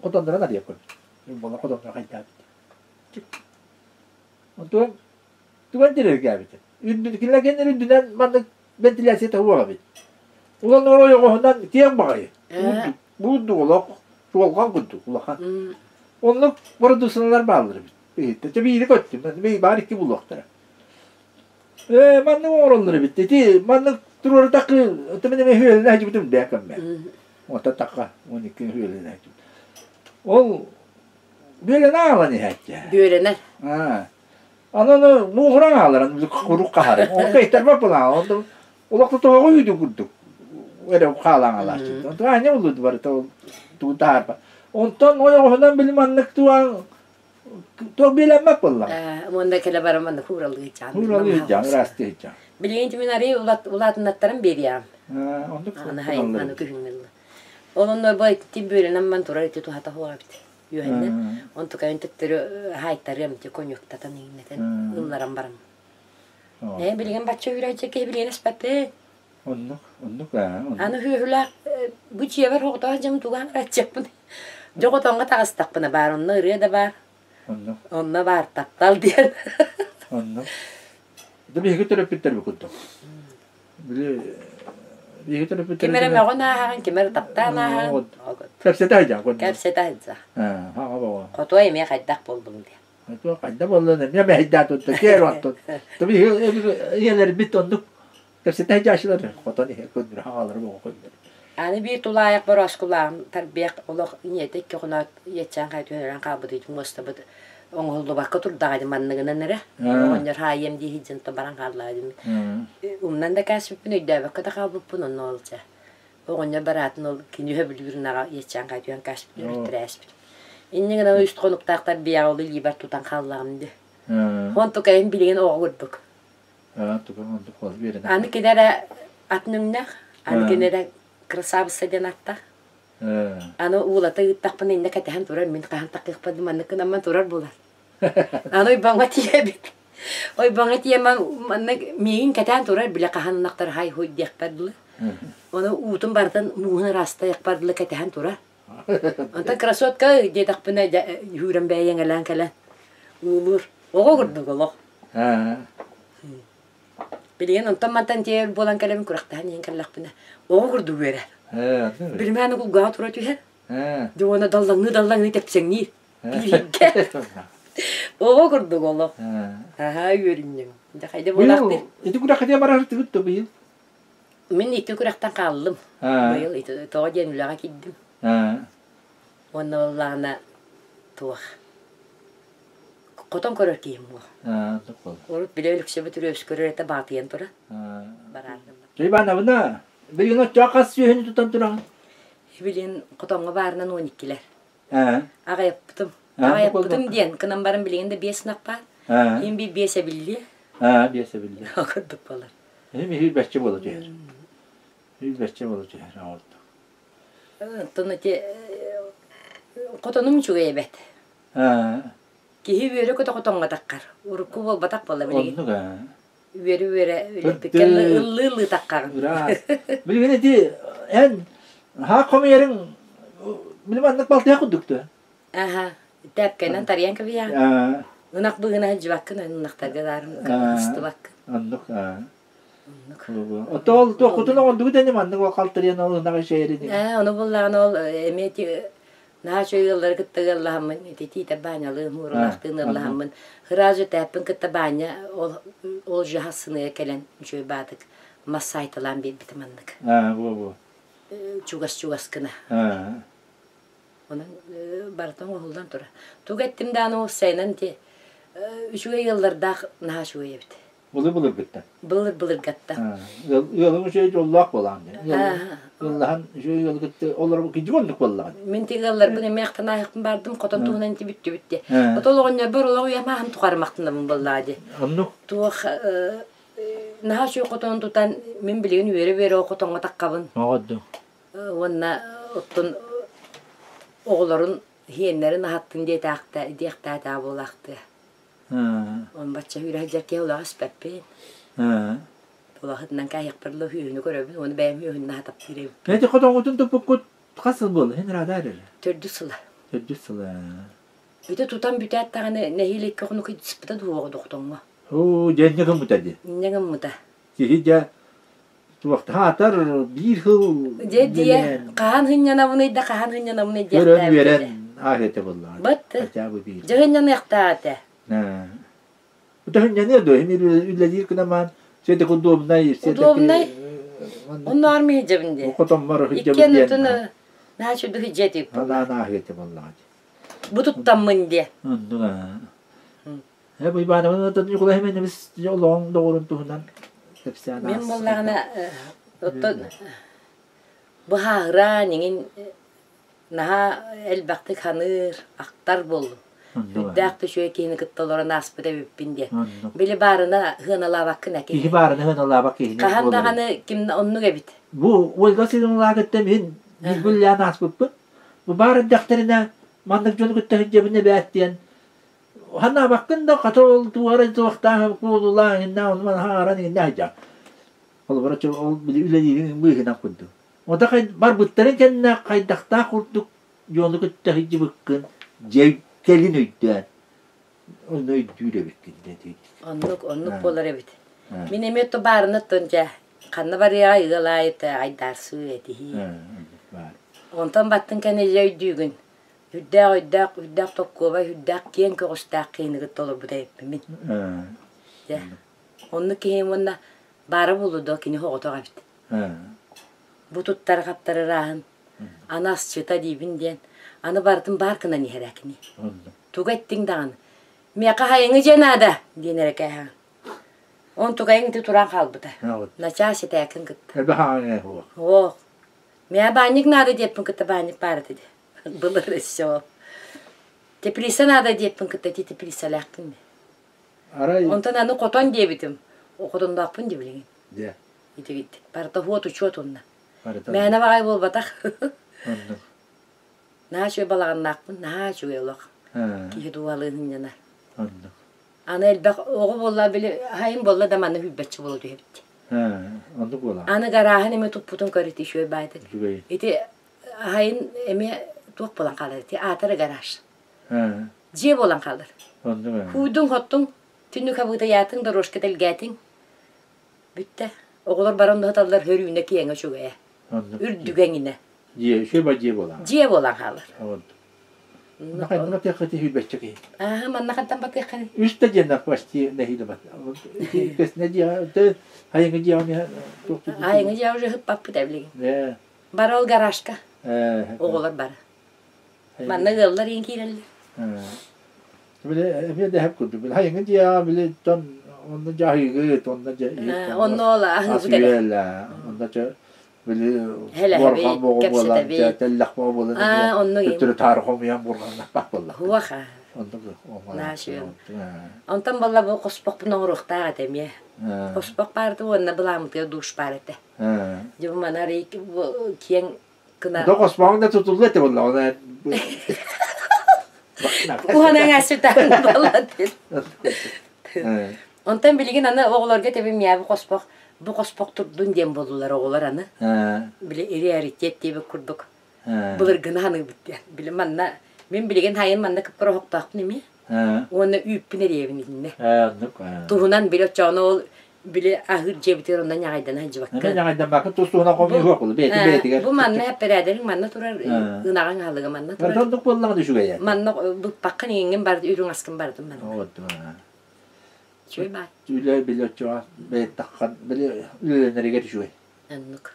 Speaker 1: хотоннорун арыйа көрбүт. Буола хотонноро хайдаабыт. Онтон туган тирэргээбитим. Үрдүн кинилэр үрдүнэн маннык вентиляцията суох эбит. Улан ойоҕоһунан киэҥ баҕайы. Буурдук олох, суолҕан курдук улахан. Оннук бородуусуналар бааллар эбит. Ыйытта. Биири көттүм. Баар икки булуохтара. Ээ, маннык оҥороллор эбит. Ити маннык туруорутаххы, отто мин эмиэ үөлэнэ сылдьыбытым бэйэ көммө. Онтон тахха 12 үөлэнэ сылдьыбыт. Ол бүөлэнэ аалан иһээччи.
Speaker 2: Бүөлэнэр.
Speaker 1: Аа. Аны мууһуран ааларан курук хаһар. Онто иттэрбэт буолан, онто олох тоҕо үүтү курдук эрэ хаалаан алааччы. Онто аанньа буллут барыта ол тугу таһаарба. Онтон ойоҕоһунан били маннык туан туох биэлэммэт буолла.
Speaker 2: Уонна кэлэ баран маннык хууралыы сылдьаан.
Speaker 1: Хууралыы сылдьаан, ыраастыы сылдьаан.
Speaker 2: Билигин мин арыы улаатыннаттаран биэриэҕим.
Speaker 1: Оннук
Speaker 2: Аны күһүҥҥү Ол онно бу ити бүөлэнэн ман турар ити туһата суох эбит. Үөһэннэн. Онтукайын төттөрү хаайтарыам ити коньюктатан иҥнэтэн ылларан баран. Ээ билигин бачча үүрээччи киһи билигин эспэппин.
Speaker 1: Оннук, оннук аа.
Speaker 2: Аны сүөһүлээх бу дьиэбэр оҕотоох дьон тугаан бараччыппын. Дьоҕотоҥҥо таҕыстахпына баар, онно ырыа да баар.
Speaker 1: Оннук.
Speaker 2: Онно баар таптал диэн.
Speaker 1: Оннук. Да биһиги төрөппүттэрбит курдук. Били биһиги төрөппүттэрбит
Speaker 2: Ким эрэ мөҕөн ааһаҕын, ким эрэ таптаан ааһаҕын.
Speaker 1: Кэпсэтэ сылдьаҕын.
Speaker 2: Кэпсэтэ сылдьаҕын.
Speaker 1: Хаҕа боҕо.
Speaker 2: Хотуой эмиэ хайдах буоллуҥ диэн.
Speaker 1: Хайда буоллун эмиэ мэһэйдээн турда киэр оттон. Ийэлэрбит оннук кэпсэтэ сылдьааччылар хотон иһэ көннөрү хаҕалары боҕо көннөрү.
Speaker 2: Аны биир тулаайах борооскулааҕым тарбыйах олох ийэтэ икки хоноот ийэтчээн хайа түһэрэн хаалбыт ити муостабыт оҥоһуллубакка турдаҕа дии манныгынан эрэ оҕонньор хаайыам дии сылдьан баран хааллаҕа дии умнан да кээспиппин өйдөөбөккө да хаалбыппын онно ол чэ оҕонньор бараатын ол кини өһөбүлүүр ынаҕа ийэтчээн хайа түһэн кээспит өлүттэрээспит инньэ гынан үс хонуктаах тарбыйаҕы ол илиибэр тутан хааллаҕым дии онтукайым билигин оҕо курдук Аны кини эрэ атын өҥнөөх, аны кини эрэ красавица диэн аттаах. Аны уулата ыыттахпына иннэ кэтэһэн турар, мин хаһан таххыахпын маннык гынамман турар буолар. Аны ойбоҥҥо тиийэбит. Ойбоҥҥо тиийэммэн маннык миигин кэтээн турар, бile хаһан ынахтар хай-хуй диэхпэр дылы. Ону уутун барытын мууһун ыраастайахпар дылы кэтэһэн турар. Онтон красотка диэтэхпинэ үүрэн бэйэҥэлээн кэлэн уулуур. Оҕо курдук олох. Билигин онтон-мантан тиийэр буолан кэлэбин күрэхтэһэн иһэн кэллэхпинэ оҕо курдук үөрэр. Билимээн кулгааҕа тура түһэр. Дьэ уонна даллаҥныы-даллаҥныы тэпсэҥниир. Бииргэ. Оҕо курдук олох. Аһаа үөрүнньэҥ. Дьэ хайда буолаахтыыр?
Speaker 1: Ити күрэххэ барар тыгыт быйыл?
Speaker 2: Мин икки күрэхтэн хааллым. Быйыл тоҕо диэн үлэҕэ киирдим. Уонна буоллаҕына туох хотон көрөр киһим буол. Урут бile Өлүксэбит Үрүөс көрөр этэ баатыйан тура. Бараардым.
Speaker 1: Ивановна, билигин оччоҕо хас сүөһүнү тутан тураҕын?
Speaker 2: Билигин хотоҥҥо баарынан 12-лэр. Аҕайаппытым. Аҕайаппытым диэн, кынан баран билигин да биэс ынах баар. Иин биир биэс эбиллиэ.
Speaker 1: Аа, биэсэ биллэр.
Speaker 2: Курдук буолар.
Speaker 1: Эми сүүрбэччэ буола түһэр. Сүүрбэччэ буола түһэр оҕолордук.
Speaker 2: Оттон ити хотонум үчүгэй эбэт.
Speaker 1: Аа.
Speaker 2: Киһи үөрэ-көтө хотоҥҥо таххар. Урукку буолбатах буолла билигин.
Speaker 1: Оннук аа.
Speaker 2: Үөрэ-үөрэ үлэппиккэ ыллыы-ыллыы таххаҕын.
Speaker 1: Ыраас. Билигин ити эн хаах хомуйарыҥ били маннык балтыйа курдук дуо?
Speaker 2: Аха. Тээпкэнэн тарыйан кэбиһэҕин.
Speaker 1: Аа.
Speaker 2: Ынах быһына сылдьыбаккын, ынахтарга даарын ыстыбаккын.
Speaker 1: Оннук аа.
Speaker 2: Оннук.
Speaker 1: Ото ол туоххутун оҥордугут ини маннык ол халтарыйан ол ынаҕы шээрин.
Speaker 2: Ээ, ону буллаҕына ол эмиэ ити наһаа үчүгэй ыаллары кытта ыаллаһаммын, ити тиитэ Баанялыын, Мууралаахтыын ыаллаһаммын, сразу тээппин кытта Баанньа ол ол же сыныйа кэлэн үчүгэй баатык мас саайталаан биэрбитэ маннык.
Speaker 1: Аа, буо-буо.
Speaker 2: Чугас-чугас гына.
Speaker 1: Аа.
Speaker 2: Онон барыта оҥоһуллан турар. Тугу эттим даҕаны уопсайынан ити үчүгэй ыаллардаах наһаа үчүгэй эбит.
Speaker 1: Былыр-былыргыттан.
Speaker 2: Былыр-былыргаттан.
Speaker 1: Ыалыҥ үчүгэй дьоллоох буолаҕын дии. Ыаллаһан үчүгэй ыалы кытта олорор кидьик оннук буоллаҕын.
Speaker 2: Мин тиги ыалларбын эмиэ ахтанаахпын бардым, хотон туһунан ити бүттүбүт дии. Отол оҕонньорбор олох үйэм ааһын тухары махтанабын буоллаҕа дии.
Speaker 1: Оннук.
Speaker 2: Туох наһаа үчүгэй хотон тутан мин билигин үөрэ-үөрэ ол хотоҥҥо таххабын.
Speaker 1: Оҕодду.
Speaker 2: Уонна оттон оҕолорун иһиэннэрин аһаттын диэтээхтэ диэхтээтэҕэ буолаахтыа. Он бачча үүрэ сылдьар киһи олох испэппин. Олох ытынан кээһиэхпэр дылы үһүнү көрөбүн уонна бэйэм үһүнүн наһаа таптыыр эбиппин.
Speaker 1: Эти хотоҥҥутун туппуккут хас сыл буолла? Һин ыраатаар эрэ.
Speaker 2: Төрдүс сыла.
Speaker 1: Төрдүс сыла.
Speaker 2: Ити тутан бүтээт даҕаны нэһиилэ икки хонук сыппыта дуоҕа хотоҥҥо.
Speaker 1: Оо, дьэ инньэ гыммыта дии.
Speaker 2: Инньэ гыммыта.
Speaker 1: Киһи дьэ туохтаатар биир сыл
Speaker 2: Дьэ диэ хаһан сынньанабыный да хаһан сынньанабыный
Speaker 1: көрөн
Speaker 2: диэхтээбит
Speaker 1: үөрэн
Speaker 2: этэ.
Speaker 1: ааһыата буоллаҕа.
Speaker 2: Бат
Speaker 1: Хотя бы биир.
Speaker 2: дьэ сынньаныахтаах этэ.
Speaker 1: Ото сынньаныа дуо? Мин үлэлиир гынамаан все таки удобнай, все таки
Speaker 2: Удобнай. Онно армия сылдьабын диэ.
Speaker 1: Хотоммор сылдьабын
Speaker 2: Иккиэн
Speaker 1: диэн.
Speaker 2: отун наһаа үчүгэй сылдьа этибит.
Speaker 1: Анаан ааһыата буоллаҕа.
Speaker 2: Бу туттаммын диэ.
Speaker 1: Оннук аа. Э, бу Ивановна Ньукулай Хименевич олоҕуҥ доҕорун туһунан кэпсээн
Speaker 2: Мин буоллаҕына оттон быһааһыраан иҥин наһаа элбэхтик ханыыр, ахтар буоллум. Үрдээх да үчүгэй киһини кытта олорон ааспыт эбиппин диэн. Били баарына сыаналаабаккын
Speaker 1: Киһи
Speaker 2: киһи.
Speaker 1: баарына сыаналаабак киһини
Speaker 2: Хаһан
Speaker 1: буолар.
Speaker 2: даҕаны ким оннук эбит.
Speaker 1: Бу Ольга Сыгыналаах кытта мин бииргэ үлэлээн ааспыппын. Бу баар эрдэхтэринэ маннык дьону кытта сылдьабын эбээт диэн Ханаабаккын да хата ол туора туохтаах куолулаах иннэ ону маны хааран иннэ сылдьар. Холобура ол били үлэлиириҥ быыһынан курдук. Ота барбыттарын кэннэ хайдахтаах курдук дьону кытта сылдьыбыккын дьэ кэлин өйдөөн ону өйдүүр эбиккин дэтии.
Speaker 2: Оннук оннук буолар эбит. Мин эмиэ то баарына оттон дьэ ханна барыаҕай ыал аайыта айдаарсыы этиһии. Онтон баттын кэннэ дьэ өйдүүгүн. Үрдээх өйдөөх, үрдээх токкуобай, үрдээх киэҥ көҕүстээх киһини кытта олорбут эбиппин мин. Дьэ, оннук киһи уонна баара буолуо дуо кини соҕотох эбит. Бу туттары-хаптары ырааһын, аны асчыта диибин диэн, аны барытын баар гынан иһэр ээ кини. Тугу эттиҥ даҕаны, миэхэ хайыҥы дьиэ наада диэн эрэ кээһэҕин. Он тугайыҥ ити туран хаалбыта. Начаас этээкин кытта. Суох. Миэхэ баанньык наада диэппин кытта баанньык баар этэ дии. Былыр өссө теплица наада диэппин кытта ити теплицалаахпын
Speaker 1: Арай
Speaker 2: Онтон аны хотон диэбитим. Хотонноохпун дии билигин.
Speaker 1: Дьэ.
Speaker 2: Итигит. Барыта уот учуот уонна. Мээнэ баҕай буолбатах.
Speaker 1: Оннук.
Speaker 2: Наһаа үчүгэй балаҕаннаахпын, наһаа үчүгэй олох. Киһи дууһалыын сынньанар.
Speaker 1: Оннук.
Speaker 2: Аны элбэх оҕо буолла били хайын буолла да манна сүүрбэччэ буола түһэбит.
Speaker 1: Оннук буолаа.
Speaker 2: Аны гарааһын эмэ туппутун көр ити үчүгэй баайдык.
Speaker 1: Үчүгэй.
Speaker 2: Ити Аһайын эмиэ туох буолан хаалар ити аатара гараж. Дьиэ буолан хаалар. Кууйдуҥ-хоттуҥ, түннүк хабыытайаатыҥ, дорожка тэлгээтиҥ. Бүттэ. Оҕолор баран ыһыталлар хөрүүнэ киэҥэ үчүгэйэ. Үрдүгэ эҥинэ.
Speaker 1: Дьиэ, үчүгэй дьиэ буолан.
Speaker 2: Дьиэ буолан хаалар.
Speaker 1: Манна тыахха тиһүүрбэччэ киһи.
Speaker 2: Аа, манна хантан батыаххыный?
Speaker 1: Үс да диэннэр почти нэһиилэ бат. Иккисинэ дьиэҕэ, хайыҥы дьиэҕэ
Speaker 2: Айыҥы дьиэҕэ уже ыппаппыт эбилигин. Бары ол гаражка. Оҕолор бары. Манна ыаллар иин киирэллэр.
Speaker 1: Били эмиэ дэһэп курдук. Били хайыҥы дьиэҕэ били тон онно дьаһыыгыт, онно дьэ
Speaker 2: Онно ол аһыыбыт эрэ.
Speaker 1: Онно чэ били буорҕан боҕо буолан, тэллэх боҕо буолан
Speaker 2: онно
Speaker 1: төттөрү таары хомуйан буорҕаннаппат буолла.
Speaker 2: Хуаха. Наһаа үчүгэй. Онтон буолла бу хоспохпун оҥоруохтаах этэ эмиэ. Хоспох баарыта уонна былааммытыгар душ баар этэ. Дьэ бу маны арый киэҥ гына
Speaker 1: Да хоспоҕуҥ да тутулла этэ буоллаҕына.
Speaker 2: Уһанан аасытаан буолла Онтон билигин аны оҕолорго этэбин миэхэ бу хоспох бу хоспох турдун диэн буоллулар оҕолор аны. Били ириэритет диэбит курдук былыргыны саныыбыт диэн. Били манна мин билигин хайын манна кып-кыра оһохтоохпун эмиэ. Уонна үүппүн эриэбин итиннэ. Туһунан били оччоҕуна ол били аһыыр дьиэбитигэр онно ньаҕайдана сылдьыбакка.
Speaker 1: Ньаҕайдаммакка тус туһунан хомуйуох буолла бэйэтин бэйэтигэр.
Speaker 2: Бу манна эппэрээдэриҥ манна турар ынаҕыҥ аһылыга манна турар.
Speaker 1: Оннук буоллаҕына үчүгэй.
Speaker 2: Манна быппаккын иҥиҥҥин барыт үрүҥ аскын барытын манна. Үчүгэй баай.
Speaker 1: Үлэ били оччоҕо бэйэттаххан били үлэлэнэригэр үчүгэй.
Speaker 2: Оннук.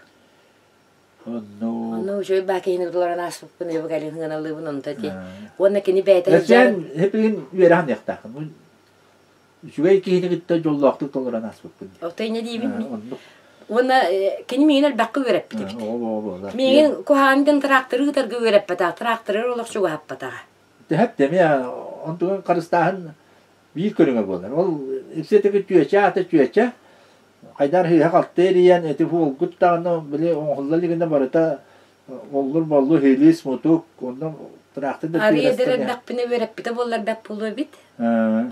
Speaker 1: Оннук.
Speaker 2: Онно үчүгэй баа киһини кытыларан ааспыппын өбү кэлин хыаналыыбын онто ти. Уонна кини бэйэтэ
Speaker 1: Сен хепигин үөрэхин диэхтааххын. Үчүгэй киһини кытта дьоллоохтук толорон ааспыппын.
Speaker 2: Ото инньэ диибин.
Speaker 1: Оннук.
Speaker 2: Уонна кини миигин элбэххэ үөрэппит эбит. Миигин куһаҕан диэн тракторы ыытарга үөрэппэтэх, тракторы олох чугаһаппатаҕа.
Speaker 1: Тэһэп эмиэ онтугун харыстааһын биир көрүҥэ буолар. Ол ипсиэтики чүөчэ аата чүөчэ, хайдар сыыһа-халты эрийэн ити буолгут даҕаны били оҥоһулла илигинэ барыта оллур-боллур хилис, мутук, онно тыраахтыр да
Speaker 2: Арыый эдэр эрдэхпинэ үөрэппитэ буоллар бэрт буолуо эбит.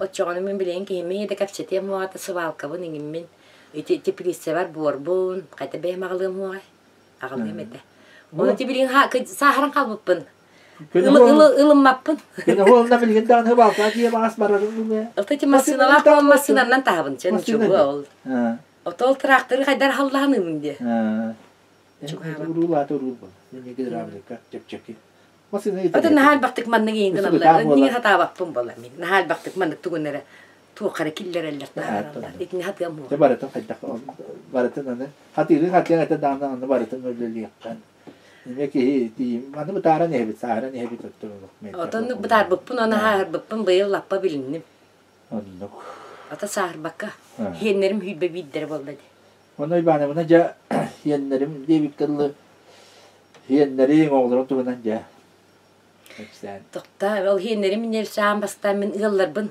Speaker 2: Оччоҕуна мин билигин киһиммин да кэпсэтиэм уоҕата сыбаалкабын иҥиммин ити теплицабар буорбун хайта бэйэм аҕалыам уоҕай аҕалыам этэ. Ону ити билигин сааһыран хаалбыппын. Ылыммаппын.
Speaker 1: Уолна билигин даҕаны балтаа дьиэ баас барарын думэ.
Speaker 2: Ото ити массыыналаах буолан массыынаннан таһабын чэн чугу ол. Ото ол тракторы хайдар халлаһаныыбын диэ.
Speaker 1: Уруулаата уруул бол. Мен гидравлика чэпчэки.
Speaker 2: Ото наһаа элбэхтик маннык иин гыналлар. Ниҥэ хатаабаппын буолар мин. Наһаа элбэхтик маннык тугун эрэ туохха эрэ киллэрэллэр таһаараллар. Итини хатыам
Speaker 1: буолар. Барытын хайдах барытын аны хатыырын хатыан этэ даҕаны аны барытын өлөлүөххэ. Эмиэ киһи тиийим аны бытааран иһэбит, сааһыран иһэбит оттон олох
Speaker 2: Отоннук бытаарбыппын уонна сааһырбыппын быйыл лаппа билинним.
Speaker 1: Оннук.
Speaker 2: Ата сааһырбакка сиэннэрим сүүрбэ биирдэрэ буолла дии.
Speaker 1: Онно Ивановна дьэ сиэннэрим диэбиккэ дылы сиэннэриҥ оҕолорун туһунан дьэ кэпсээн.
Speaker 2: Тохтоо, ол сиэннэрим инньэ бастаан мин ыалларбын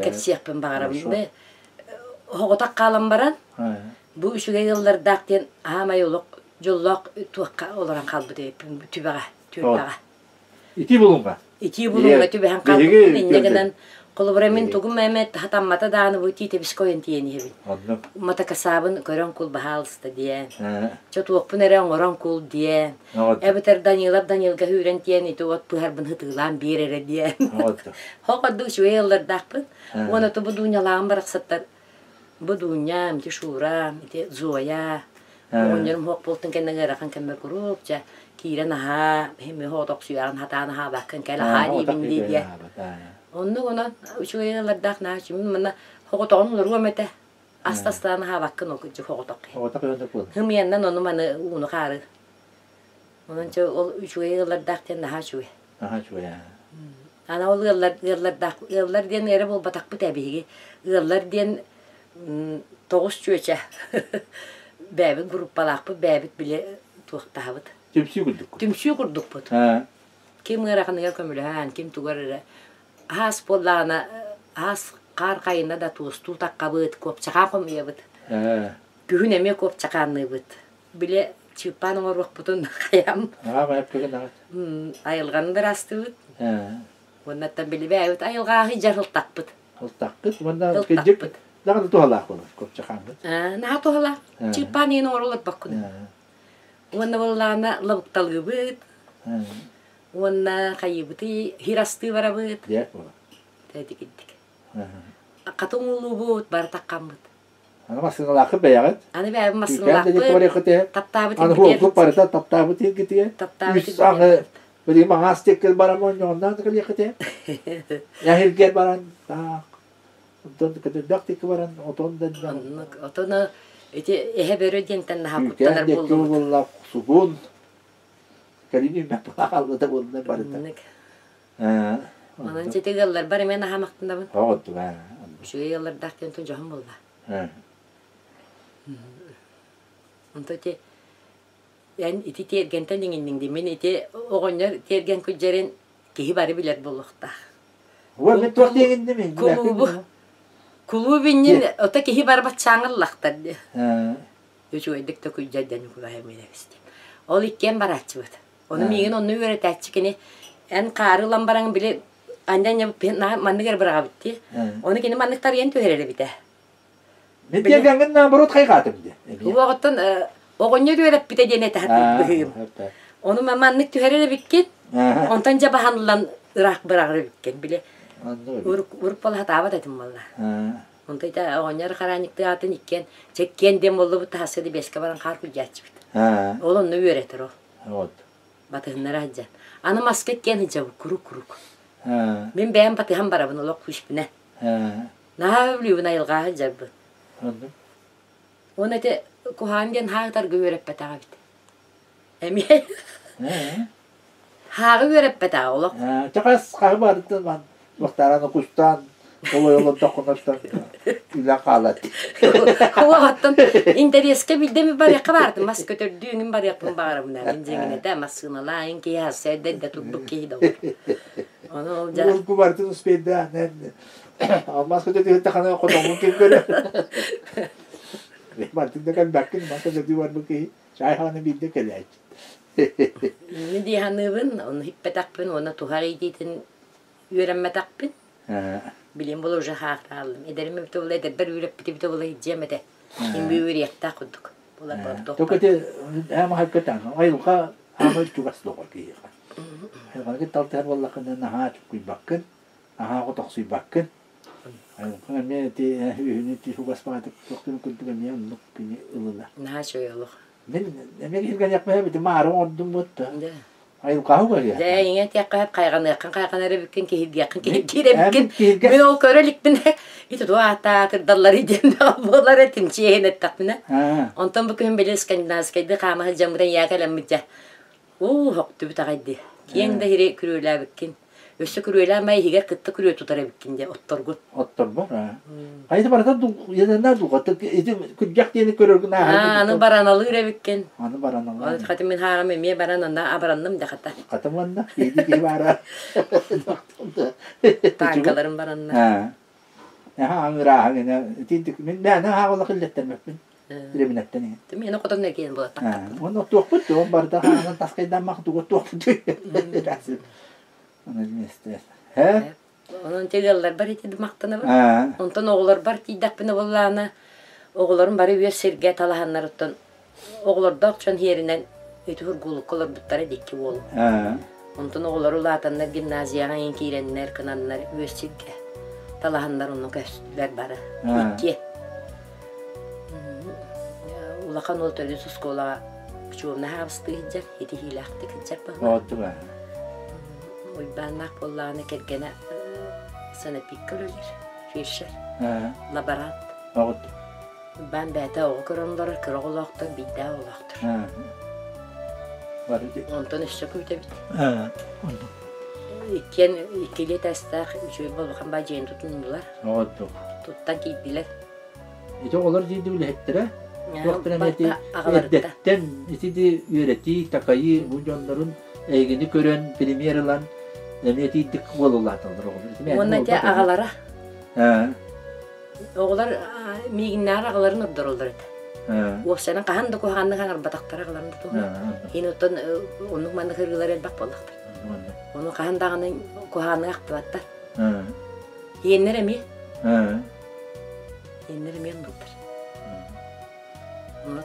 Speaker 2: кэпсиэхпин баҕарабын. Оҕотох хаалан баран, бу үчүгэй ыаллардаах диэн аамай олох дьоллоох туохха олорон хаалбыт эбиппин түбэҕэ, түөлбэҕэ.
Speaker 1: Итии булуҥҥа.
Speaker 2: Итии булуҥҥа түбэһэн хаалбыппын инньэ гынан холобура мин тугум эмэ хатаммата даҕаны бу тиитэбискэ ойон тиийэн иһэбин. Матакасаабын көрөн кул баһаалыста диэн. Чэ туохпун эрэ оҥорон кул диэн. Эбэтэр Данилов Данилга үүрэн тиэн ити от пыһарбын хытыылаан биэр эрэ диэн. Хо курдук үчүгэй ыаллардаахпын. Уонна бу Дуунялааҕым барахсаттар бу Дуунньам, ити Шурам, ити Зоя оҕонньорум суох буолтун кэннэ ыарахан кэммэр куруук дьэ киирэн аһаа, иһим отохсуйаҕын хатаан аһаабаккын кэл аһаа диибин дии диэ. Оннук онон үчүгэй ыаллардаах наһаа үчүгэй. Манна хоҕотоҕун олоруом этэ. Ас тастаан аһаабаккын ол кырдьык хоҕотох киһи.
Speaker 1: Хоҕотох ыаллар буолар.
Speaker 2: Хымыйаннан ону маны ууну хаары. Онон чэ ол үчүгэй ыаллардаах диэн наһаа үчүгэй.
Speaker 1: Наһаа үчүгэй аа.
Speaker 2: Ана ол ыаллар ыаллардаах ыаллар диэн эрэ буолбатахпыт ээ биһиги. Ыаллар диэн тоҕус чүөчэ бэйэбит группалаахпыт бэйэбит били туохтаһабыт.
Speaker 1: Түмсүү курдукпут.
Speaker 2: Түмсүү курдукпут. Ким ыараханыгар көмөлөһөн, ким тугар эрэ Аас буоллаҕына, аас хаар хайына да туостуу таххабыт, куопчахаан хомуйабыт. Күһүн эмиэ куопчахаанныыбыт. Били чыыппаан оҥоруохпутун хайам. Айылҕаны да ыраастыыбыт. Уоннаттан билибээбит айылҕааһы дьарылтахпыт.
Speaker 1: Ылтахпыт уонна кырдьык даҕаны туһалаах буолар куопчахааммыт.
Speaker 2: Наһаа туһалаах. Чыыппаан иһин оҥоролорбоккун. Уонна буоллаҕына лабыкталыыбыт. Уонна хайыыбытый хирастыы барабыт.
Speaker 1: Диэт буолар.
Speaker 2: Тэтикиддик. Хатыҥ улуубут бары таххаммыт.
Speaker 1: Аны массыыналааххыт бэйэҕит.
Speaker 2: Аны бэйэбин массыыналаахпыт. Таптаабыт
Speaker 1: Аны хуолгут барыта таптаабыт иргитигэ.
Speaker 2: Таптаабыт
Speaker 1: Үс аҥы билигин маҥаас тиэккэр баран монньоҕуннаан кэлиэххитэ. Эһиргэр баран таах. Онтон көтөрдөөх тиэкки баран отон да
Speaker 2: Оннук отону ити эһэ бөрө диэнтэн наһаа куттанар буоллубут.
Speaker 1: буолла сугун Кэлин үүммэт хаалбыта буолла барыта.
Speaker 2: Онон сити ыалларбар эмиэ наһаа махтанабын.
Speaker 1: Оҕоттуга.
Speaker 2: Үчүгэй ыаллардаах диэн дьоһун буолла. Онто ити эн ити тиэргэнтэн иҥинниҥ дии. Мин ити оҕонньор тиэргэн күдьэрин киһи бары билэр буолуохтаах.
Speaker 1: Уол мен туох диэгинди мин
Speaker 2: Кулуубу. Кулууп иннин ото киһи барбат саҥаллахтар дии. Үчүгэйдик да күлдьэрдэн Ньукулай Эмилевич диэн. Ол иккиэн барааччыбыт. Ону миигин онно үөрэтээччи кини эн хаары ылан баран били анньа маннык эрэ быраҕабыт дии. Ону кини маннык тарыйан түһэрэр эбитэ.
Speaker 1: Мен тиэргэҥҥин наоборот хайҕаатым дии.
Speaker 2: Уоҕуттан оҕонньор үөрэппитэ диэн этэ быһыым. Ону маннык түһэрэр эбиккин. Онтон дьэ баһаныллан ыраах быраҕар эбиккин. Били уруп балаһатаабат этим буолла. Онто ити оҕонньор хараанньыктыы аатын иккиэн чэккиэн диэн буоллубут таһасса бэскэ баран хаар күлдьээччибит. Ол онно үөрэтэр ол.
Speaker 1: Вот.
Speaker 2: Батыһыннара сылдьан. Аны маска иккиэн сылдьабыт курук-курук. Мин бэйэм батыһан барабын олох күүспүнэн. Наһаа өлүүбүн айылҕаа сылдьарбын. Уонна ити куһаҕан диэн хаатарга үөрэппэтэх эбит. Эмиэ Хааҕы үөрэппэтэҕэ олох.
Speaker 1: Чахас хаһы барытын ман туохтаараны кустаан олой олордоххуна үлэ хаалат.
Speaker 2: Оттон интэриэскэ билдэми барыахха баартым мас көтөрдүүҥүн барыахпын баҕарабын мин дьиҥинэтэ массыыналаайын киһи хасса эрдэ турбут киһи да Ону ол дьа
Speaker 1: Урку барытын успейдаан алмаас көтөтүһүттэ хана хотоҥҥун ким көрөр. Бартын да кэлбэккин мас көтөтүү барбыт киһи чай хааны биирдэ кэлээччи.
Speaker 2: Мин дии саныыбын, ону иһиппэтэхпин уонна туһах иитиитин үөрэммэтэхпин. Билим була уже хаахтааллым. Эдэрим эбитэ була, эдэрбэр үөрэппит эбитэ була дьиэм этэ. Ким үөриэхтээх курдук. Була
Speaker 1: Только ити ээм ахайкатан айылҕа аамай чугас доҕор киһиэхэ. Айылҕаны талтыһар буоллаххына наһаа чуккуйбаккын, наһаа хотохсуйбаккын. Айылҕаҥ эмиэ ити үһүнү чугас баҕатык туохтун курдук эмиэ оннук кини ылынар.
Speaker 2: Наһаа үчүгэй олох.
Speaker 1: Мин эмиэ киһиргэниэхпин эбит маары оҥордум буотта. Айылҕаһы көрүө.
Speaker 2: Дьэ, иҥэ этиэххэ хайҕаныаххын хайҕанар эбиккин, киһиргиэххин киһиргиир эбиккин. Мин ол көрө иликпин ити туох ааттаатырдалларый диэн буолар этим чиэһин эттэхпинэ. Онтон бу күһүн били скандинавскайды хаама сылдьаммытын ийээ кэлэммит дьэ Уу, һохтубут аҕай дии. Киэҥ да иһири күрүөлээбиккин. Өссө күрүөлээн май иһигэр кытта күрүө тутар эбиккин дии, отторгун.
Speaker 1: Отторбор, аа. Хайа барыта янана дулҕата ити күрдьэх диэни көрөргүн
Speaker 2: ааһар. Аны бараналыыр эбиккин.
Speaker 1: Аны бараналыыр.
Speaker 2: Хата мин хааҕым эмиэ баран ана абаранным да хата.
Speaker 1: Хата манна киһи киһи баара.
Speaker 2: Тааҥкаларым баранна.
Speaker 1: Аа. Аңырааһын ene ити мин мээнэ хааллах иллэттэрмэппин. Иреминэттэн иһин.
Speaker 2: Миэнэ хотон эргиэн буолар
Speaker 1: Уонна туохпут туох барыта хаанан таскайдааммах тугу туохпут Аны
Speaker 2: Онон тыгалларбар ити махтанабын. Онтон оҕолорбор тиийдэхпинэ буоллаҕына, оҕолорум бары үөр сиргэ талаһаннарыттан оҕолордоох дьон иһэринэн ити ургуулукка олорбуттара дикки уолум. Онтон оҕолор улаатаннар гимназияҕа иҥ киирэннэр, кынаннар үөс сиргэ талаһаннар онно көстүлэр бары. Икки. Улахан уол төрдүс оскуолаҕа учуобунай хаабыстыы сылдьар, итиһиилээхтик сылдьар быһыылаах. Уйбааннаах буоллаҕына кэргэнэ санэпикка үлэлиир, фельдшер, лаборант. Уйбаан бэйэтэ оҕо көрөн олорор, кыра оҕолоохтор, биирдээх оҕолоохтор. Онтон өссө күүтэбит. Иккиэн иккилии этээстээх үчүгэй улахан баа дьиэни тутуннулар. Туттан киирдилэр.
Speaker 1: Ити оҕолор диирди үлэһиттэрэ туохтара эмэ ити эрдэттэн ити үөрэтии, такайыы бу дьоннорун эйигини көрөн премьер ылан эмиэ тиийдик буолулааталлар оҕолор.
Speaker 2: Уонна ити аҕалара. Оҕолор миигиннээҕэр аҕаларын ордороллор этэ. Уопсайынан хаһан да куһаҕаннык аҥарбатахтара аҕаларын да туһунан. Иһин оттон оннук маннык ырыалар элбэх буоллахтар. Ону хаһан даҕаны куһаҕаннык ахтыбаттар. Иэннэр эмиэ. Иэннэр эмиэ оннуктар. Ону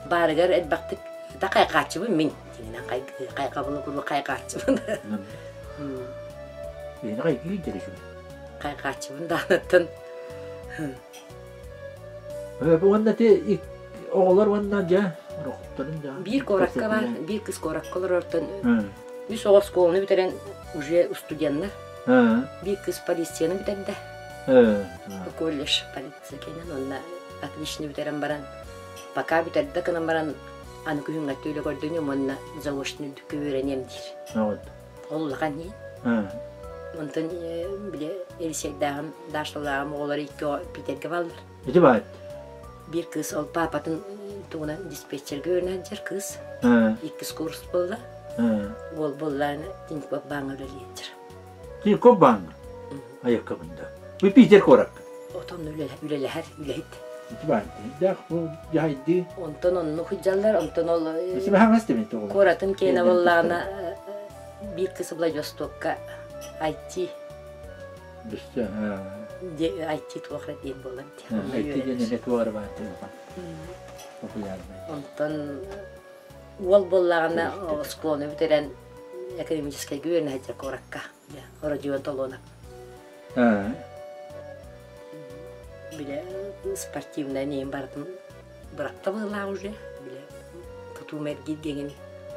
Speaker 2: баарыгар элбэхтик да хайҕааччыбын мин. Дьиҥинэн хайҕабылы курдук хайҕааччыбын.
Speaker 1: Миэнэ хайгыы илдьэр үчүгэй.
Speaker 2: Хайҕааччыбын даҕаныттан.
Speaker 1: Уонна ити оҕолор уонна дьэ орохторун дьэ.
Speaker 2: Биир куоракка бар, биир кыс куоракка олорортон үс оҕо оскуоланы бүтэрэн уже студеннар. Биир кыс полицияны бүтэрдэ. Колледж полиция кэнэн онно отлично бүтэрэн баран пока бүтэрдэ гынан баран аны күһүҥҥэ төлө көрдөнүм уонна заочно үрдүккэ үөрэниэм диир. Ол улахан иһин. Онтон били Елисейдааҕым, Дашалааҕым оҕолор икки оҕо Питергэ бааллар.
Speaker 1: Ити баат.
Speaker 2: Биир кыыс ол паапатын тугунан диспетчергэ үөрэнэ сылдьар кыыс. Иккис курс буолла. Уол буоллааны Тинькофф бааҥҥа үлэлиир.
Speaker 1: Тинькофф бааҥҥа? Айакка бында. Бу Питер куоракка.
Speaker 2: Отон үлэлэһэр үлэһит.
Speaker 1: Ити баар. Дэх бу дьаһайдыы.
Speaker 2: Онтон онну худжаллар, онтон ол
Speaker 1: Симэхаҥас дэмин тоҕо.
Speaker 2: Куоратын киэнэ буоллаҕына биир кыс Владивостокка IT
Speaker 1: Бүстэ.
Speaker 2: IT туох эрэ диэн буолар дии.
Speaker 1: IT диэн эмиэ туох эрэ баар дии Популярный.
Speaker 2: Онтон уол буоллаҕына оскуоланы бүтэрэн академическайга үөрэнэ сылдьар куоракка. Родион Толонов. Билэ спортивнай нейм барытын бырахта быһыылаах уже. Билэ тутуу мэргиир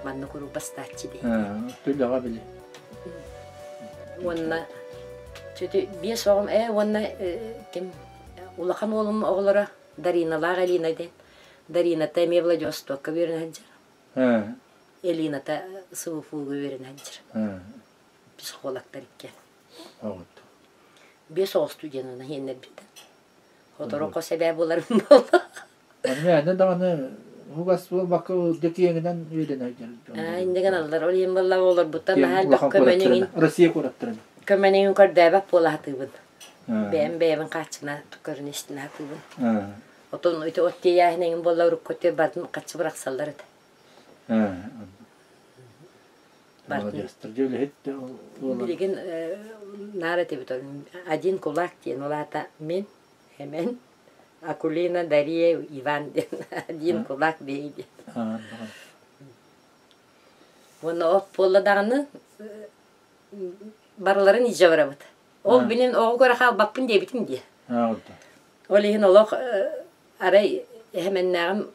Speaker 2: манна куруук бастааччы дии.
Speaker 1: Түлэҕэ били.
Speaker 2: Уонна чөтү биэс оҕом уонна ким улахан уолум оҕолоро Дариналаах Элина диэн. Дарината эмиэ Владивостокка үөрэнэ сылдьар. Элината СВФУга үөрэнэ сылдьар. Психологтар иккиэн. Биэс оҕо студенына иэннэрбиттэн. Сотору хос эбээ буоларым буолла.
Speaker 1: Аны даҕаны угас буолбакка дьэ киэҥинэн үөрэнэ
Speaker 2: Иннигэн аллар ол иһин буолла олорбуттан наһаа элбэх көмөнүҥүн
Speaker 1: Россия куораттарын.
Speaker 2: Көмөнүҥүн көрдөөбөт буола сатыыбын. Бэйэм бэйэбин хааччына көрүнэ истинэ сатыыбын. Отон ити от тиэйээһин буолла урукку өттүгэр барын хаччы бырахсаллар этэ.
Speaker 1: Молодецтар дьэ үлэһит
Speaker 2: Билигин наар этибит один кулак диэн ол аата мин Эмэн Акулина Дария Иван диэн один кулак бей диэн. Уонна от буолла даҕаны барыларын илдьэ барабыт. Ол билин оҕо көрө хаалбаппын диэбитим дии. Ол иһин олох арай эһэмэннээҕим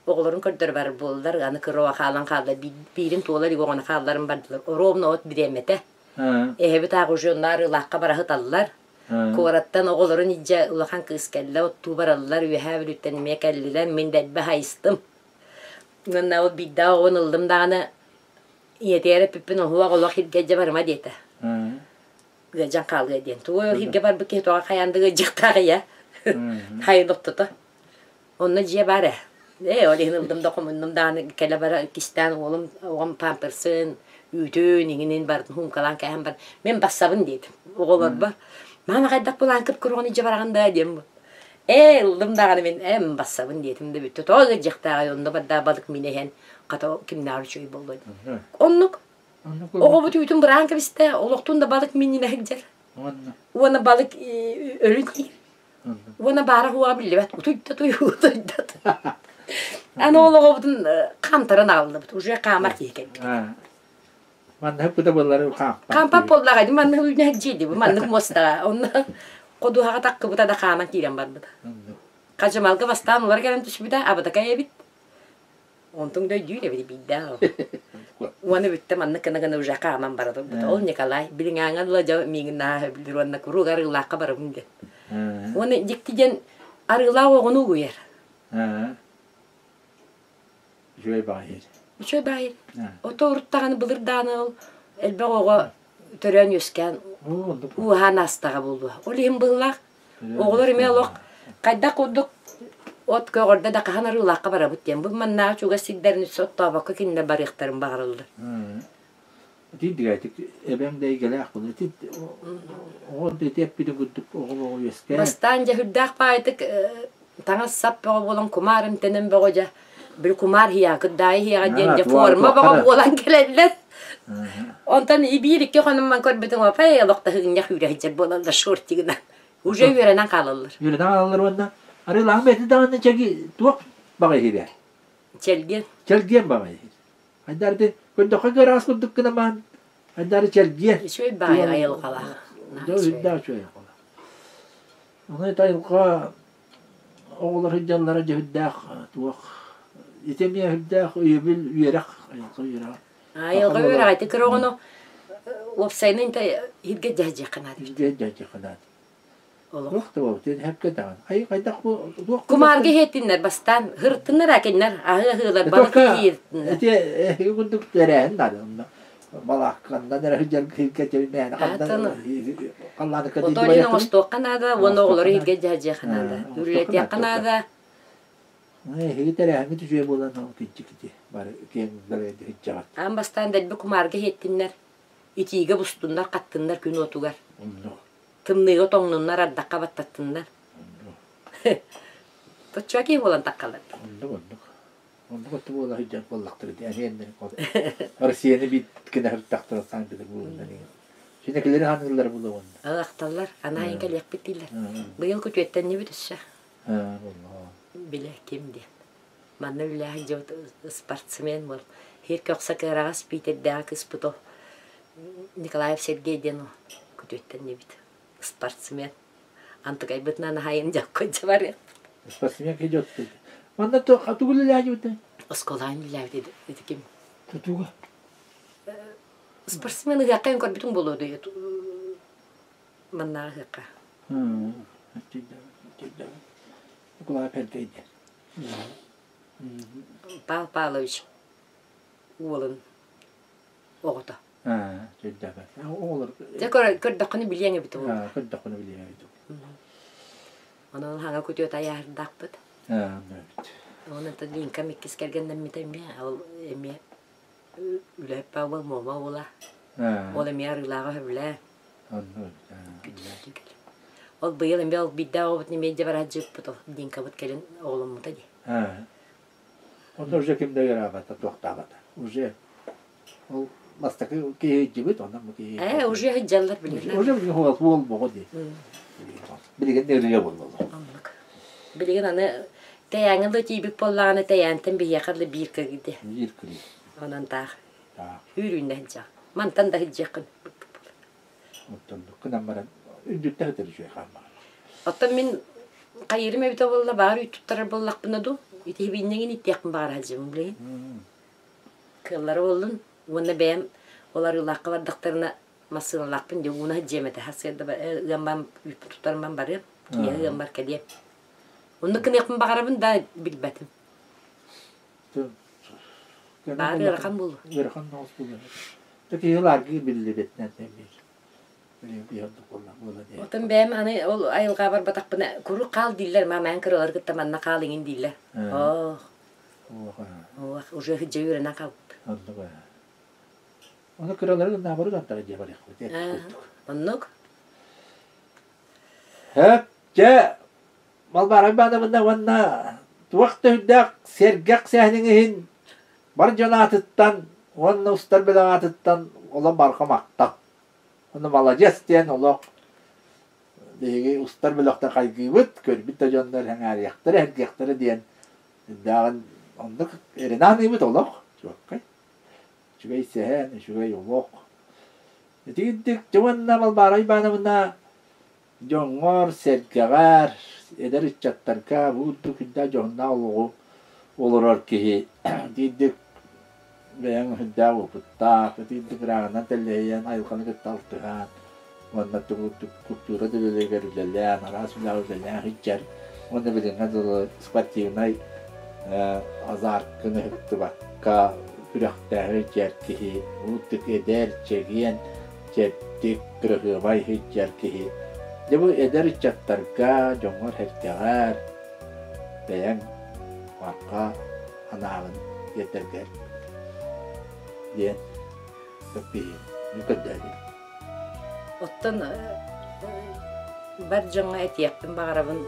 Speaker 2: оҕолорун көрдөрө барар буоллар, аны кыра хаалан хаалла, биирин туола илик оҕону хаалларын бардылар. Ровно от бириэмэтэ. Эһэбит аах уже онно арыылаахха бара сыталлар. Куораттан оҕолорун илдьэ улахан кыыс кэллэ, оттуу бараллар, Үөһээ Бүлүүттэн эмиэ кэллилэр, мин дэлби хайыстым. Уонна ол биирдээх оҕону ыллым даҕаны, ийэтигэр эппиппин оһуох олох илгэ дьэ барыма диэтэ. Ыалдьан хаалыа диэн. Тугу иһиргэ барбыт киһи тоҕо хайаан да ыалдьыахтаах ийэ. Хайын охтото. Онно дьиэ баар ээ. Ээ, ол иһин ыллым да хомуннум даҕаны кэлэ-бара кистээн уолум оҕом памперсын, үүтүн, иҥинин барытын хуумкалаан кээһэн баран мин бассабын диэтим оҕолорбор. Мама хайдах булаан кып-куруҕун илдьэ бараҕын даа диэн бу. Ээ, ыллым даҕаны мин эм бассабын диэтим да бүттэ. Тоҕо ыалдьыахтааҕай онно барда балык миинэ иһэн хата кимнээҕэр үчүгэй буолуо диэн. Оннук. Оҕобут үүтүн быраан кэбистэ, олохтуун да балык минньинэ сылдьар. Уонна балык өлүн диир. Уонна баара хуоҕа биллибэт, утуйда туй, утуйда. Аны ол оҕобутун хаамтаран аҕаллыбыт, уже хаамар киһи кэлбит.
Speaker 1: Маннык быта буоллары хаампат.
Speaker 2: Хаампат буоллаҕа, маннык үүнэ дьиэди, маннык муостаҕа. Онно ходуһаҕа таккыбыта да хааман киирэн барбыта. Хадьымалга бастаан улар кэлэн түспүтэ, абытакай эбит. Онтуҥ да өйдүүр эбит биирдээх Уонна бүттэ маннык гына гына уже хааман бара турбута. Ол Николай билиҥээҥҥэ дылы дьэ миигин наһаа сөбүлүүр уонна куруук арыылаахха барабын диэн. Уонна дьикти диэн арыылаах оҕону угуйар.
Speaker 1: Үчүгэй баҕайы.
Speaker 2: Үчүгэй баҕайы. Ото урут даҕаны былыр даҕаны ол элбэх оҕо төрөөн үөскээн ууһаан аастаҕа буолуо. Ол иһин быһыылаах Оҕолор эмиэ олох хайдах курдук от көҕөрдө да хаһан арыылаахха барабыт диэн бу маннааҕы чугас сирдэрин оттообокко кинилэр барыахтарын баҕараллар.
Speaker 1: Итинник эбэҥ да эйгэлээх буолар. Ити оҕо ити эппитин курдук оҕо үөскээн.
Speaker 2: Бастаан дьэ сүрдээх баайытык таҥас-сап бөҕө буолан кумаар эмтэнэн бөҕө дьэ били кумаар иһиэҕэ кырдаайы иһиэҕэ диэн дьэ форма бөҕө буолан кэлэллэр. Онтон биир икки хонумман көрбүтүм опай олохтоһугунньах үүрэ сылдьар буолаллар шортигынан. Уже үөрэнэн хаалаллар.
Speaker 1: Үөрэнэн хаалаллар уонна арыылааҕым бэйэтэ даҕаны чэги туох баҕайы иһирэ?
Speaker 2: Чэлгиэн.
Speaker 1: Чэлгиэн баҕайы иһир. Айдарды көрдөххө кыараас курдук гына маан айдары чэлгиэн.
Speaker 2: Үчүгэй баҕайы айылҕалаах.
Speaker 1: Үрдээх үчүгэй айылҕалаах. Ону айылҕа оҕолор сылдьаллара дьүһүрдээх туох ити эмиэ сүрдээх өйөбүл үөрэх айылҕа үөрэҕэ.
Speaker 2: Айылҕа үөрэҕэ ити кыра оҕону уопсайынан иһиргэ дьаһдьыахха наада.
Speaker 1: Иһиргэ дьаһдьыахха наада. Олох да буолбут хэпкэ даҕаны. Ай хайдах бу туох
Speaker 2: Кумаарга иһиэттиннэр бастаан һырыттыннар акиннар аһы аһыылар балык иһиэттиннэр.
Speaker 1: Ити эһиги курдук тэрээһин наада онно. Балаакканнан эрэ сылдьар иһиргэ мээнэ ханна
Speaker 2: Отоойун оҥостуохха наада уонна оҕолору иһиргэ дьаһдьыахха наада. Үлэлэтиэххэ наада.
Speaker 1: Эһиги тэрээһиҥҥит үчүгэй буолан ол киччикити бары киэҥ далайды сылдьаҕыт.
Speaker 2: Аан бастаан дэлби кумаарга иһиэттиннэр, итиигэ бустуннар, хаттыннар күн уотугар.
Speaker 1: Оннук.
Speaker 2: Тымныыга тоҥнуннар, ардахха баттаттыннар. Точчуа киһи буолан таххалар.
Speaker 1: Оннук, оннук. Оннук оту буола сылдьар буоллахтара дии. Эһиэннэрин Россияны биир гына сырыттахтара Санкт-Петербургунан иҥин. Синекилери ханыыллара буолуо уонна.
Speaker 2: Ахталлар, анаайын кэлиэхпит дииллэр. Быйыл күтүөттэннибит өссө. Билэ ким диэн. Манна үлэлээх дьыбыт спортсмен буол. Хир көхсө кыараҕас Питердээҕи кыыспыт ол Николаев Сергей диэн күтүөттэннибит. Спортсмен. Антыкайбытынан аһайын дьокко барыахпыт.
Speaker 1: Спортсмен киһи дьотту. Манна тугу үлэлээбитэ?
Speaker 2: Оскуолаҕын үлэлээбит ити ким?
Speaker 1: Тутууга.
Speaker 2: Спортсмен ыһыахха көрбүтүҥ буолуо дуу маннааҕы ыһыахха.
Speaker 1: Николай Пельтей диэн.
Speaker 2: Павел Павлович уолун оҕото. Дьэ көрдөххүнэ билиэҥ эбит ол.
Speaker 1: Көрдөххүнэ билиэҥ эбит
Speaker 2: Онон хаҥа күтүөт айааһырдаахпыт. Онон Линкам иккис кэргэннэммитэ эмиэ ол эмиэ үлэһиппэ уол Муома уола. Ол эмиэ арыылааҕы сөбүлээн. Ол быйыл эмиэ ол биирдээх оҕобут эмиэ дьэ бараадьыппыт ол Динкабыт кэлин оҕоломмута дии.
Speaker 1: Онно уже ким да ыараабата, туохтаабата. Уже ол бастакы киһи илдьибит, онон бу киһи...
Speaker 2: Ээ, уже сылдьаллар билигин.
Speaker 1: Уже билигин уол боҕо дии. Билигин ырыа буолла.
Speaker 2: Оннук. Билигин аны тэйээҥҥэ да тиийбит буоллаҕына тэйээнтэн биһиэхэ да биир кыргыды.
Speaker 1: Биир кыргы.
Speaker 2: Онон таах. Үүрүүннэ сылдьаҕын. Мантан да сылдьыаххын.
Speaker 1: Оттон гынан баран үрдүттэн ытыр үчүгэй хаалмаҕа.
Speaker 2: Оттон мин хайыырым эбитэ буолла, баҕар үүт туттарар буоллахпына дуу, ити биинньэҥин иттиэхпин баҕара сылдьабын билигин. Кыаллара буоллун уонна бэйэм ол арыылаахха бардахтарына массыыналаахпын дии ууна сылдьыам этэ сарсыарда ыамман үүппүн туттарымман барыам, киэһэ ыаммар кэлиэм. Оннук гыныахпын баҕарабын да билбэтим. Баҕар ыарахан буолуо.
Speaker 1: Ыарахан соҕус буолуо. Киһи аргыы биллибэтинэн
Speaker 2: Отон бэйэм аны ол айылҕа барбатахпына куруук хаал дииллэр, маамаан кыралары кытта манна хаал иҥин дииллэр. Оох. Оох, уже сылдьа үөрэнэн хаалбыт.
Speaker 1: Ону кыралары наоборот антара дьиэ барыахпыт.
Speaker 2: Оннук.
Speaker 1: Хөп, дьэ, Балбаарай Баанабына уонна туох да үрдээх сэргэх сэһэниҥ иһин бар дьон аатыттан уонна устар бөлөх аатыттан олох барҕа махтал. Уонна маладьыас диэн олох биһиги устар бөлөхтөн хайгыыбыт, көрбүт да дьоннор сэҥээриэхтэрэ, сэргиэхтэрэ диэн үрдээҕин оннук эрэнэ саныыбыт олох. Чуоккай. Үчүгэй сэһэн, үчүгэй олох. Итигирдик дьэ уонна Балбаарай Ивановна Дьоҥҥор-сэргэҕэр, эдэр ыччаттарга бу курдук үрдээх дьоһуннаах олоҕу олорор киһи итиирдик бэйэҥ үрдээх уопуттаах, итиирдик ырааҕынан тэллэһийэн, айылҕаны кытта алтыһан уонна культура да үлэлэригэр үлэлээн, араас үлэҕэ үлэлээн сылдьар уонна билиҥҥэ дылы спортивнай азарткын ыһыктыбакка күрэхтэһэ сылдьар киһи, курдук эдэр, чэгиэн, чэбдик, кыраһыабай сылдьар киһи. Дьэ бу эдэр ыччаттарга, дьоҥҥор-сэргэҕэр бэйэҥ барҕа анаабын тиэрдэргэр диэн биһиги көрдөөтүм.
Speaker 2: Оттон бар дьоҥҥо этиэхпин баҕарабын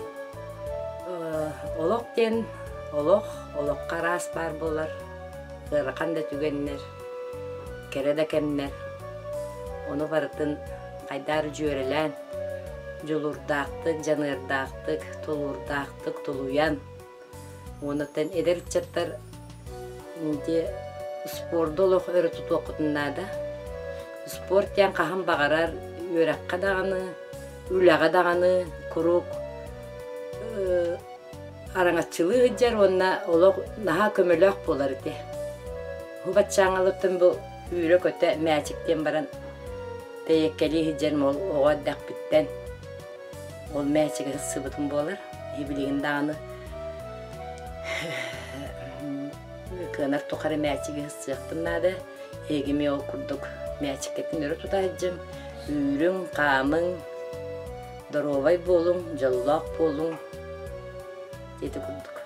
Speaker 2: олох диэн олох, олоххо араас баар буолар, ыарахан да түгэннэр, кэрэ да кэмнэр. Ону барытын хайдаар дьүөрэлээн, дьулуурдаахтык, дьаныардаахтык, тулуурдаахтык тулуйан, уонуттан эдэр ыччаттар ити спорду олох өрө тутуоххутун наада. Спорт диэн хаһан баҕарар үөрэххэ даҕаны, үлэҕэ даҕаны куруук араҥаччылыы сылдьар уонна олох наһаа көмөлөөх буолар ити. Бу баччааҥҥалыттан бу үүрэ-көтө мээчиктиэн баран тэйэккэлии сылдьар ол оҕо эрдэхпиттэн ол мээчиги сыссыбытым буолар. Билигин даҕаны кыанар тухары мээчиги сыахпын наада. Эһиги эмиэ ол курдук мээчиккэтин өрө тута сылдьыҥ, үүрүҥ, хаамыҥ, доруобай буолуҥ, дьоллоох буолуҥ. Ити курдук.